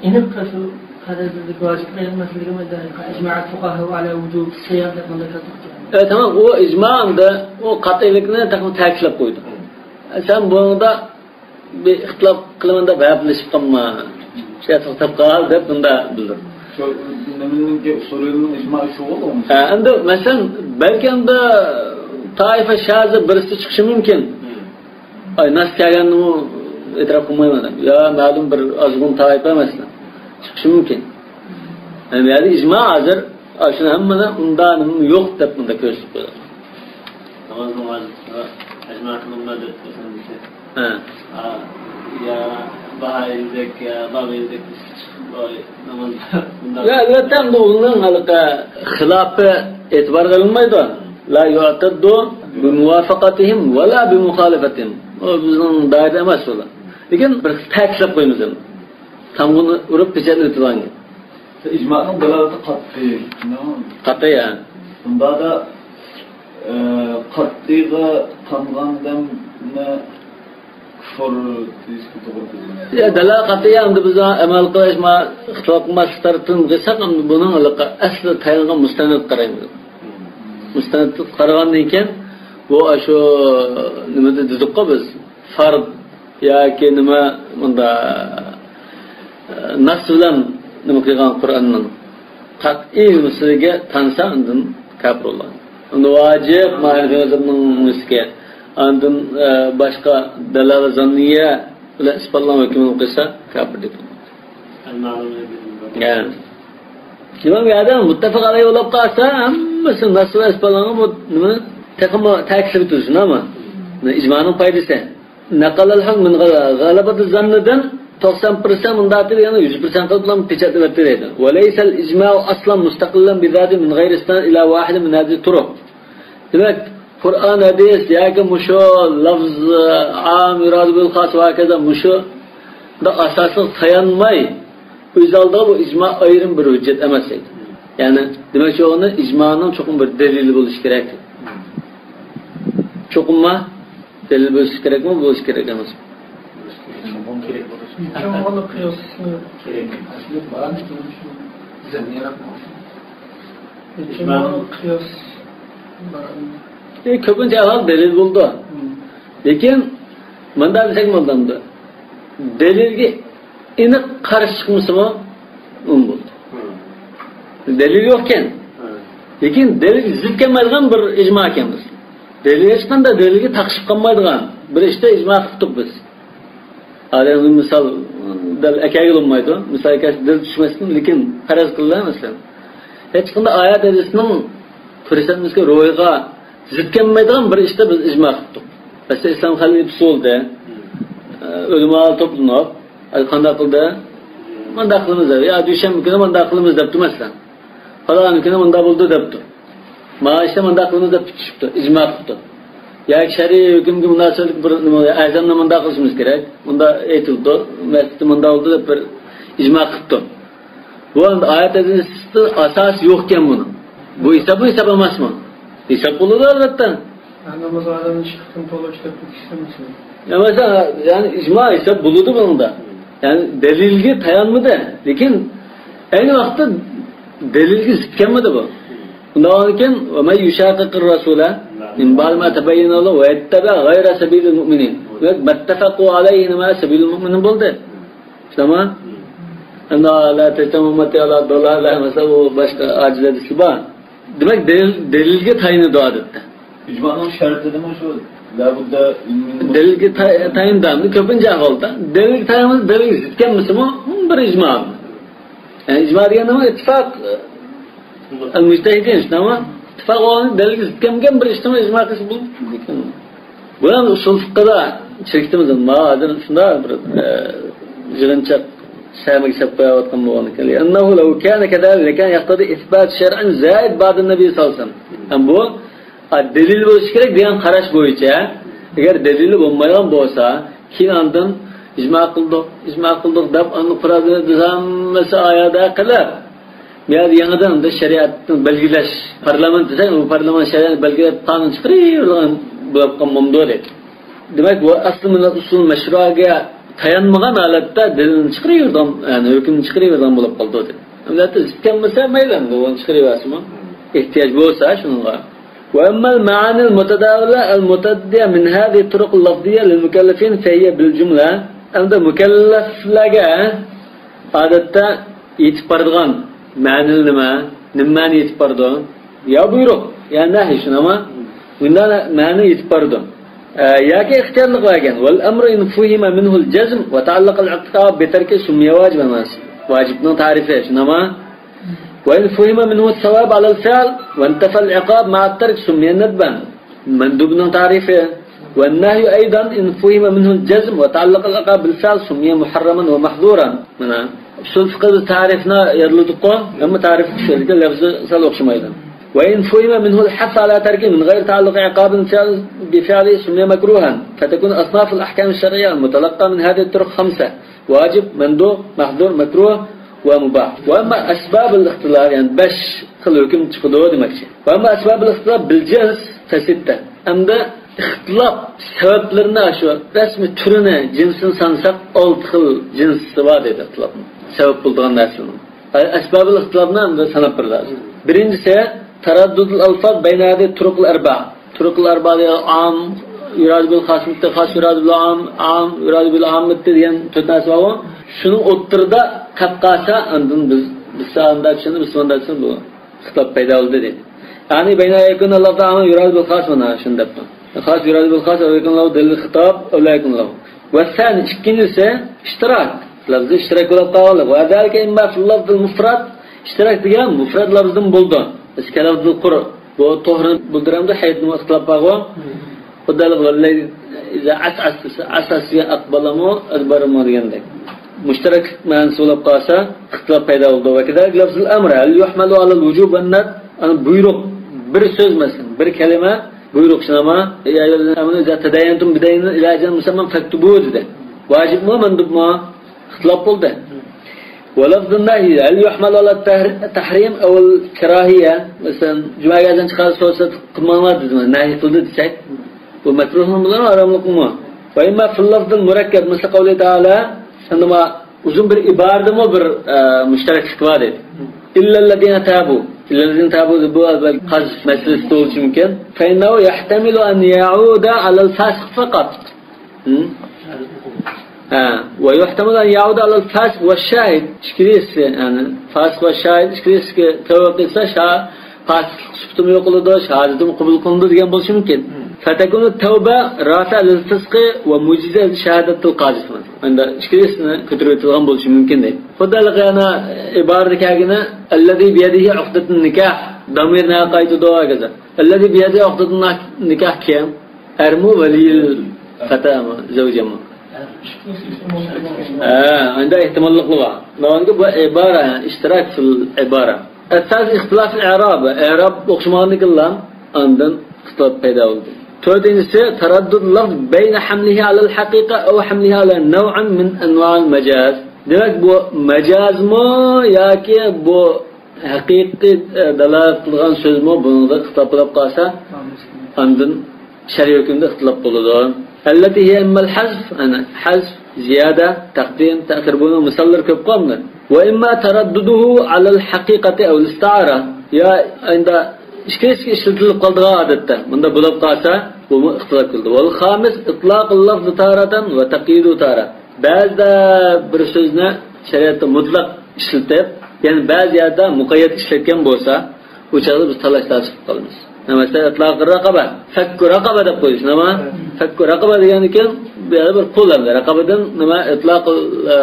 ئېنىق شۇ پەرزلىك ۋاجىپ قىلىنماسلىقى، مەسىلەن، إجماع الفقهاء على وجوب الصيام دەپ مۇنداق كەلتۈرۈپتۇ. ئە، تامام، ئۇ ئىجما ئەمدى ئۇ قەتئىيلىكنى تېخىمۇ تەكىتلەپ قويدى. ئە، سەن بۇنىڭدا بىر ئىختىلاپ قىلىمەن دەپ ھەپىلىشىپ قالما. شۇ يەردە توختاپ قال دەپ بۇنداق بىلدۈردى. شۇ نېمىنىڭكى ئۇسۇلىنىڭ ئىجمائى شۇغۇ بولمىسا. ھە، ئەمدى مەسىلەن، بەلكى ئەمدى تائىفە شازى بىرسى چىقىشى مۇمكىن. ئاي، نەس كەلگەننىمۇ ئېتىراپ قىلمايمەن دەپ. يا مەلۇم بىر ئازغۇن تائىپە مەسىلەن. چىقىشى مۇمكىن. يەنى بۇ يەردە ئىجما ھازىر، ئاشۇنى ھەممىنى ئۇنداق نېمە يوق دەپ مۇنداق كۆرسىتىپ قويىدۇ. نامازنىڭ ۋاجىپلىقىغا ئىجما قىلىنمىدى دېسەم. ھە. ئا، يا باھائىيدەك، يا بابىيدەك ناماز بۇنداق. يا، ئەلۋەتتە، ئەمدى ئۇنىڭ ھېلىقى خىلاپى ئېتىبارغا ئېلىنمايدۇ. لا يعتد بموافقتهم ولا بمخالفتهم. ئۇ بىزنىڭ دائىرىدە ئەمەس ئۇلار. لېكىن بىر تەكىتلەپ قويىمىز ئەمدى. تامغىنى ئۇرۇپ پېچەتلىۋېتىدىغان گەپ. ئىجمانىڭ دالالىتى قەتئىي. قەتئىي، ھە. بۇنداقتا، ئە، قەتئىيغا تانغان ئادەمنى كۇفر دېيىشكە توغرا كېلىدۇ. يا، دەلال قەتئىي، ئەمدى بىز ئەمەل قىلىش، ما، ئىختىلاپ قىلماسلىق تەرىپىدىن قىلساق، ئەمدى بۇنىڭ ھېلىقى ئەسلى تايانغان مۇستەندىگە قارايمىز. مۇستەندىگە قارىغاندىن كېيىن، بۇ ئاشۇ نېمىدە دېدۇققۇ بىز، فارد ياكى نېمە، مۇندا، ئە، ناس بىلەن نېمە قىلغان قۇرئاننىڭ قەتئىي نېمىسىگە تانسا، ئاندىن كاپىر بولغان. ئۇندا ۋاجىپ، مائارىپ مەزھەبنىڭ نېمىسىگە، ئاندىن، ئە، باشقا دەلالە زاننىيە بىلەن ئىسپاتلانغان ھۆكۈمنى قىلسا، كاپىر دېگەن. يا. دېمەك، بۇ يەردە مۇتتەپىق ئەلەيھى بولۇپ قالسا، ھەممىسى نەس بىلەن ئىسپاتلانغان بۇ نېمە؟ تېخىمۇ تەكىتلىك تۇرسۇن، ئەمما ئىجمانىڭ پايدىسى. نەقەلەل ھەق مىن غەلەبەتى زەننىدىن توقسان پىرسەنت مۇنداق دېدى، يەنى يۈز پىرسەنت قىلىپ بىلەن پېچەتلەۋەتتى دەيدۇ. ۋەلەيسەل ئىجمائۇ ئەسلەن مۇستەقىللەن بىزاتى مىن غەيرى ئىستىناد ئىلا ۋاھىدە مىن ھازىھى تۇرۇق. دېمەك، قۇرئان، ھەدىس ياكى مۇشۇ لەفز، ئام، يۇرادۇ بىل خاس ۋە ھاكازا مۇشۇ ئاساسلىق تايانماي، ئۆز ئالدىغا بۇ ئىجما ئايرىم بىر ھۆججەت ئەمەس دەيدۇ. يەنى، دېمەكچى بولغىنى ئىجمانىڭ چوقۇم بىر دەلىلى بولۇشى كېرەك. چوقۇمما دەلىل بولۇشى كېرەكمۇ، بولۇشى كېرەك ئەمەسمۇ؟ چوڭ قىياس. كېرەك. چوڭ قىياس. ئى، كۆپىنچە ئەھۋال دەلىل بولىدۇ. لېكىن مۇنداق دېسەك بولىدۇ. دەلىلگە ئېنىق قارشى چىقمىسىمۇ، ئۇنىمۇ بولىدۇ. دەلىل يوقكەن. لېكىن دەلىلگە زىت كەلمەيدىغان بىر ئىجما ئىكەن بىز. دەلىل ھېچقانداق دەلىلگە تاقىشىپ قالمايدىغان، بىر ئىشتا ئىجما قىلىپ تۇرۇق بىز. ھازىر مىسال دەل ئەكەلگىلى بولمايدۇ. مىسال ئەكەلسە دەل چۈشمەسمۇ، لېكىن پەرەز قىلىلا مەسىلەن. ھېچقانداق ئايەت ھەدىسنىڭ كۆرسەتمىسىگە، روھىغا زىت كەلمەيدىغان بىر ئىشتا بىز ئىجما قىلىپ تۇرۇق. مەسىلەن، ئىسلام خەلىپە ئۇسۇلىدا، ئۆلىمالار توپلىنىپ، قانداق قىلدى؟ مانداق قىلىمىز دەپ. يا دۈشەنبە كۈنى مانداق قىلىمىز دەپتۇ مەسىلەن. پالان كۈنى مانداق بولدى دەپتۇ. مانا ئىشتا مانداق قىلىمىز دەپ پۈتۈشۈپتۇ، ئىجما قىپتۇ. ياكى شەرئىي ھۆكۈمگە مۇناسىۋەتلىك بىر نېمە، ئەزاننى مانداق قىلىشىمىز كېرەك، مۇنداق ئېيتىلىدۇ، مەسچىتتە مانداق بولدى دەپ بىر ئىجما قىپتۇ. بۇ ئەمدى ئايەت ھەدىستە ئاساسى يوقكەن بۇنىڭ. بۇ ھېسابمۇ ھېساب ئەمەسمۇ؟ ھېساب بولىدۇ، ئەلۋەتتە. ناماز ئادەمنى ئىككى قېتىم تولا ئىشلەپ كېتىشتىن. يا مەسىلەن، يەنى ئىجما ھېساب بولىدۇ بۇنىڭدا. يەنى دەلىلگە تايانمىدى. لېكىن ئەينى ۋاقىتتا دەلىلگە زىت كەلمىدى بۇ. ئۇنداق بولغاندىكىن، ومن يشاقق الرسول من بعد ما تبين له ويتبع غير سبيل المؤمنين. ما اتفقوا عليه نېمە سەبىلۇل مۇئمىنىن بولدى. شۇنداقمۇ؟ ئەمما لا تجتمع أمتي على ضلالة، مەسىلەن، ئۇ باشقا ئاجىز ھەدىسى بار. دېمەك، دەلىل، دەلىلگە تايىنىدۇ ئادەتتە. ئىجمانىڭ شەرتىدىمۇ شۇ لابۇددا ئىلمىنىڭ دەلىلگە تاي-، تايىنىدۇ. كۆپىنچە ئەھۋالدا دەلىلگە تايىنىدۇ، دەلىلگە زىت كەلمىسىمۇ، بىر ئىجما. يەنى ئىجما دېگەن نېمە؟ ئىتتىپاق. ئەل مۇجتەھىدىن، شۇنداقمۇ؟ ئىتتىپاق بولغان دەلىلگە زىت كەلمىگەن بىر ئىجتىمائىي ئىجما قىلسا بولىدۇ. بۇ ھەم ئۇسۇل فىقھىدا شىركىتىمىز، ما ھازىر شۇنداق بىر، ئە، يىغىنچاق سەمىگە سەپ قويۇۋاتقان بولغان ئىكەن. لأنه لو كان كذلك لكان يقتضي إثبات شرع زائد بعد النبي صلى الله عليه وسلم. ھەم بۇ، ئا، دەلىل بولۇشى كېرەك دېگەن قاراش بويىچە، ئەگەر دەلىلى بولمايدىغان بولسا، كېيىن ئاندىن ئىجما قىلدۇق، ئىجما قىلدۇق دەپ، ئاندىن قۇرئان ھەممىسى ئايەتتە قىلىپ، بۇ يەردە يېڭىدىن بىر شەرىئەتنى بەلگىلەش، پارلامېنت دېسەك، ئۇ پارلامېنت شەرىئەتنى بەلگىلەپ، قانۇن چىقىرىۋېرىدىغان بولۇپ قالمامدۇ دەيدۇ. دېمەك، بۇ ئەسلى مىللەت ئۇسۇل مەشرۇئەگە تايانمىغان ھالەتتە دەلىلنى چىقىرىۋېرىدىغان، يەنى ھۆكۈمنى چىقىرىۋېرىدىغان بولۇپ قالىدۇ دەيدۇ. ئەمدى زىت كەلمىسە مەيلى، ئەمدى ئۇنى چىقىرىۋەرسىمۇ، ئېھتىياج بولسا شۇنىڭغا. وأما المعاني المتداولة المتعدية من هذه الطرق اللفظية للمكلفين فهي بالجملة. ئەمدى مۇكەللەپلەرگە ئادەتتە يېتىپ بارىدىغان مەنىلىرى نېمە؟ نېمە مەنە يېتىپ بارىدۇ؟ يا بۇيرۇق، يا نەھي، شۇنداقمۇ؟ بۇنداق مەنە يېتىپ بارىدۇ. ئە، ياكى ئىختىيارلىق بەرگەن. والأمر إن فهم منه الجزم وتعلق العقاب بتركه سمي واجبا. ۋاجىبنىڭ تەرىپى، شۇنداقمۇ؟ وإن فهم منه الثواب على الفعل وانتفى العقاب مع الترك سمي ندبا. مەندۇبنىڭ تەرىپى. والنهي أيضا إن فهم منه الجزم وتعلق العقاب بالفعل سمي محرما ومحظورا. مانا ئۇسۇل فىقھىدا تەرىپنى يادلىدۇققۇ، ئەمما تەرىپ شۇ يەردىكى لەپزى سەل ئوخشىمايدۇ. وإن فهم منه الحث على تركه من غير تعلق عقاب بفعله سمي مكروها، فتكون أصناف الأحكام الشرعية المتلقاة من هذه الطرق خمسة: واجب، مندوب، محظور، مكروه، ومباح. وأما أسباب الاختلاف، يەنى بەش خىل ھۆكۈم چىقىدۇ دېمەكچى. وأما أسباب الاختلاف بالجنس فستة. ئەمدى ئىختىلاپ سەۋەبلىرىنى، شۇ رەسمىي تۈرىنى، جىنسىنى سانىساق، ئالتە خىل جىنسى بار دەيدۇ ئىختىلاپنىڭ. سەۋەب بولىدىغان نەرسىنىڭ. ئەسبابۇل ئىختىلاپنى ئەمدى ساناپ بېرىمىز. بىرىنچىسى، تەرەددۇدۇل ئەلفاز بەينە ھازىھىز تۇرۇقىل ئەربەئە. تۇرۇقىل ئەربەئە دېگەن ئام، يۇرادۇ بىل خاس، خاس يۇرادۇ بىل ئام، ئام يۇرادۇ بىل ئاممىتى دېگەن تۆت نەرسە بارغۇ. شۇنىڭ ئوتتۇرىدا قاپ قالسا، ئاندىن بىز، بىز ئاندا چۈشىنىمىز، بىز ماندا چۈشىنىمىز، بۇ ئىختىلاپ پەيدا بولدى دېدى. يەنى بەينە يەكۇنۇ لەفزۇ ئاممىن يۇرادۇ بىل خاس مانا شۇنى دەپتۇ. خاس يۇرادۇ بىل خاس، ئەۋ يەكۇنۇ لەفزۇ دەلىل خىتاب، ئەۋ لا يەكۇنۇ لەفزۇ. ۋەسسانى، ئىككىنچىسى، ئىشتىراك. لەفزى ئىشتىراك بولۇپ قالغانلىق. ۋەزالىكە ئىمما فىل لەفزىل مۇفرەد. ئىشتىراك دېگەن مۇفرەد لەفزدىن بولىدۇ. مىسلى كەل لەفزىل قۇر. بۇ توھرىنى بىلدۈرەمدۇ، ھەيدنىمۇ ئىختىلاپ بارغۇ. خۇددى ھېلىقى ئىزا ئەسئەس دېسە، ئەسئەس دېگەن ئەقبەلمۇ، ئەدبەرمۇ دېگەندەك. مۇشتەرەكلىك مەنىسى بولۇپ قالسا، ئىختىلاپ پەيدا بولىدۇ. ۋەكەزالىكە لەفزۇل ئەمر، ھەل يۇھمەلۇ ئەلەل ۋۇجۇب ۋەن نەدب. يەنى بۇيرۇق، بىر سۆز مەسىلەن، بىر كەلىمە، بۇيرۇق شۇنداقمۇ؟ يا ئەييۇھەللەزىنە ئامەنۇ ئىزا تەدايەنتۇم بىدەينىن ئىلا ئەجەلىن مۇسەممەن فەكتۇبۇ دېدى. ۋاجىبمۇ، مەندۇبمۇ؟ ئىختىلاپ بولدى. ۋە لەفزۇن نەھي، ھەل يۇھمەلۇ ئەلەت تەھر-، تەھرىم ئەۋەل كاراھىيە. مەسىلەن، جۈمەگە ئەزان چىقارسا سورىسا قىلماڭلار دېدى، نەھي قىلدى دېسەك، بۇ مەكرۇھمۇ بولىدۇ، ھاراملىقمۇ؟ ۋە ئىمما فىل لەفزىل مۇرەككەب، مىسلى قەۋلى تەئالا، ئەمدى ما ئۇزۇن بىر ئىبارىدىمۇ بىر، ئە، مۇشتەرەكلىك بار دېدى. ئىللەللەزىنە تابۇ. ئىللەللەزىنە تابۇ، بۇ ئەلبەتتە قەزف مەسىلىسى بولۇشى مۇمكىن. فەئىننەھۇ يەھتەمىلۇ ئەن يەئۇدە ئەلەل فاسىق فەقەت. ھە. ۋە يۇھتەمىلۇ ئەن يەئۇدە ئەلەل فاسىق ۋە شاھىد. ئىككىلىسى، يەنى فاسىق ۋە شاھىد ئىككىلىسىگە تەۋبە قىلسا، شا-، پاسىقلىق سۈپىتىمۇ يوقىلىدۇ، شاھادىتىمۇ قوبۇل قىلىنىدۇ دېگەن بولۇشى مۇمكىن. فەتەكۇنۇ تەۋبە رافىئە لىل فىسقى ۋە مۇجىزە شاھادەتىل قازىسى. ئەمدى ئىككىلىسىنى كۆتۈرۈۋېتىدىغان بولۇشى مۇمكىن دەيدۇ. خۇددى ھېلىقى يەنە ئىبارىدە كەلگىنى، ئەللەزى بىيەدىھى ئۇقدەتۇن نىكاھ، دامىر نەگە قايتىدۇ ھاكازا. ئەللەزى بىيەدىھى ئۇقدەتۇن نىكاھ كىم؟ ئەرمۇ، ۋەلىيىل فەتەمۇ، زەۋجەمۇ؟ ھە، ئەندە ئېھتىماللىقلىرى بار. نەۋەنگە بۇ ئىبارە، ئىشتىراك فىل ئىبارە. ئەساس ئىختىلاف ئەراب، ئەراب ئوخشىمىغاندىكىنلا ئاندىن ئىختىلاپ پەيدا بولدى. تۆتىنچىسى، تەرەددۇد لەفز بەينە ھەملىھى ئەلەل ھەقىقە ئەۋ ھەملىھى ئەلە نەۋئىن مىن ئەنۋائىل مەجاز. دېمەك، بۇ مەجازمۇ ياكى بۇ ھەقىقىي، ئە، دالالەت قىلغان سۆزمۇ بۇنىڭدا ئىختىلاپ بولۇپ قالسا، ئاندىن شەرئىي ھۆكۈمدە ئىختىلاپ بولىدۇ. التي هي إما الحذف، يەنى ھەزف، زىيادە، تەقدىم، تەخىر، بۇنىڭ مىساللىرى كۆپ قالمىدى. وإما تردده على الحقيقة أو الاستعارة. يا ئەمدى ئىككىلىسىگە ئىشلىتىلىپ قالىدىغان ئادەتتە. مۇندا بولۇپ قالسا، بۇمۇ ئىختىلاپ قىلدى. والخامس إطلاق اللفظ تارة وتقييده تارة. بەزىدە بىر سۆزنى شەرىئەتتە مۇتلەق ئىشلىتىپ، يەنى بەزى يەردە مۇقەييەت ئىشلەتكەن بولسا، ئۇ چاغدا بىز تالاش-تارتىش قىلىپ قالىمىز. نېمە، مەسىلەن، ئىتلاق رەقەبە، فەككۇ رەقەبە دەپ قويۇش، نېمە؟ فەككۇ رەقەبە دېگەندىكىن، بۇ يەردە بىر قۇل ئەمدى. رەقەبىدىن نېمە؟ ئىتلاق، ئە،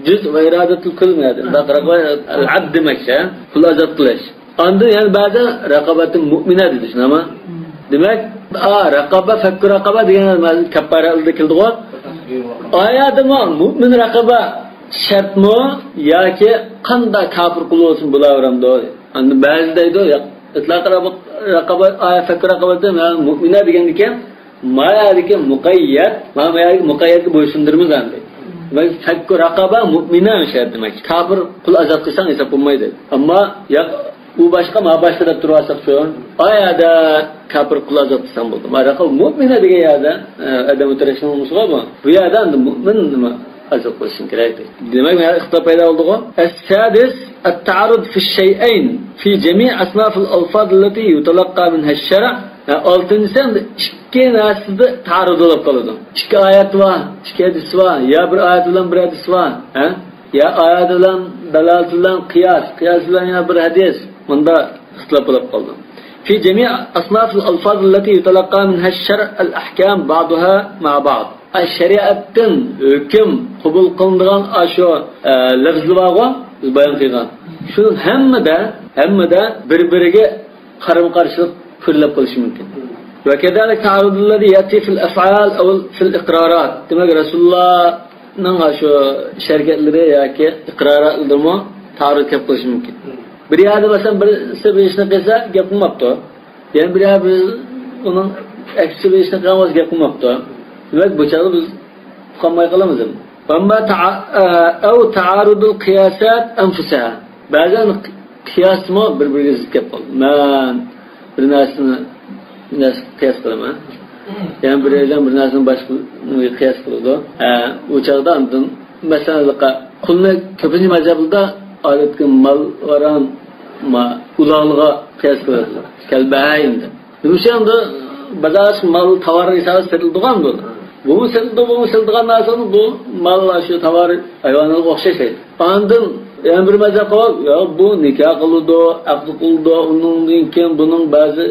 جۈز ۋە ئىرادەتۇل كۈل دېدى. ئىتلاق رەقەبە، ئەل-ئەبد دېمەكچى، قۇل ئازاد قىلىش. ئاندىن يەنە بەزىدە رەقەبەتۇن مۇئمىنە دېدى، نېمە؟ دېمەك، ئا، رەقەبە، فەككۇ رەقەبە دېگەن كەپپارەتلىرىدە كېلىدىغۇ. ئايەتتىمۇ مۇئمىن رەقەبە شەرتمۇ ياكى قانداق كاپىر قۇل بولسۇن بولاۋېرەمدۇ؟ ئاندىن بەزى دەيدۇ، ياق، ئىتلاق رەقەبە، ئايە فەككۇ رەقەبە دېسە، مەن مۇئمىنە دېگەندىكىن، ما يەردىكى مۇقەييەت، ما يەردىكى مۇقەييەتكە بويسۇندۇرىمىز ئەمدى. دېمەك، فەككۇ رەقەبە مۇئمىنە شەرت دېمەك. كاپىر قۇل ئازاد قىلساڭ ھېساب بولمايدۇ. ئەمما ياق، ئۇ باشقا، ما باشقا دەپ تۇرۇۋالساقچۇ؟ ئايەدە كاپىر قۇل ئازاد قىلساڭ بولدى. ما رەقەبە مۇئمىنە دېگەن يەردە، ئە، ئادەم ئۆتۈرۈشنىڭ بولمىسىغۇ بۇ. بۇ يەردە ئەمدى مۇئمىن نېمە؟ ئازاد قىلىشىڭ كېرەك. دېمەك، مانا ئىختىلاپ پەيدا بولدىغۇ. السادس التعارض في الشيئين في جميع أصناف الألفاظ التي يتلقى منها الشرع. ھە، ئالتىنچىسى ئەمدى ئىككى نەرسىدە تەئارۇد بولۇپ قالىدۇ. ئىككى ئايەت بار، ئىككى ھەدىس بار. يا بىر ئايەت بىلەن بىر ھەدىس بار. ھە؟ يا ئايەت بىلەن، دالالەت بىلەن قىياس، قىياس بىلەن يا بىر ھەدىس. مۇندا ئىختىلاپ بولۇپ قالدى. في جميع أصناف الألفاظ التي يتلقى منها الشرع الأحكام بعضها مع بعض. ئا، شەرىئەتتىن ھۆكۈم قوبۇل قىلىنىدىغان ئاشۇ، ئە، لەفزلەر بارغۇ، بىز بايان قىلغان. شۇنىڭ ھەممىدە، ھەممىدە بىر-بىرىگە قارىمۇ قارشىلىق كۆرۈلۈپ قېلىشى مۇمكىن. وكذلك التعارض الذي يأتي في الأفعال أو في الإقرارات. دېمەك، رەسۇلۇللانىڭ شۇ ئىش ھەرىكەتلىرى ياكى ئىقراراتلىرىمۇ تەئارۇد كېلىپ قېلىشى مۇمكىن. بىر يەردە مەسىلەن، بىرسى بىر ئىشنى قىلسا، گەپ قىلماپتۇ. يەنە بىر يەردە بىز ئۇنىڭ ئەكسىچە بىر ئىشنى قىلغان بولسا، گەپ قىلماپتۇ. دېمەك، بۇ چاغدا بىز ئۇقالماي قالىمىز ئەمدى. وأما تع-، ئە، أو تعارض القياسات أنفسها. بەزەن قىياسمۇ بىر-بىرىگە زىت كېلىپ قالىدۇ. مەن بىر نەرسىنى، بىر نەرسىگە قىياس قىلىمەن. يەنە بىر يەردىن بىر نەرسىنى باشقىغا قىياس قىلىدۇ. ئە، ئۇ چاغدا ئاندىن، مەسىلەن، قۇلنى كۆپىنچە مەزھەپلەردە ئادەتتىكى مال-ۋاران، ما-، ئۇلاغلىققا قىياس قىلىدۇ. كەلبەھەيم دەپ. نېمە ئۈچۈن ئەمدى بازار مال تاۋار ھېسابىدا سېتىلىدىغان بۇ. بۇمۇ سېتىلىدۇ، بۇمۇ سېتىلىدىغان نەرسىنى بۇ مال شۇ تاۋار ھايۋانلارغا ئوخشاش دەيدۇ. ئاندىن يەنە بىر مەزھەپ قىلىپ، ياق، بۇ نىكاھ قىلىدۇ، ئەقد قىلىدۇ، ئۇنىڭدىن كېيىن بۇنىڭ بەزى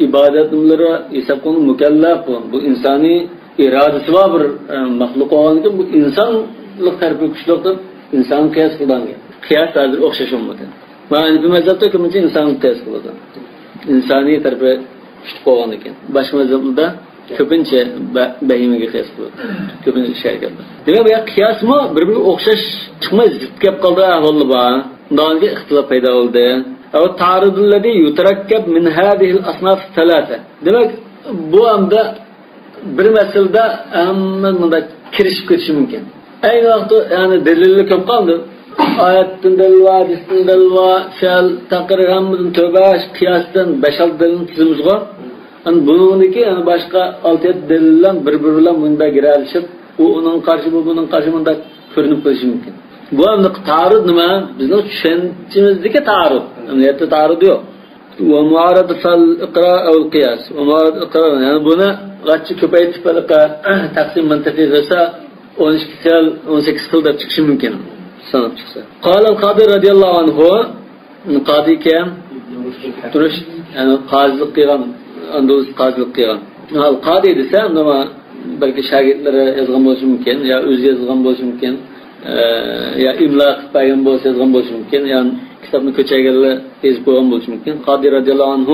ئىبادەت نېمىلىرى ھېساب قىلىنىدۇ، مۇكەللەپ بۇ. بۇ ئىنسانىي ئىرادىسى بار بىر، ئە، مەخلۇق بولغاندىكىن بۇ ئىنسانلىق تەرىپى كۈچلۈك دەپ ئىنسانغا قىياس قىلغان گەپ. قىياس ھازىر ئوخشاش بولمىدى. مانا ھەنىفىي مەزھەپتە كۆپىنچە ئىنسانغا قىياس قىلىدۇ. ئىنسانىي تەرىپى كۈچلۈك بولغاندىكىن. باشقا مەزھەپلەردە كۆپىنچە بە-، بەھىمىگە قىياس قىلىدۇ. كۆپىنچە شەرىكەتلەر. دېمەك، بۇ يەر قىياسمۇ بىر-بىرىگە ئوخشاش چىقماي زىت كەپ قالىدىغان ئەھۋاللار بار. مۇنداقتىكى ئىختىلاپ پەيدا بولدى. أو التعارض الذي يتركب من هذه الأصناف الثلاثة. دېمەك، بۇ ئەمدى بىر مەسىلىدە ھەممە مۇنداق كىرىشىپ كېتىشى مۇمكىن. ئەينى ۋاقىتتا، يەنى دەلىللەر كۆپ قالدى. ئايەتتىن دەلىل بار، ھەدىستىن دەلىل بار، فېئىل، تەقرىر، ھەممىدىن تۆبە، قىياستىن بەش-ئالتە دەلىلنى تىزىمىزغۇ. ئەمدى بۇنىڭدىكى يەنە باشقا ئالتە-يەتتە دەلىل بىلەن بىر-بىرى بىلەن مۇنداق گىرەلىشىپ، ئۇ ئۇنىڭغا قارشى، بۇ بۇنىڭغا قارشى مۇنداق كۆرۈنۈپ قېلىشى مۇمكىن. بۇ ئەمدى تەئارۇد نېمە؟ بىزنىڭ چۈشەنچىمىزدىكى تەئارۇد. ئەمەلىيەتتە تەئارۇد يوق. ومعارضة الإقرار أو القياس. ومعارضة الإقرار. يەنى بۇنى غەتچە كۆپەيتىپ، ھېلىقى تەقسىم مەنتىقىي قىلسا، ئون ئىككى خىل، ئون سەككىز خىل دەپ چىقىشى مۇمكىن. ساناپ چىقسا. قال القاضي رضي الله عنه. قاضى كىم؟ تۇرۇش، يەنى قازىلىق قىلغان، ئاندىلۇس قازىلىق قىلغان. ئەل قاضى دېسە، ئەمدى بەلكى شاگىرتلىرى يازغان بولۇشى مۇمكىن، يا ئۆزى يازغان بولۇشى مۇمكىن، ئە، يا ئىملا قىلىپ بەرگەن بولسا يازغان بولۇشى مۇمكىن، يا كىتابنى كۆچۈرگەنلەر يېزىپ قويغان بولۇشى مۇمكىن. قاضى رضي الله عنه،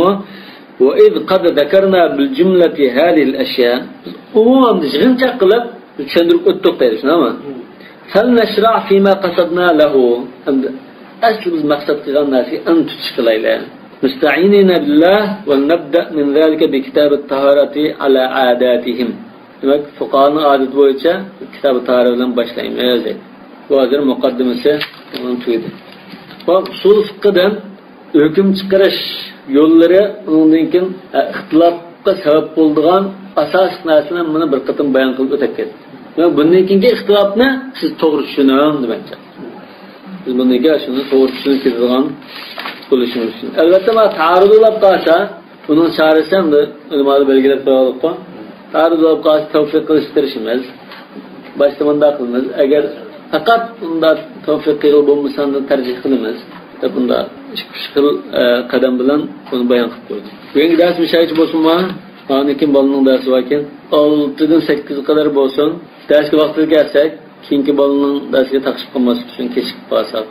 وإذ قد ذكرنا بالجملة هذه الأشياء. بىز ئومۇمەن يىغىنچاق قىلىپ چۈشەندۈرۈپ ئۆتتۇق دەيدۇ، شۇنداقمۇ؟ فلنشرع فيما قصدنا له. ئەمدى ئەسلى بىز مەقسەت قىلغان نەرسىگە ئەمدى تۇتۇش قىلايلى. مستعينين بالله ولنبدأ من ذلك بكتاب الطهارة على عاداتهم. دېمەك، فۇقاھانىڭ ئادىتى بويىچە كىتاب تاھارە بىلەن باشلايمىز دەيدۇ. بۇ ھازىر مۇقەددىمىسى تۈگىدى. ئۇسۇل فىقھىدىن ھۆكۈم چىقىرىش يوللىرى، ئۇنىڭدىن كېيىن، ئە، ئىختىلاپقا سەۋەب بولىدىغان ئاساسلىق نەرسىلەرنى مانا بىر قېتىم بايان قىلىپ ئۆتۈپ كەتتى. ۋە بۇندىن كېيىنكى ئىختىلاپنى سىز توغرا چۈشىنىڭ دېمەكچى. بىز بۇندىن كېيىن شۇنى توغرا چۈشىنىپ كېتىدىغان بولۇشىمىز ئۈچۈن. ئەلۋەتتە، مانا تەئارۇز بولۇپ قالسا، بۇنىڭ چارىسى ئەمدى ئۆلىمالار بەلگىلەپ قويغانلىققا، تەئارۇز بولۇپ قالسا تەۋفىق قىلىشقا تىرىشىمىز. باشتا مۇنداق قىلىمىز. ئەگەر پەقەت ئۇنداق تەۋفىق قىلغىلى بولمىسا، ئاندىن تەرجىھ قىلىمىز دەپ، بۇنداق ئىككى ئۈچ خىل، ئە، قەدەم بىلەن بۇنى بايان قىلىپ قويدۇم. بۈگۈنكى دەرس مۇشۇ يەرگىچە بولسۇنمۇ؟ ئاندىن كېيىن بالىنىڭ دەرسى باركەن. ئالتىدىن سەككىزگە قەدەر بولسۇن. دەرسكە ۋاقتىدا كەلسەك، كېيىنكى بالىنىڭ دەرسىگە تاقىشىپ قالماسلىق ئۈچۈن كېچىكىپ قالساق.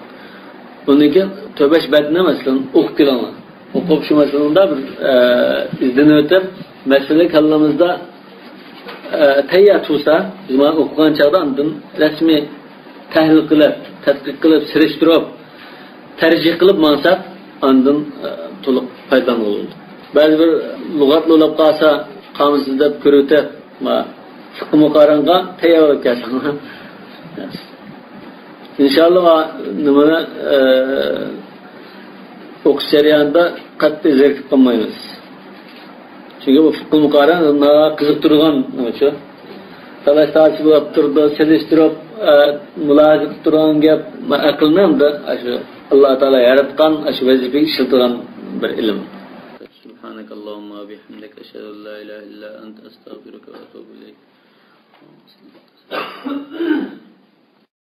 ئۇنىڭ كېيىن تۆت بەش بەتنى، مەسىلەن، ئوقۇپ كېلىڭلار. ئوقۇپ شۇ مەسىلىنى بىر، ئە، ئىزدىنىۋېتىپ، مەسىلە كاللىمىزدا، ئە، تەييار تۇرسا، بىز مانا ئوقۇغان چاغدا ئاندىن رەسمىي تەھلىل قىلىپ، تەتقىق قىلىپ، سېلىشتۇرۇپ، تەرجىھ قىلىپ ماڭساق، ئاندىن، ئە، تولۇق پايدىلانغىلى بولىدۇ. بەزى بىر لۇغەتنى ئويلاپ قالسا، قامۇس ئىزدەپ كۆرۈۋېتىپ، ما، فىقھى مۇقارەنغا تەييار بولۇپ كەلسەڭ. ئىنشاللا، نېمىنى، ئە، ئوقۇش جەريانىدا قەتئىي زېرىكىپ قالمايمىز. چۈنكى بۇ فىقھى مۇقارەن ناھايىتى قىزىقتۇرىدىغان نېمە شۇ. تالاش تارتىش بولۇپ تۇرىدۇ، سېلىشتۇرۇپ، ئە، مۇلاھىزە قىلىپ تۇرىدىغان گەپ، ما، ئەقىلنى ھەمدە ئاشۇ ئاللا تائالا ياراتقان ئاشۇ ۋەزىپىگە ئىشلىتىدىغان بىر ئىلىم. سبحانك اللهم وبحمدك، أشهد أن لا إله إلا أنت، أستغفرك وأتوب إليك.